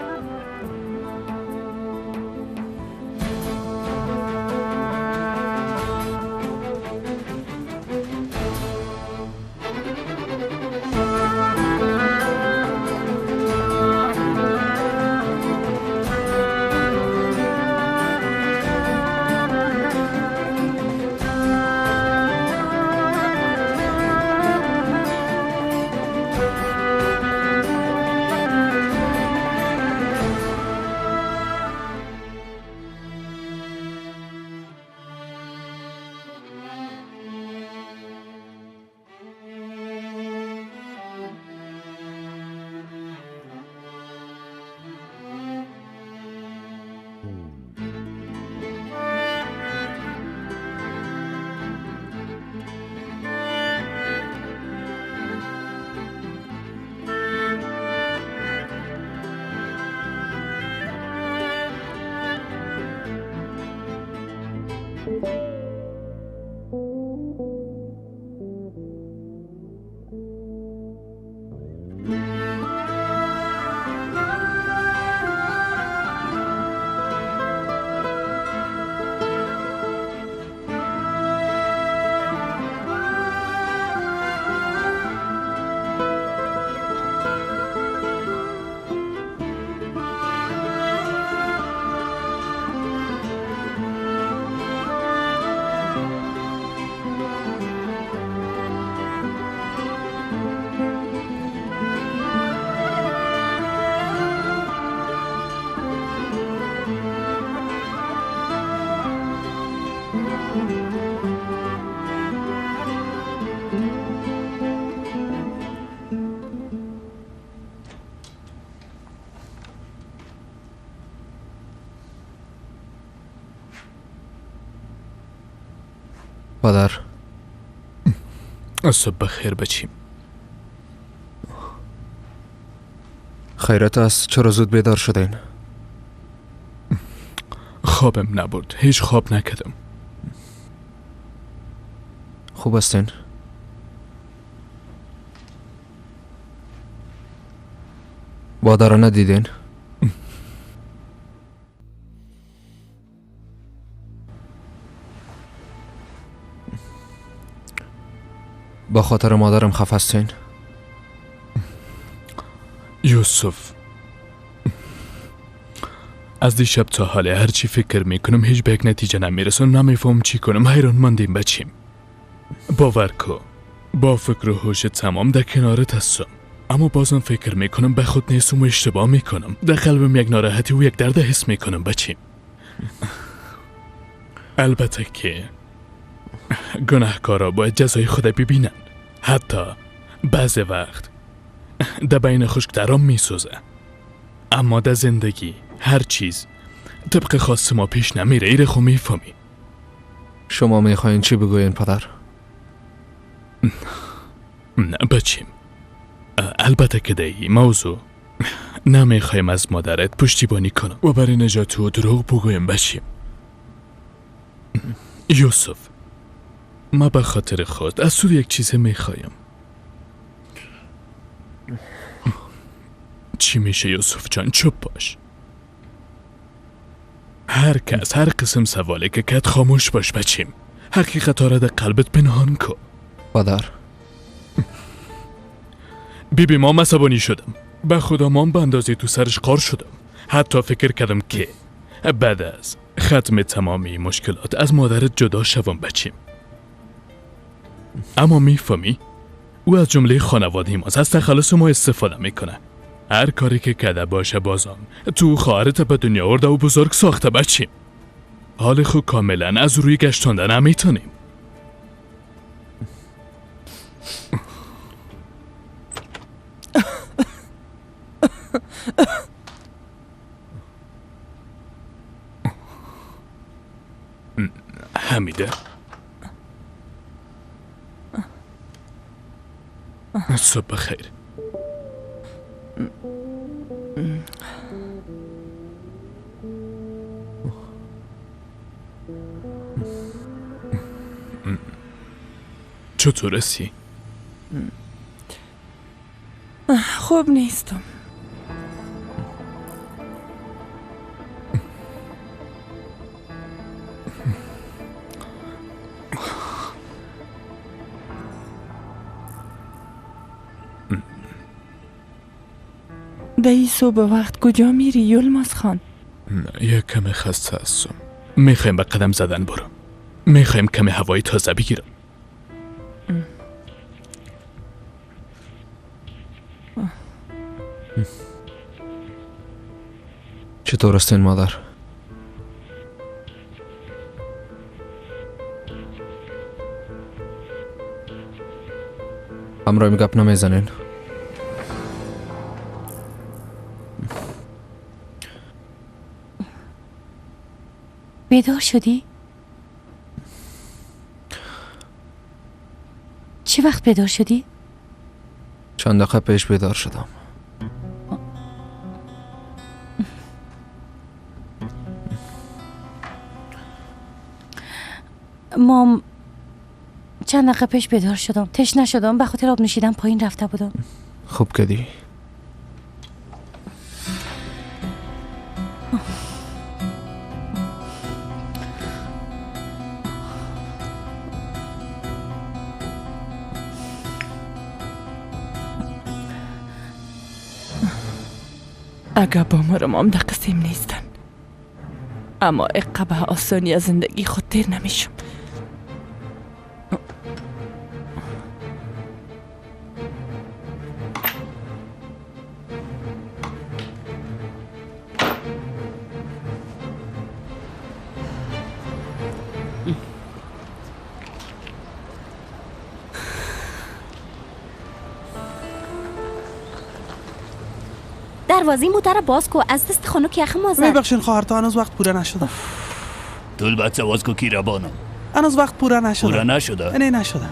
صبح بخیر بچیم. خیرت است، چرا زود بیدار شدین؟ خوابم نبرد، هیچ خواب نکردم. خوب هستین؟ مادر را ندیدین؟ با خاطر مادرم خفه هستین؟ یوسف، از دیشب تا حاله هرچی فکر میکنم هیچ به یک نتیجه نمیرسم. نمیفهم چی کنم، حیران ماندیم بچیم. باور کو با فکر و هوش تمام در کنارت هستم، اما بازم فکر میکنم به خود نیستم و اشتباه میکنم. در قلبم یک ناراحتی و یک درد حس میکنم بچیم. البته که گناهکارا باید جزای خود ببینن. حتی بعض وقت در بین خشکترام میسوزه، اما در زندگی هر چیز طبق خواست ما پیش نمیره. ایره خو میفهمی. شما میخواین چی بگوین پدر؟ نه بچیم، البته که دی موضوع نمیخوایم از مادرت پشتیبانی کنم و برای نجات او دروغ بگویم بچیم. یوسف، ما به خاطر خود از تو یک چیز میخوایم. چی میشه یوسف جان؟ چوب باش. هر کس هر قسم سوالی که کد خاموش باش بچیم. حقیقت را در قلبت پنهان کن. پدر، بیبی ما عصبانی شدم. به خدا من به اندازه تو سرش قار شدم. حتی فکر کردم که بعد از ختم تمامی مشکلات از مادرت جدا شوم بچیم. اما میفهمی او از جمله خانواده ماست، از تخلص ما استفاده میکنه. هر کاری که کده باشه بازم تو خواهرت به دنیا آورده و بزرگ ساخته بچیم. حال خود کاملا از روی گشتانده نمیتونیم. حمیده، صبح بخیر. چطور هستی؟ خوب نیستم. در این صبح وقت کجا میری یلماز خان؟ یک کمی خسته هستم. میخوایم به قدم زدن برم. میخوایم کمی هوای تازه بگیرم. چطور هستین مادر؟ همراهیم گپ نمیزنین؟ بیدار شدی؟ چه وقت بیدار شدی؟ چند دقیقه پیش بیدار شدم. مام چند دقیقه پیش بیدار شدم. تشنه شدم، به خاطر آب نوشیدن پایین رفته بودم. خوب کردی. اگه با مرمام در قسیم نیستن، اما اقا به آسانی از زندگی خود تیر نمیشم. دروازه موتر باز کو، از دست خانو که یخ ما زد. میبخشین خواهر، تا هنوز وقت پوره نشده. طول بچه باز کو کی ربانم. هنوز وقت پوره نشده. پوره نشده؟ نه نشده.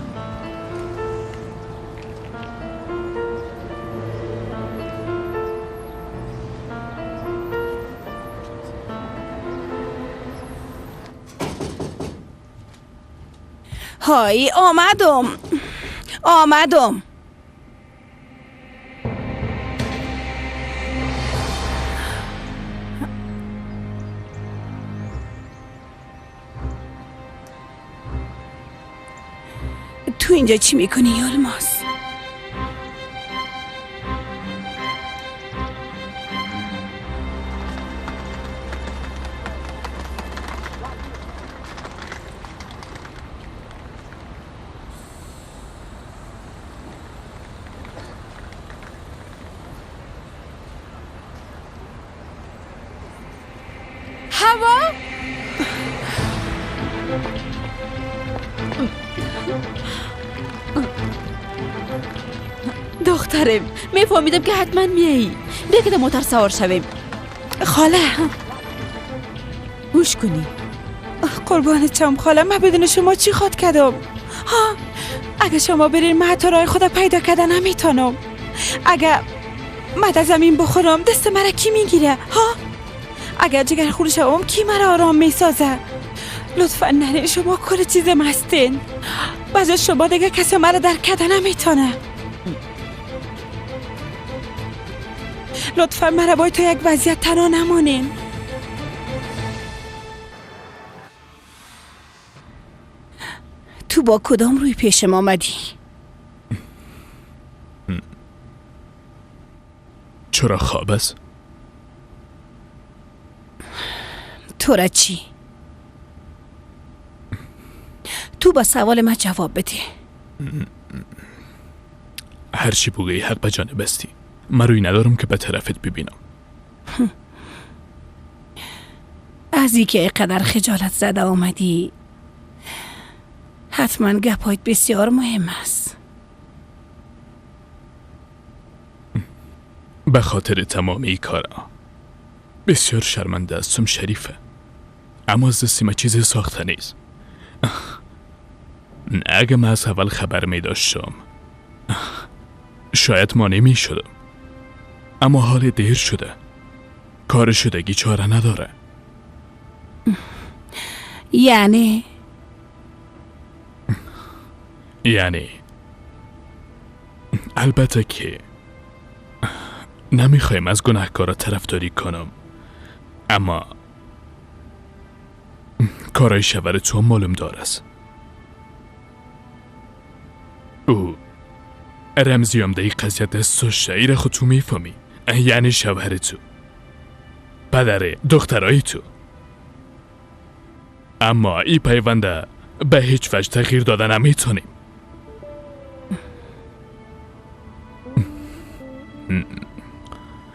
های آمدم. تو اینجا چی میکنی یلماز؟ هوا؟ دخترم میفهمیدم که حتما میایی. بیا که در موتر سوار شویم. خاله گوش کنی. قربان چم خاله، من بدون شما چی خواد کردم؟ ها اگه شما برین من حتی راه خدا پیدا کردن نمیتونم. اگه من در زمین بخورم دست مرا کی میگیره؟ ها اگر جگر خون شوم کی مرا آرام میسازه؟ لطفا نرین، شما کل چیزم هستین. بجا شما دیگه کسی مرا درک کرده نمیتونه. لطفا مرا باید تو یک وضعیت تنها نمانین. تو با کدام روی پیشم آمدی؟ چرا خواب است؟ تو را چی؟ تو با سوال من جواب بده. هر چی بگویی حق به جانب استی. من روی ندارم که به طرفت ببینم. از ای که اینقدر خجالت زده آمدی حتما گپایت بسیار مهم است. به خاطر تمام ای کارا بسیار شرمنده هستم شریفه، اما از دستی من چیزی ساخته نیست. اگه من از اول خبر می داشتم شاید مانع می شدم، اما حال دیر شده. کار شدگی چاره نداره. یعنی؟ یعنی البته که نمیخوایم از گناهکارا طرفداری کنم، اما کارای شوهر تو معلوم دار است. او رمزی هم در قضیه دست داشته. ایره خود تو میفهمی، یعنی شوهر تو، پدر دخترای تو. اما ای پیونده به هیچ وجه تغییر داده نمیتونیم.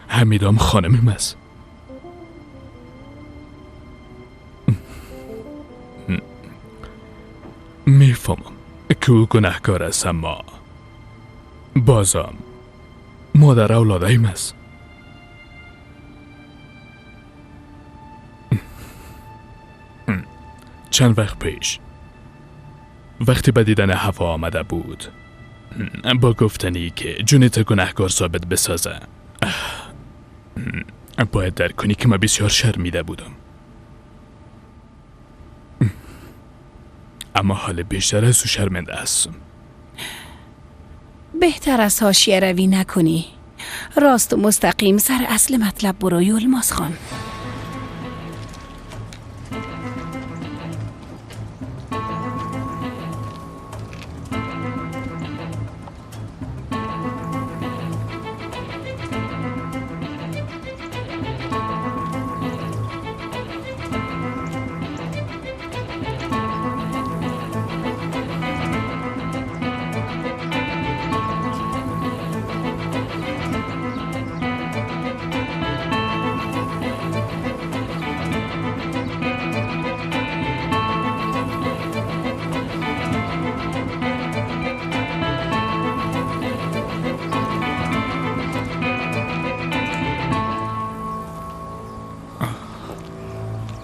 حمیدام خانمیم است. میفهمم که او گناهکار است، اما بازم مادر اولادایم است. چند وقت پیش وقتی به دیدن هوا آمده بود با گفتنی که جونت گناهکار ثابت بسازه، باید درک کنی که من بسیار شرمیده بودم، اما حال بیشتر از او شرمنده هستم. بهتر از حاشیه روی نکنی. راست و مستقیم سر اصل مطلب برو یلماز خان.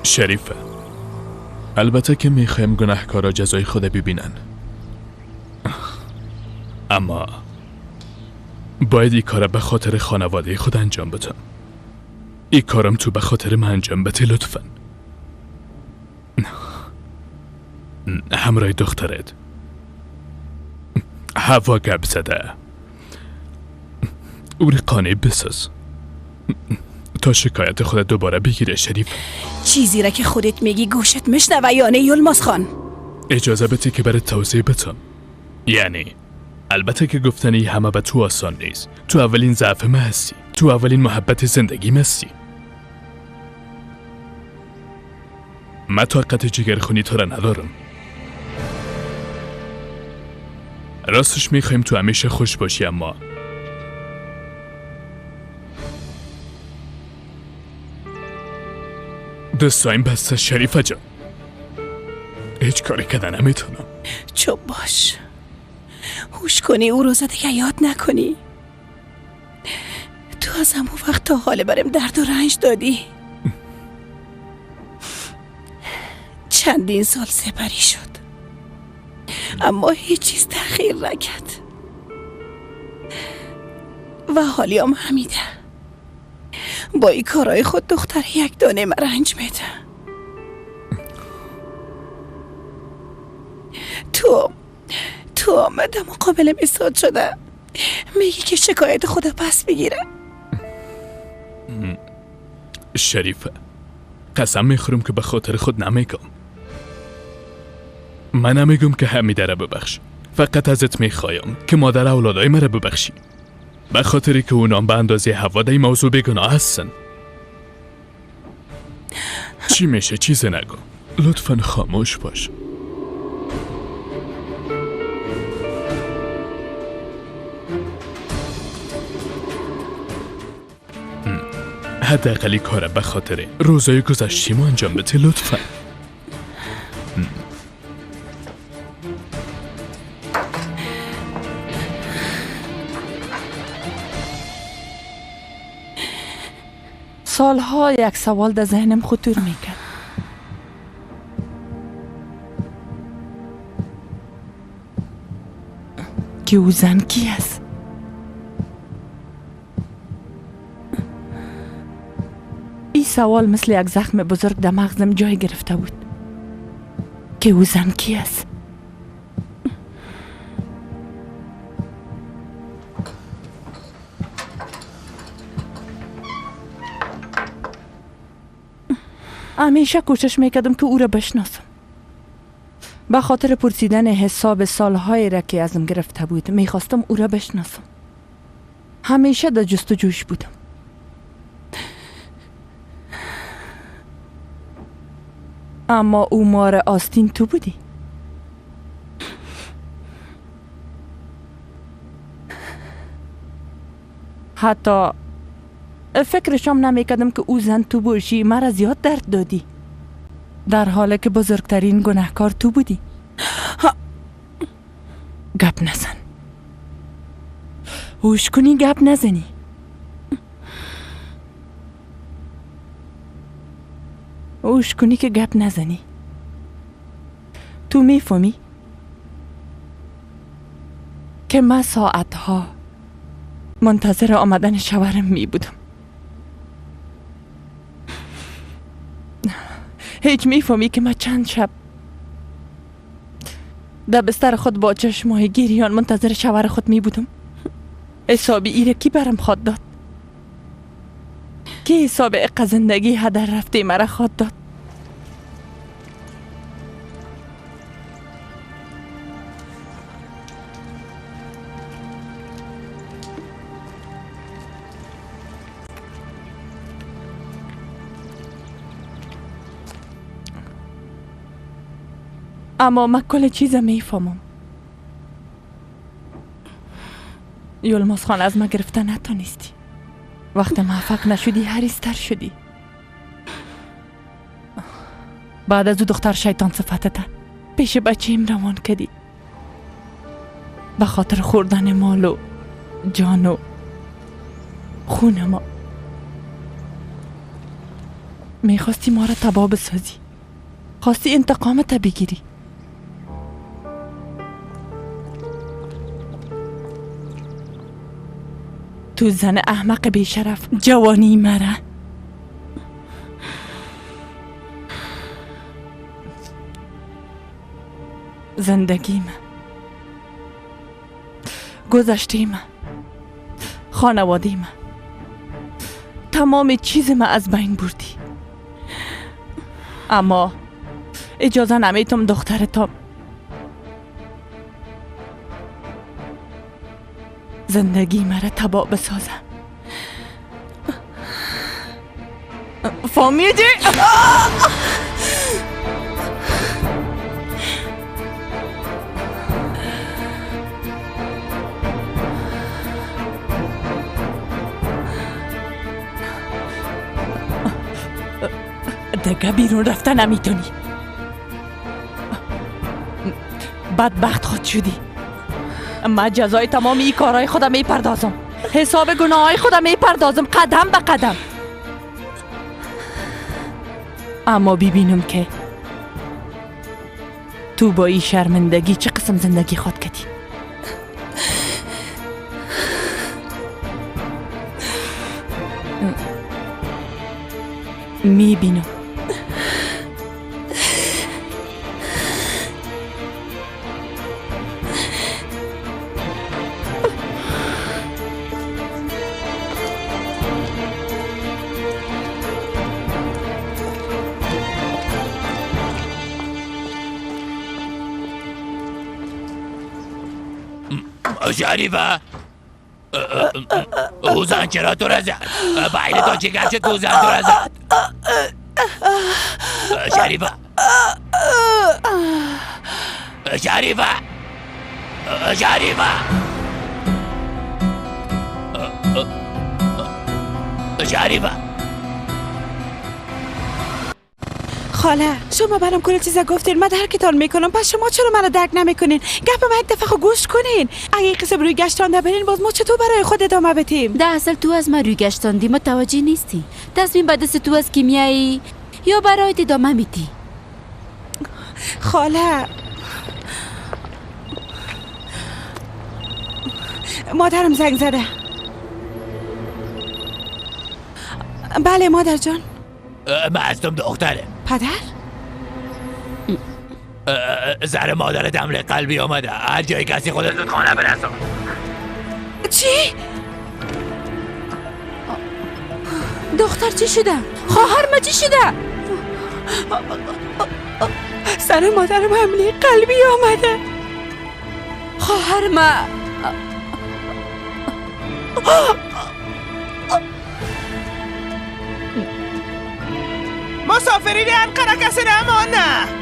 شریفه، البته که میخوایم گناهکارا جزای خود ببینن، اما باید این کار به خاطر خانواده خود انجام بدم. این کارم تو به خاطر من انجام بده لطفا. همراه دخترت هوا گپ زده او را قانع بساز تا شکایت خود دوباره بگیره. شریف چیزی را که خودت میگی گوشت میشنوه یا نه یلماز خان؟ اجازه بده که برات توضیح بدم. یعنی البته که گفتنی همه به تو آسان نیست. تو اولین ضعف ما هستی، تو اولین محبت زندگی هستی. من طاقت جگرخونی تو را ندارم. راستش میخوایم تو همیشه خوش باشی، اما دستایم بسته شریفه جان. هیچ کاری کردن نمیتونم. چوب باش، هوش کنی او روزا دیگه یاد نکنی. تو از همون وقت تا حال برم درد و رنج دادی. چندین سال سپری شد اما هیچ چیز تغییر نکرد و حالیام همیده. با این کارهای خود دختر یک دانه من رنج میده. تو آمده مقابل ایستاد شده میگی که شکایت خود پس بگیره. شریفه قسم میخورم که به خاطر خود نمیگم. من نمیگم که حمیده را ببخش، فقط ازت میخوایم که مادر اولادای مرا ببخشی، به خاطری که اونام به اندازه هوا در این موضوع بیگناه هستن. چی میشه چیزی نگو، لطفا خاموش باش. حداقل کار به خاطر روزای گذشتیم انجام بده لطفا. سالها یک سوال در ذهنم خطور میکرد. که او زن کی است؟ این سوال مثل یک زخم بزرگ در مغزم جای گرفته بود. که او زن کی است؟ همیشه کوشش میکردم که او را بشناسم. به خاطر پرسیدن حساب سالهای را که ازم گرفته بود میخواستم او را بشناسم. همیشه در جستجوش بودم. اما او مار آستین تو بودی. حتی فکرشم نمیکردم که او زن تو باشی. مرا زیاد درد دادی، در حالی که بزرگترین گناهکار تو بودی. گپ نزن، هوش کنی گپ نزنی. هوش کنی که گپ نزنی. تو میفهمی که من ساعتها منتظر آمدن شوهرم می بودم. هیچ میفهمی که من چند شب در بستر خود با چشمای گریان منتظر شوهر خود می بودم. حسابی ایره کی برم خواد داد؟ کی حساب اقا زندگی هدر رفته مرا خواد داد؟ اما من کل چیز میفهمم. یلماز خان از ما گرفته نتونستی. وقت موفق نشدی حریص‌تر شدی. بعد از او دختر شیطان صفتته پیش بچه‌م روان کردی. به خاطر خوردن مال و جان و خون ما میخواستی ما را تباه بسازی. خواستی انتقامت بگیری. تو زن احمق بیشرف، جوانی مرا. زندگی من. گذشته من، خانواده من، تمام چیز من از بین بردی. اما اجازه نمیتم دخترتم زندگی مرا تباه بسازه. فهمیدی؟ دیگه بیرون رفته نمیتونی. بدبخت خود شدی. من جزای تمام این کارهای خودم میپردازم، حساب گناه های خودم میپردازم، قدم به قدم. اما ببینم که تو با این شرمندگی چه قسم زندگی خود کردی. میبینم. شریفه، او زن چرا تو را زد؟ بایل تو چیکار شد؟ او زن تو را زد. شریفه، شریفه، شریفه، شریفه. خاله شما برام کل چیزا گفتین، من درکتان میکنم، پس شما چرا منو درک نمیکنین؟ گپ من یک دفعه خو گوش کنین. اگه این قصه روی گشتان برین باز ما چطور برای خود ادامه بدیم؟ در اصل تو از من روی گشتاندی متوجه نیستی. تصمیم به دست تو از کیمیایی یا برای ادامه میدی. خاله مادرم زنگ زده. بله مادر جان. من هستم دختره. پدر؟ زر مادرت حمله قلبی آمده. هر جایی کسی خودت زود خانه برسان. چی؟ دختر چی شده؟ خواهر ما چی شده؟ سر مادرم حمله قلبی آمده. خواهر ما. مسافرین انقره کسی نمانه.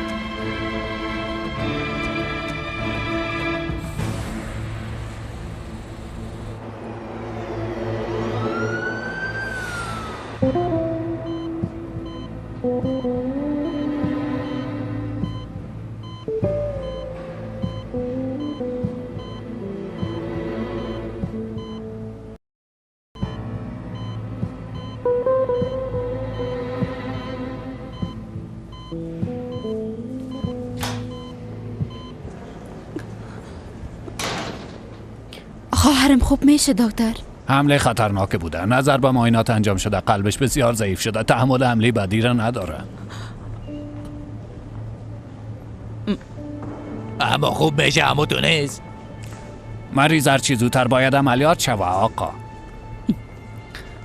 خواهرم خوب میشه دکتر؟ حمله خطرناک بوده. نظر به معاینات انجام شده قلبش بسیار ضعیف شده. تحمل حمله بعدی را نداره. اما خوب میشه. اما تو نیست مریض هر چی زودتر باید عملیات شوه آقا.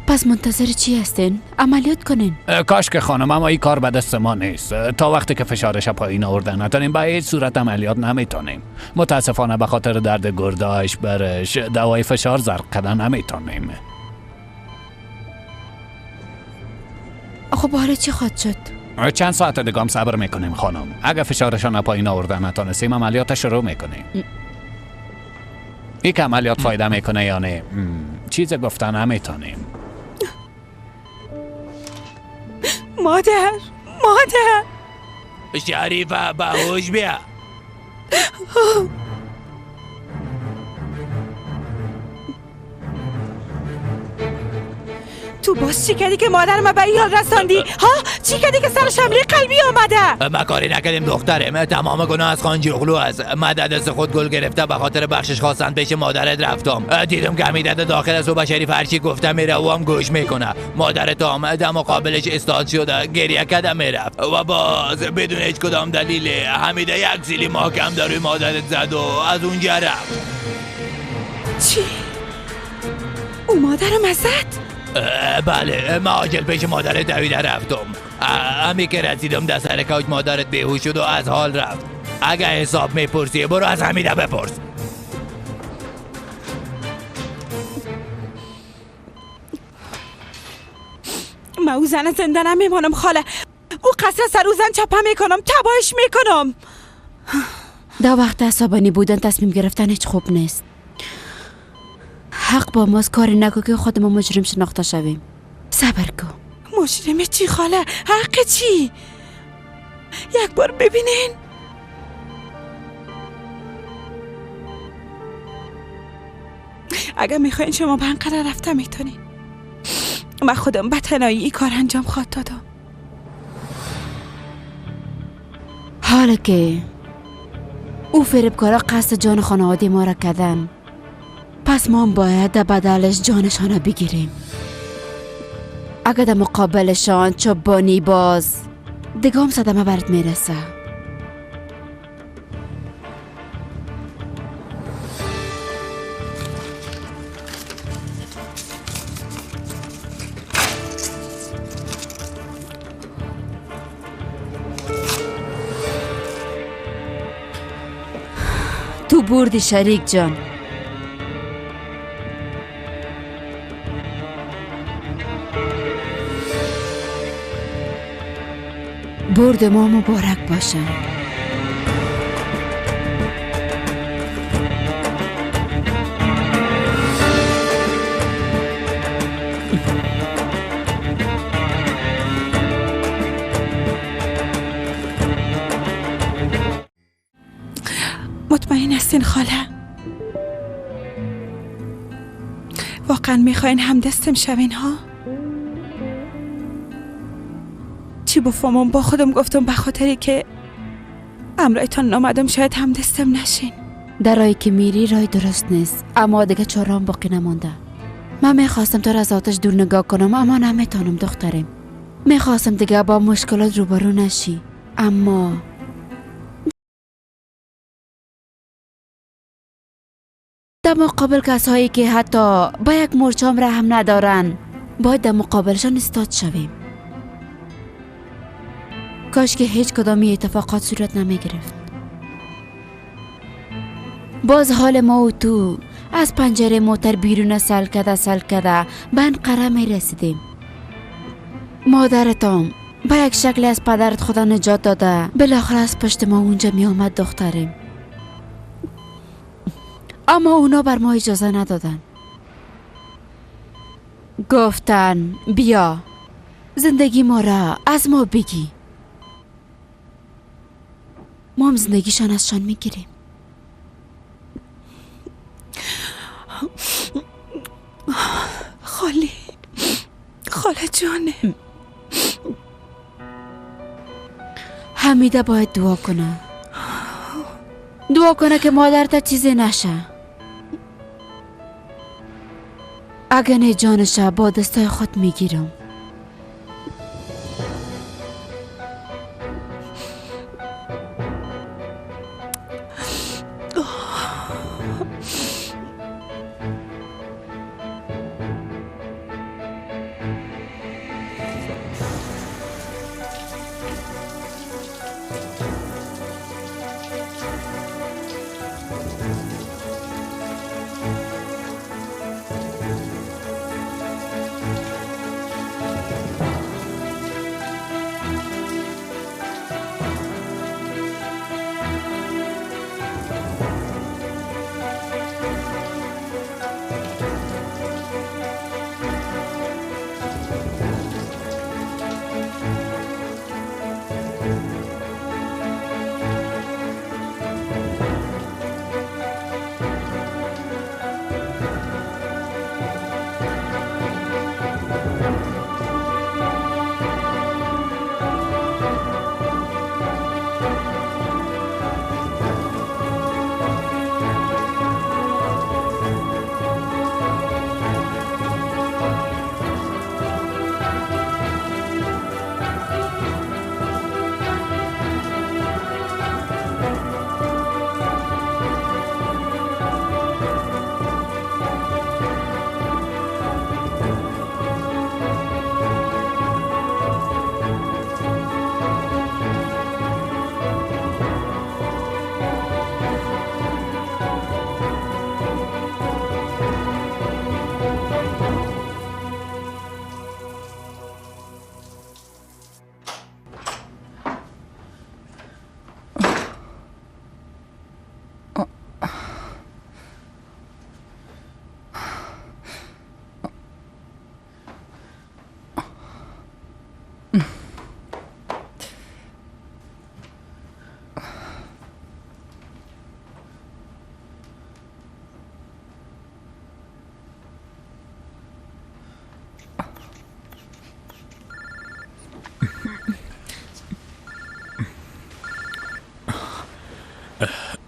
پس منتظر چی هستین؟ عملیات کنین. کاش که خانم، اما این کار به دست ما نیست. تا وقتی که فشارش پایین آوردن نتونیم به هیچ صورت عملیات نمیتونیم. متاسفانه به خاطر درد گرداش برش دوای فشار زرق کردن نمیتونیم. خب حالا چی خواهد شد؟ چند ساعت دیگه هم صبر میکنیم خانم. اگه فشارشان پایین آوردن نتونستیم عملیات شروع میکنیم. این که عملیات فایده میکنه یا نه چیز گفتن نمیتونیم. مادر، مادر. شریفه به هوش بیا. تو باز چی کردی که مادر من به این حال رساندی؟ ها؟ چی کردی که سرش حمله قلبی آمده؟ ما کاری نکردیم دختره. تمام گناه از خانجی اغلو است. من دست خود گل گرفته به خاطر بخشش خواستن پیش مادرت رفتم. دیدم که حمیده داخل از و به شریف هرچی گفته میره او هم گوش میکنه. مادرت آمد مقابلش استاد شده گریه کرده میرفت و باز بدون هیچ کدام دلیل حمیده یک سیلی محکم در روی مادرت زد و از اونجا رفت. چی؟ او مادرم زد؟ بله، من عاجل پیش مادرت دویده رفتم. همی که رسیدم در سر کوچ مادرت بیهوش شد و از حال رفت. اگه حساب میپرسی برو از حمیده بپرس. من او زن زنده نمیمانم خاله. او قصر سر او زن چپه میکنم، تباهش میکنم. در وقت عصبانی بودن تصمیم گرفتن هیچ خوب نیست. حق با ماست، کاری نکن که خود ما مجرم شناخته شویم. صبر کن. مجرم چی خاله؟ حق چی؟ یک بار ببینین. اگر میخواین شما به انقره رفته میتونین. من خودم به تنهایی این کار انجام خواهد دادم. حالا که او فریبکارا قصد جان خانواده ما را کردن، پس ما هم باید در بدلش جانشان را بگیریم. اگر در مقابلشان چوبانی باز دیگه هم صدمه برات میرسه. تو بردی شریک جان. برد ما مبارک باشه. مطمئن هستین خاله؟ واقعا میخواین همدستم شوین ها؟ چی بفهمم؟ با خودم گفتم به خاطری که امرایتان نامدم شاید همدستم نشین. در رایی که میری رای درست نیست، اما دیگه چارام باقی نمانده. من میخواستم تو را از آتش دور نگاه کنم، اما نمیتونم دخترم. میخواستم دیگه با مشکلات روبرو نشی، اما در مقابل کسایی که حتی با یک مورچه رحم ندارن باید در مقابلشان استاد شویم. کاش که هیچ کدامی اتفاقات صورت نمی گرفت. باز حال ما و تو از پنجره موتر بیرون سل کده سل کده به انقره می رسیدیم. مادرتام با یک شکل از پدرت خدا نجات داده، بالاخره از پشت ما اونجا می آمد دختریم. اما اونا بر ما اجازه ندادن. گفتن بیا زندگی ما را از ما بگی، ما هم زندگیشان ازشان میگیریم. خالی خاله جانه، حمیده باید دعا کنه، دعا کنه که مادرت چیزی نشه. اگه نه جانشه با دستای خود میگیرم.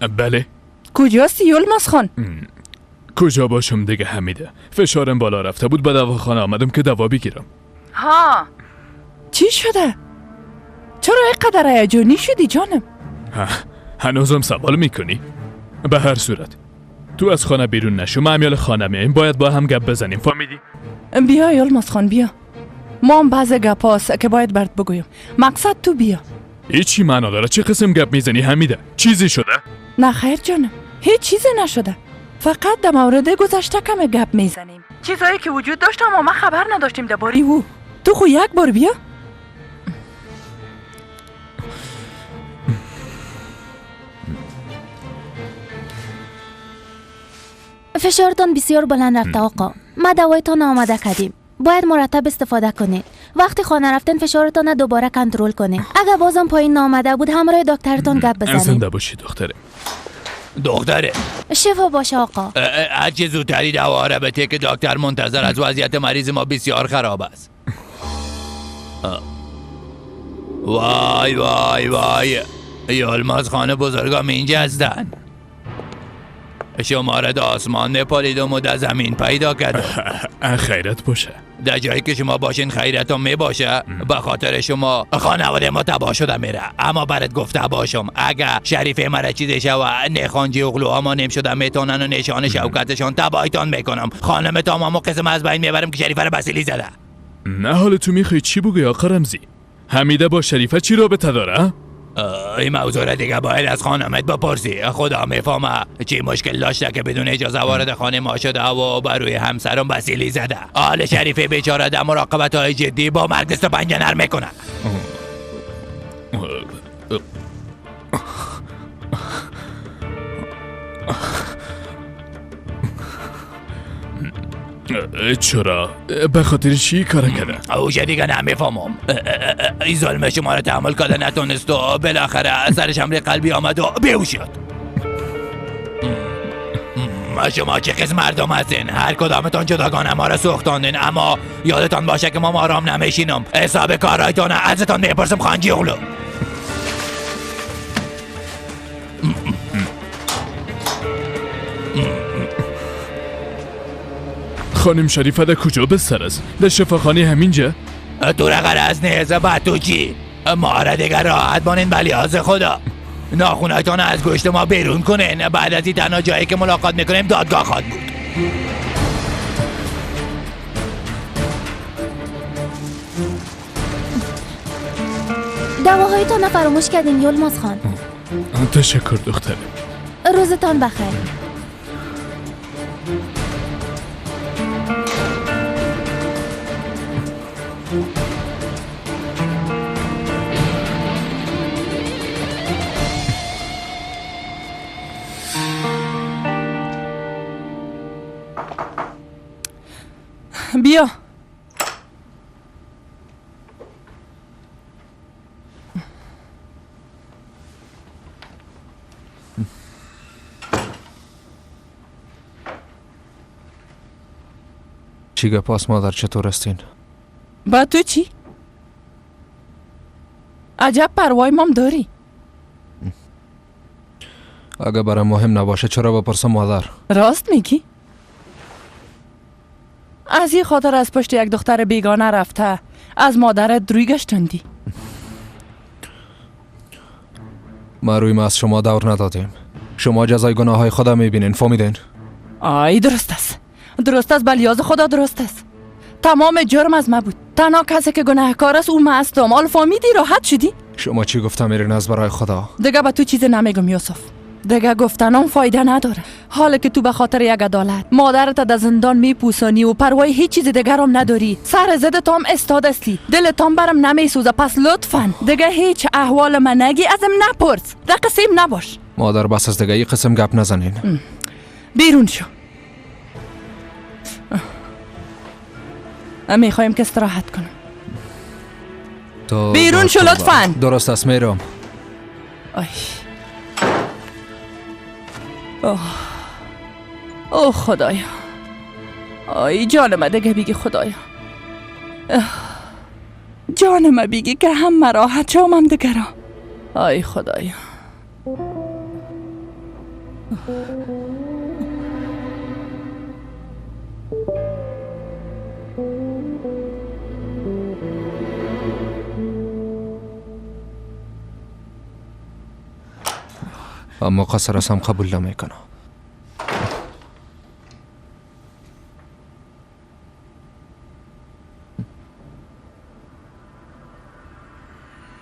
بله. کجاستی یلماز خان؟ کجا باشم دیگه حمیده؟ فشارم بالا رفته بود، به دواخانه آمدم که دوا بگیرم. ها چی شده؟ چرا اینقدر هیجانی شدی جانم؟ هنوزم سوال میکنی؟ به هر صورت تو از خانه بیرون نشو، ما امیال خانه میایم، باید با هم گپ بزنیم، فهمیدی؟ بیا یلماز خان بیا، ما هم بعض گپ هاست که باید برات بگویم. مقصد تو بیا. هیچی معنا داره؟ چه قسم گپ میزنی حمیده؟ چیزی شده؟ نه خیر جانم، هیچ چیزی نشده، فقط در مورد گذشته کم گپ میزنیم، چیزایی که وجود داشت اما ما خبر نداشتیم درباره او. تو خو یک بار بیا. فشارتان بسیار بلند رفته آقا. ما دوایتان آماده کردیم، باید مرتب استفاده کنید. وقتی خانه رفتن فشارتان دوباره کنترل کنید. اگر بازم پایین نامده بود همراه دکترتان گپ بزنید. زنده باشی دختره. دختره شفا باشه آقا. هرچه زودتری دوا را بده که دکتر منتظر از وضعیت مریض ما بسیار خراب است. وای وای وای، یلماز خانه بزرگام اینجا هستن. شما را در آسمان نپالیدم و در زمین پیدا کردم. خیرت باشه. در جایی که شما باشین خیرتون می باشه. به خاطر شما خانواده ما تباه شده میره. اما برات گفته باشم اگه شریف مرا چیزی شوه نخانجی اغلوها ما نیم شده میتونن و نشان شوکتشان تباهتان میکنم. خانم تمامو قسم از بین میبرم که شریفه را بسیلی زده. نه حالا تو میخوای چی بگوی آقا رمزی؟ حمیده با شریفه چی رابطه داره؟ این موضوع را دیگه باید از خانمت بپرسی. خدا میفهمه چی مشکل داشته که بدون اجازه وارد خانه ما شده و بر روی همسرم وسیلی زده. حال شریفه بیچاره در مراقبت های جدی با مرگ دست و پنجه نرم میکنه. چرا؟ به خاطر چی کار کرده؟ اوش دیگه نمیفهمم. این ظلم شما را تحمل کرده نتونست و بالاخره سرش حمله قلبی آمد و بیهوش شد. شما چه قسم مردم هستین؟ هر کدامتان جداگانه ما را سوختاندین، اما یادتان باشه که ما آرام نمیشینم. حساب کارهایتان ازتان میپرسم خانجی اغلو. خانم شریفه در کجا بستر است؟ در شفاخانه همینجا؟ تو را غرض نیست. بعد تو چی؟ ما را دیگر راحت بانین به لحاظ خدا. ناخونایتان از گوشت ما بیرون کنین. بعد از این تنها جایی که ملاقات میکنیم دادگاه خواهد بود. دواهایتان فراموش کردین یلماز خان. تشکر دختره. روزتان بخیر. بیا. چی گپاس مادر، چطور هستین؟ با تو چی؟ عجب پروای مام داری. اگه برای مهم نباشه چرا بپرسم مادر؟ راست میگی؟ از این خاطر از پشت یک دختر بیگانه رفته از مادرت روی گشتندی. ما روی ما از شما دور ندادیم. شما جزای گناه های خدا میبینین، فهمیدین؟ آی درست است، درست است، بلیاز خدا درست است. تمام جرم از ما بود. تنها کسی که گناهکار است او ما هستم. حال فهمیدی؟ راحت شدی؟ شما چی گفتم میرین از برای خدا؟ دیگه به تو چیزی نمیگم یوسف. دیگه گفتنم فایده نداره. حالا که تو به خاطر یک عدالت مادرت در زندان میپوسانی و پروای هیچ چیز دیگرم نداری، سر زد تام استاد استی، دلتام برم نمیسوزه. پس لطفا دیگه هیچ احوال من نگی، ازم نپرس، در قسم نباش. مادر بس از دیگه این قسم گپ نزنین. بیرون شو. میخوایم که استراحت کنم. بیرون شو لطفا. درست است میرم. آی اوه اوه خدایا، آی جان من دیگه بیگی خدایا، جان من بیگی که هم مراحت شوم هم دیگرا. آی خدایا. اما قصر هم قبول نمیکنه.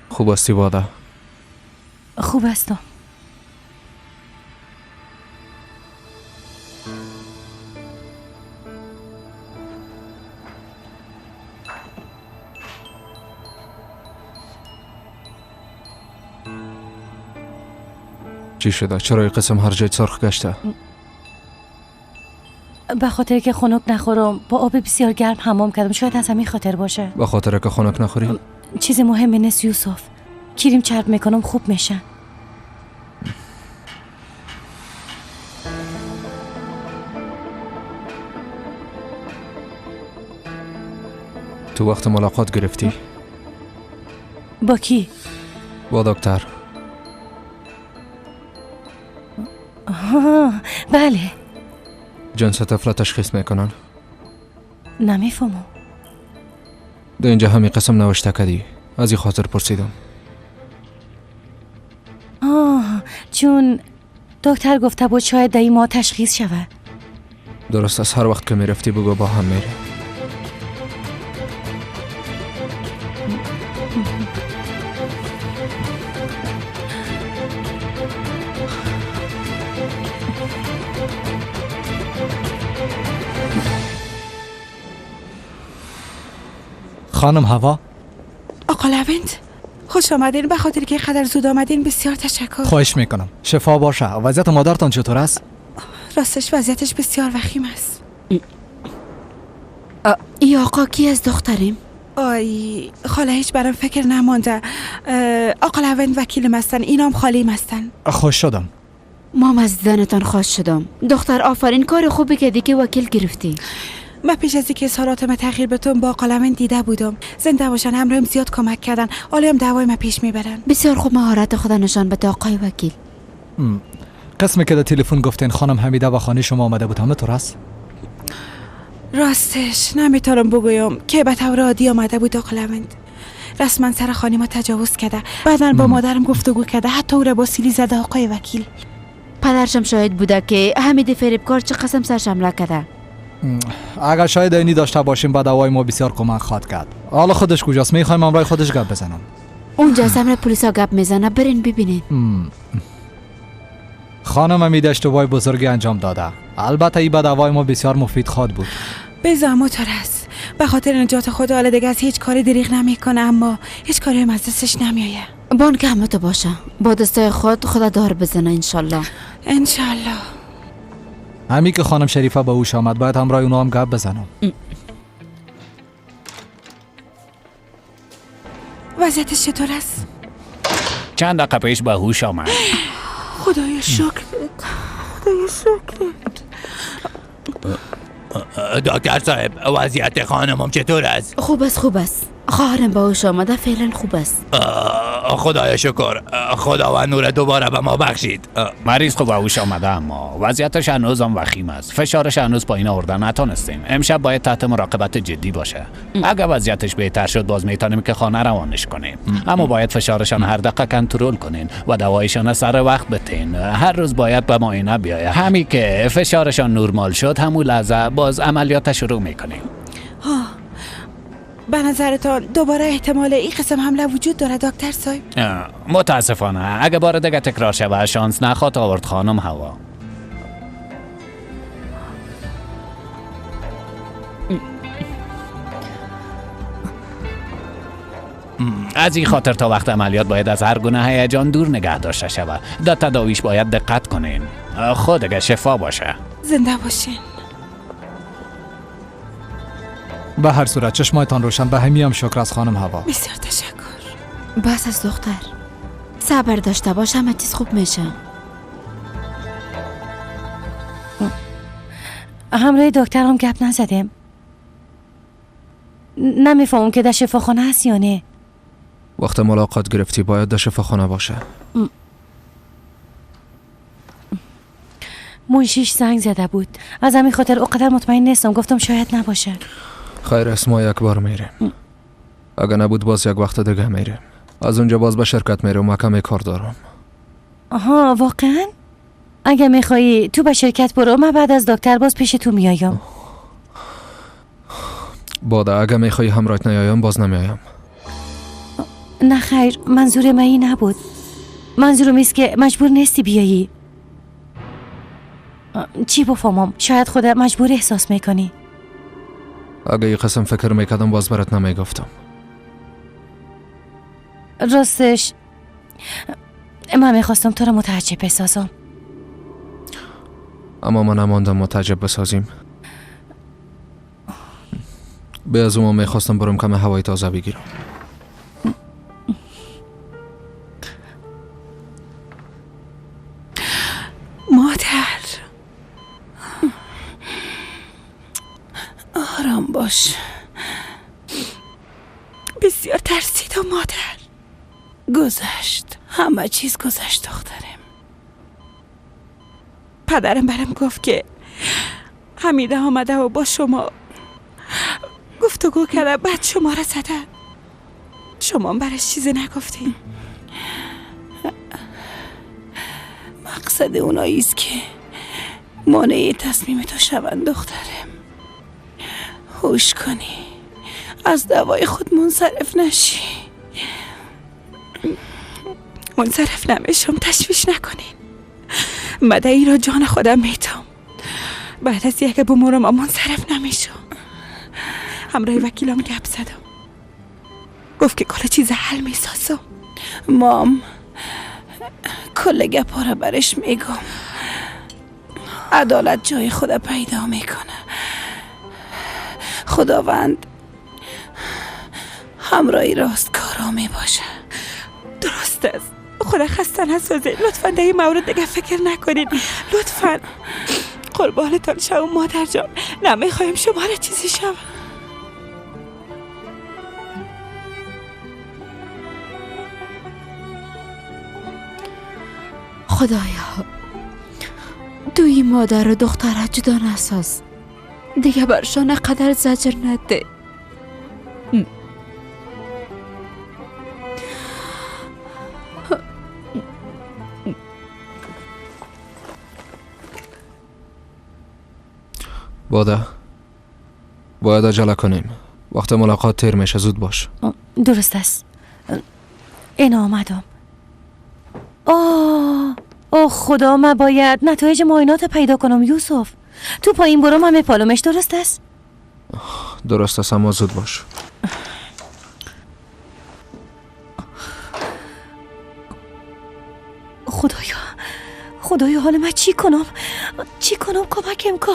خوب استی واده؟ خوب هستم. چی شده؟ چرا این قسم هر جای سرخ گشته؟ به خاطر که خنک نخورم با آب بسیار گرم حمام کردم، شاید از همین خاطر باشه. به خاطر که خنک نخوری؟ چیز مهمی نیست یوسف، کریم چرب میکنم خوب میشه. تو وقت ملاقات گرفتی؟ با کی؟ با دکتر. بله. جنس طفل تشخیص میکنن؟ نمیفهمم. در اینجا همین قسم نوشته کردی، از این خاطر پرسیدم. چون دکتر گفته بود شاید در این ماه تشخیص شود. درست از هر وقت که میرفتی بگو با هم میریم. خانم هوا. آقا لوند خوش آمدین. به خاطر که قدر زود آمدین بسیار تشکر. خواهش میکنم. شفا باشه. وضعیت مادرتان چطور است؟ راستش وضعیتش بسیار وخیم است. ای آقا کی از دختریم؟ آی خاله هیچ برام فکر نمانده. آقا لوند وکیلم هستن، اینام خالیم هستن. خوش شدم. مام از دیدنتان خوش شدم. دختر آفرین، کار خوبی کردی که وکیل گرفتی. من پیش از اینکه اظهاراتم تغییر بدم با آقا لوند دیده بودم. زنده باشن، همراهم زیاد کمک کردن. حالا هم دعوای ما پیش میبرن. بسیار خوب مهارت خود نشان بده آقای وکیل. قسمی که در تلفن گفتین خانم حمیده و خانه شما آمده بود همه طور است؟ راستش نمیتونم بگویم که به طور عادی آمده بود آقا لوند. رسما سر خانه ما تجاوز کرده، بعدا با مادرم گفتگو کرده، حتی او را با سیلی زده آقای وکیل. پدرشم شاهد بوده که حمید فریبکار چه قسم سرش حمله کرده. اگر شاید اینی داشته باشیم به دوای ما بسیار کمک خواهد کرد. حالا خودش کجاست؟ میخوایم همراه خودش گپ بزنم. اونجا همراه پلیسا گپ میزنه، برین ببینین. خانم حمیده اشتباه بزرگی انجام داده. البته این به دوای ما بسیار مفید خواهد بود. به زحمت است. به خاطر نجات خود حالا دیگه از هیچ کاری دریغ نمیکنه، اما هیچ کاری هم از دستش نمیآید. بانک همه تو باشه. با دستای خود خدا دار بزنه انشالله. انشالله. همی که خانم شریفه به هوش آمد باید همراه اونا هم گپ بزنم. وضعیتش چطور است؟ چند دقیقه پیش به هوش آمد. خدایا شکر، خدایا شکر. دکتر صاحب وضعیت خانمم چطور است؟ خوب است، خوب است. خواهرم به هوش آمده، فعلا خوب است. خدایا شکر، خداوند نور دوباره به ما بخشید. مریض خوب به هوش آمده، اما وضعیتش هنوز هم وخیم است. فشارش هنوز پایین آوردن نتونستیم. امشب باید تحت مراقبت جدی باشه. اگر وضعیتش بهتر شد باز میتونیم که خانه روانش کنیم، اما باید فشارشان هر دقیقه کنترل کنین و دوایشان سر وقت بتین. هر روز باید به معاینه بیاید. همین که فشارشان نرمال شد همون لحظه باز عملیات شروع میکنیم. به نظرتان دوباره احتمال این قسم حمله وجود داره دکتر صاحب؟ متاسفانه اگه بار دیگه تکرار شود شانس نخواد آورد خانم هوا. از این خاطر تا وقت عملیات باید از هر گونه هیجان دور نگه داشته شود. در تداویش باید دقت کنین. خود اگه شفا باشه. زنده باشین. به هر صورت چشمایتان روشن. به همی هم شکر از خانم هوا. بسیار تشکر. بس از دختر صبر داشته باش، همه چیز خوب میشه. همراه دکتر هم گپ نزدیم. نمیفهمم که در شفاخانه هست یا نه. وقت ملاقات گرفتی باید در شفاخانه باشه. منشیش زنگ زده بود، از همین خاطر اوقدر مطمئن نیستم، گفتم شاید نباشه. خیر است، ما یک بار میریم، اگه نبود باز یک وقت دیگه میریم. از اونجا باز به شرکت میرم، ما کمی کار دارم. آها واقعا؟ اگه میخوایی تو به شرکت برو، من بعد از دکتر باز پیش تو میایم. باده اگه میخوایی همراهت نیایم باز نمیایم. نه خیر، منظور من این نبود. منظورم ایست که مجبور نیستی بیایی. چی بفهمم؟ شاید خودت مجبور احساس میکنی. اگه این قسم فکر میکردم باز برات نمیگفتم. راستش من میخواستم تو رو متعجب بسازم. اما من نماندم متعجب بسازیم. به از اون میخواستم برم کم هوای تازه بگیرم. مادر آرام باش. بسیار ترسیدم مادر. گذشت، همه چیز گذشت دخترم. پدرم برم گفت که حمیده آمده و با شما گفتگو کرده، بعد شما را زده. شما برش چیزی نگفتی. مقصد اوناییست که مانع تصمیم تو شوند دخترم. هوش کنی، از دوای خود منصرف نشی. منصرف نمیشم، تشویش نکنین. مدعی را جان خودم میتم. بعد از یک بمورم منصرف نمیشم. همراه وکیلم گپ زدم، گفت که کل چیز حل میسازم. مام کل گپ ها را برش میگم. عدالت جای خود پیدا میکنه. خداوند همراهی راست کارا میباشه. درست است. خدا خسته نسازه. لطفا در این مورد دیگه فکر نکنید. لطفا قربانتان شوم مادر جان. نمیخوایم شما را چیزی شوم. خدایا دوی مادر و دختر جدا نساز، دیگه برشان قدر زجر نده. باده باید عجله کنیم، وقت ملاقات تیر میشه، زود باش. درست است. این آمدم. اوه خدا، من باید نتایج معاینات پیدا کنم. یوسف تو پایین برو، من میپالمش. درست است؟ درست است، اما زود باش. خدایا خدایا، حال من چی کنم؟ چی کنم؟ کمکم کن.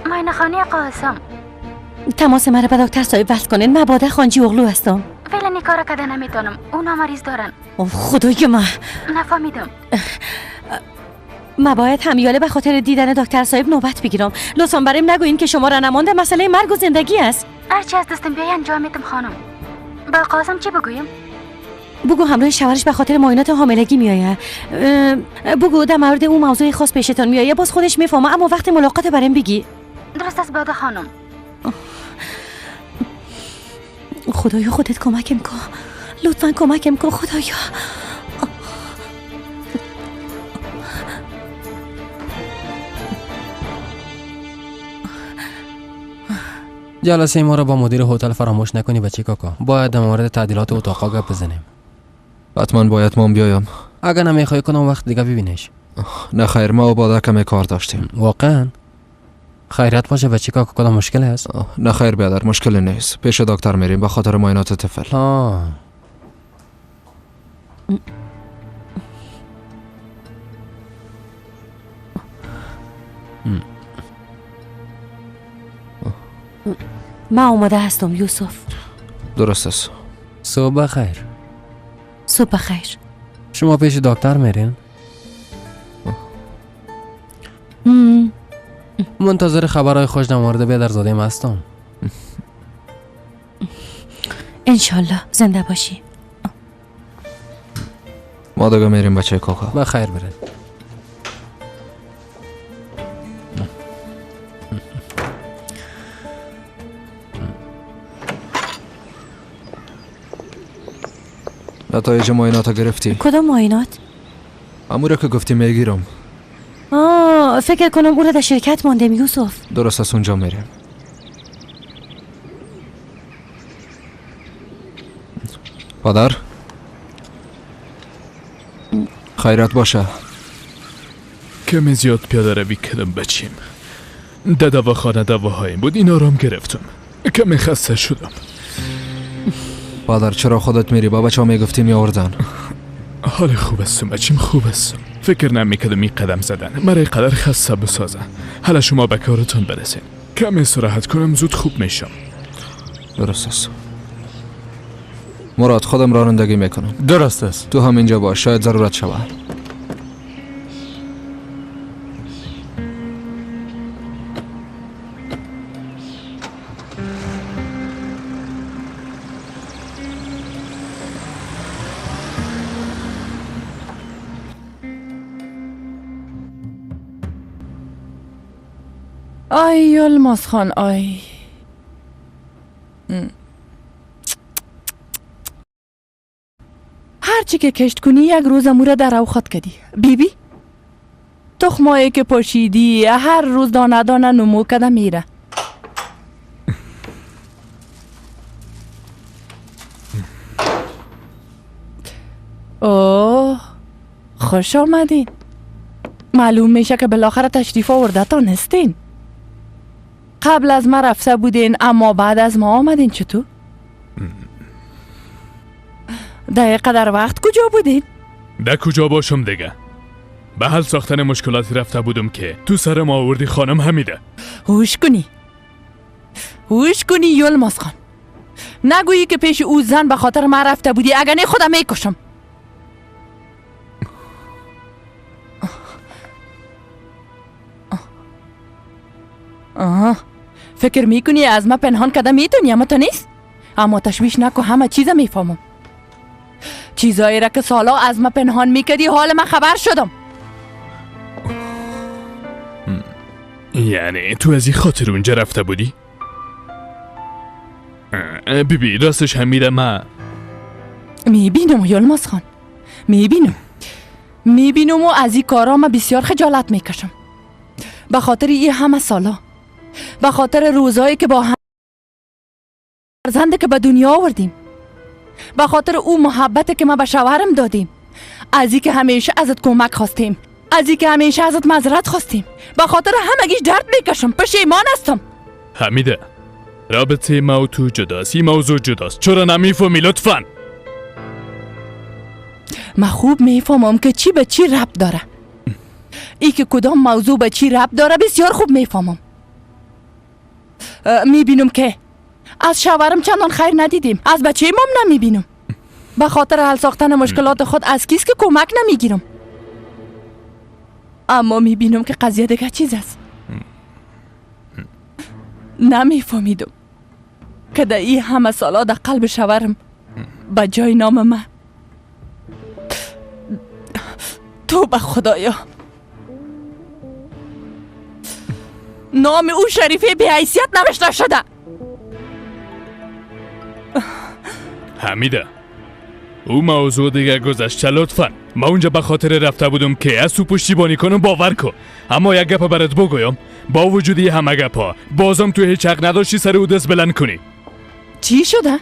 معاینه خانه قاسم. تماس مرا به دکتر صاحب وصل کنین. من باده خانجی اغلو هستم. فعلا این کارا کده نمیتونم، اونا مریض دارن. اوه خدای من، نفهمیدم. من باید همیاله به خاطر دیدن دکتر صاحب نوبت بگیرم. لطفا برایم نگوین که شما را نمانده مسئله مرگ و زندگی است. هرچی از دستم بیای انجام میدم خانم. با قاسم چی بگویم؟ بگو همراه شوهرش به خاطر معاینات حاملگی میآید. بگو در مورد او موضوع خاص پیشتان میآید، باز خودش میفهمه، اما وقت ملاقات برایم بگی. درست است باده خانم. خدایا خودت کمکم کن، لطفا کمکم کن خدایا. جلسه ما را با مدیر هتل فراموش نکنی بچه کاکا. باید در مورد تعدیلات اتاقا گپ بزنیم. حتما باید ما بیایم. اگر نمیخوای کنم وقت دیگه ببینیش. نه خیر، ما با کمی کار داشتیم. واقعا؟ خیرت باشه بچه کاکا، کدام مشکل هست؟ نه خیر بیادر، مشکل نیست. پیش دکتر میریم به خاطر معاینات طفل. من آماده هستم یوسف. درست است. صبح بخیر. صبح بخیر. شما پیش دکتر میرین؟ منتظر خبرهای خوش در مورد بیادرزاده‌ام هستم. انشالله زنده باشی. ما دیگه میریم بچه کاکا. بخیر برین. نتایج معاینات گرفتی؟ کدام معاینات؟ امورا که گفتی میگیرم. آه فکر کنم او را در شرکت ماندیم یوسف. درست از اونجا میریم. پدر خیرات باشه. کمی زیاد پیاده روی کردم بچیم. در دواخانه دواهایم بود، این آرام گرفتم. کمی خسته شدم. پدر چرا خودت میری؟ با بچه ها میگفتی میآوردن. حال خوب هستم بچیم، خوب هستم. فکر نمیکردم این قدم زدن مرا قدر خسته بسازه. حالا شما به کارتون برسین. کمی استراحت کنم زود خوب میشم. درست است. مراد خودم رانندگی میکنم. درست است. تو هم اینجا باش، شاید ضرورت شود. آی یلماز خان آی. هرچی که کشت کنی یک روز امورا در او خود کدی. بیبی تخمایی که پاشیدی هر روز دانه دانه نمو کده میره. اوه خوش آمدین. معلوم میشه که بالاخره تشریف آورده تانستین. قبل از ما رفته بودین اما بعد از ما آمدین. چطور؟ دقیقه در وقت کجا بودین؟ در کجا باشم دیگه؟ به حل ساختن مشکلاتی رفته بودم که تو سر ما آوردی خانم حمیده. هوش کنی، هوش کنی یلماز خان. نگویی که پیش او زن به خاطر ما رفته بودی، اگر نه خودم میکشم. آه فکر میکنی از ما پنهان کده میتونی اما تو نیست. اما تشویش نکو، همه چیز میفهمم. چیزایی را که سالا از ما پنهان میکردی حال من خبر شدم. یعنی تو از این خاطر اونجا رفته بودی؟ بی بی راستش حمیده من میبینم یلماز خان، میبینم میبینم و از این کارا من بسیار خجالت میکشم. به خاطر این همه سالا، به خاطر روزایی که با هم فرزنده که به دنیا آوردیم، به خاطر او محبت که ما به شوهرم دادیم، از این که همیشه ازت کمک خواستیم، از این که همیشه ازت معذرت خواستیم، به خاطر همگیش درد میکشم، پشیمان هستم. حمیده رابطه ما و تو جداست، این موضوع جداست. چرا نمیفهمی لطفاً؟ من خوب میفهمم که چی به چی ربط داره. ای که کدام موضوع به چی ربط داره بسیار خوب میفهمم. میبینم که از شوهرم چندان خیر ندیدیم، از بچه مام نمیبینم. به خاطر حل ساختن مشکلات خود از کیست که کمک نمیگیرم. اما میبینم که قضیه دیگه چیز است. نمیفهمیدم که در این همه سالا در قلب شوهرم به جای نام من تو به خدایا نام او شریفه بی حیثیت نوشته شده. حمیده او موضوع دیگه گذشته لطفا. ما اونجا به خاطر رفته بودم که از تو پشتیبانی کنم، باور کن. اما یک گپ برات بگویم، با وجود همه گپا بازم تو هیچ حق نداشتی سر او دست بلند کنی. چی شده؟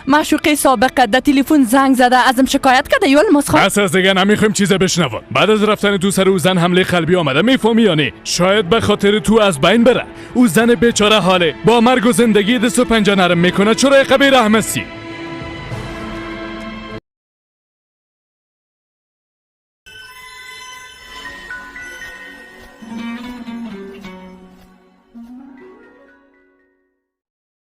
معشوقه سابق در تلفن زنگ زده ازم شکایت کرده یلماز خان. بس از دیگه نمیخوایم چیز بشنوم. بعد از رفتن تو سر او زن حمله قلبی آمده، میفهمی یا نه؟ شاید به خاطر تو از بین بره. او زن بیچاره حاله با مرگ و زندگی دست و پنجه نرم میکنه. چرا اینقدر بی‌رحم هستی؟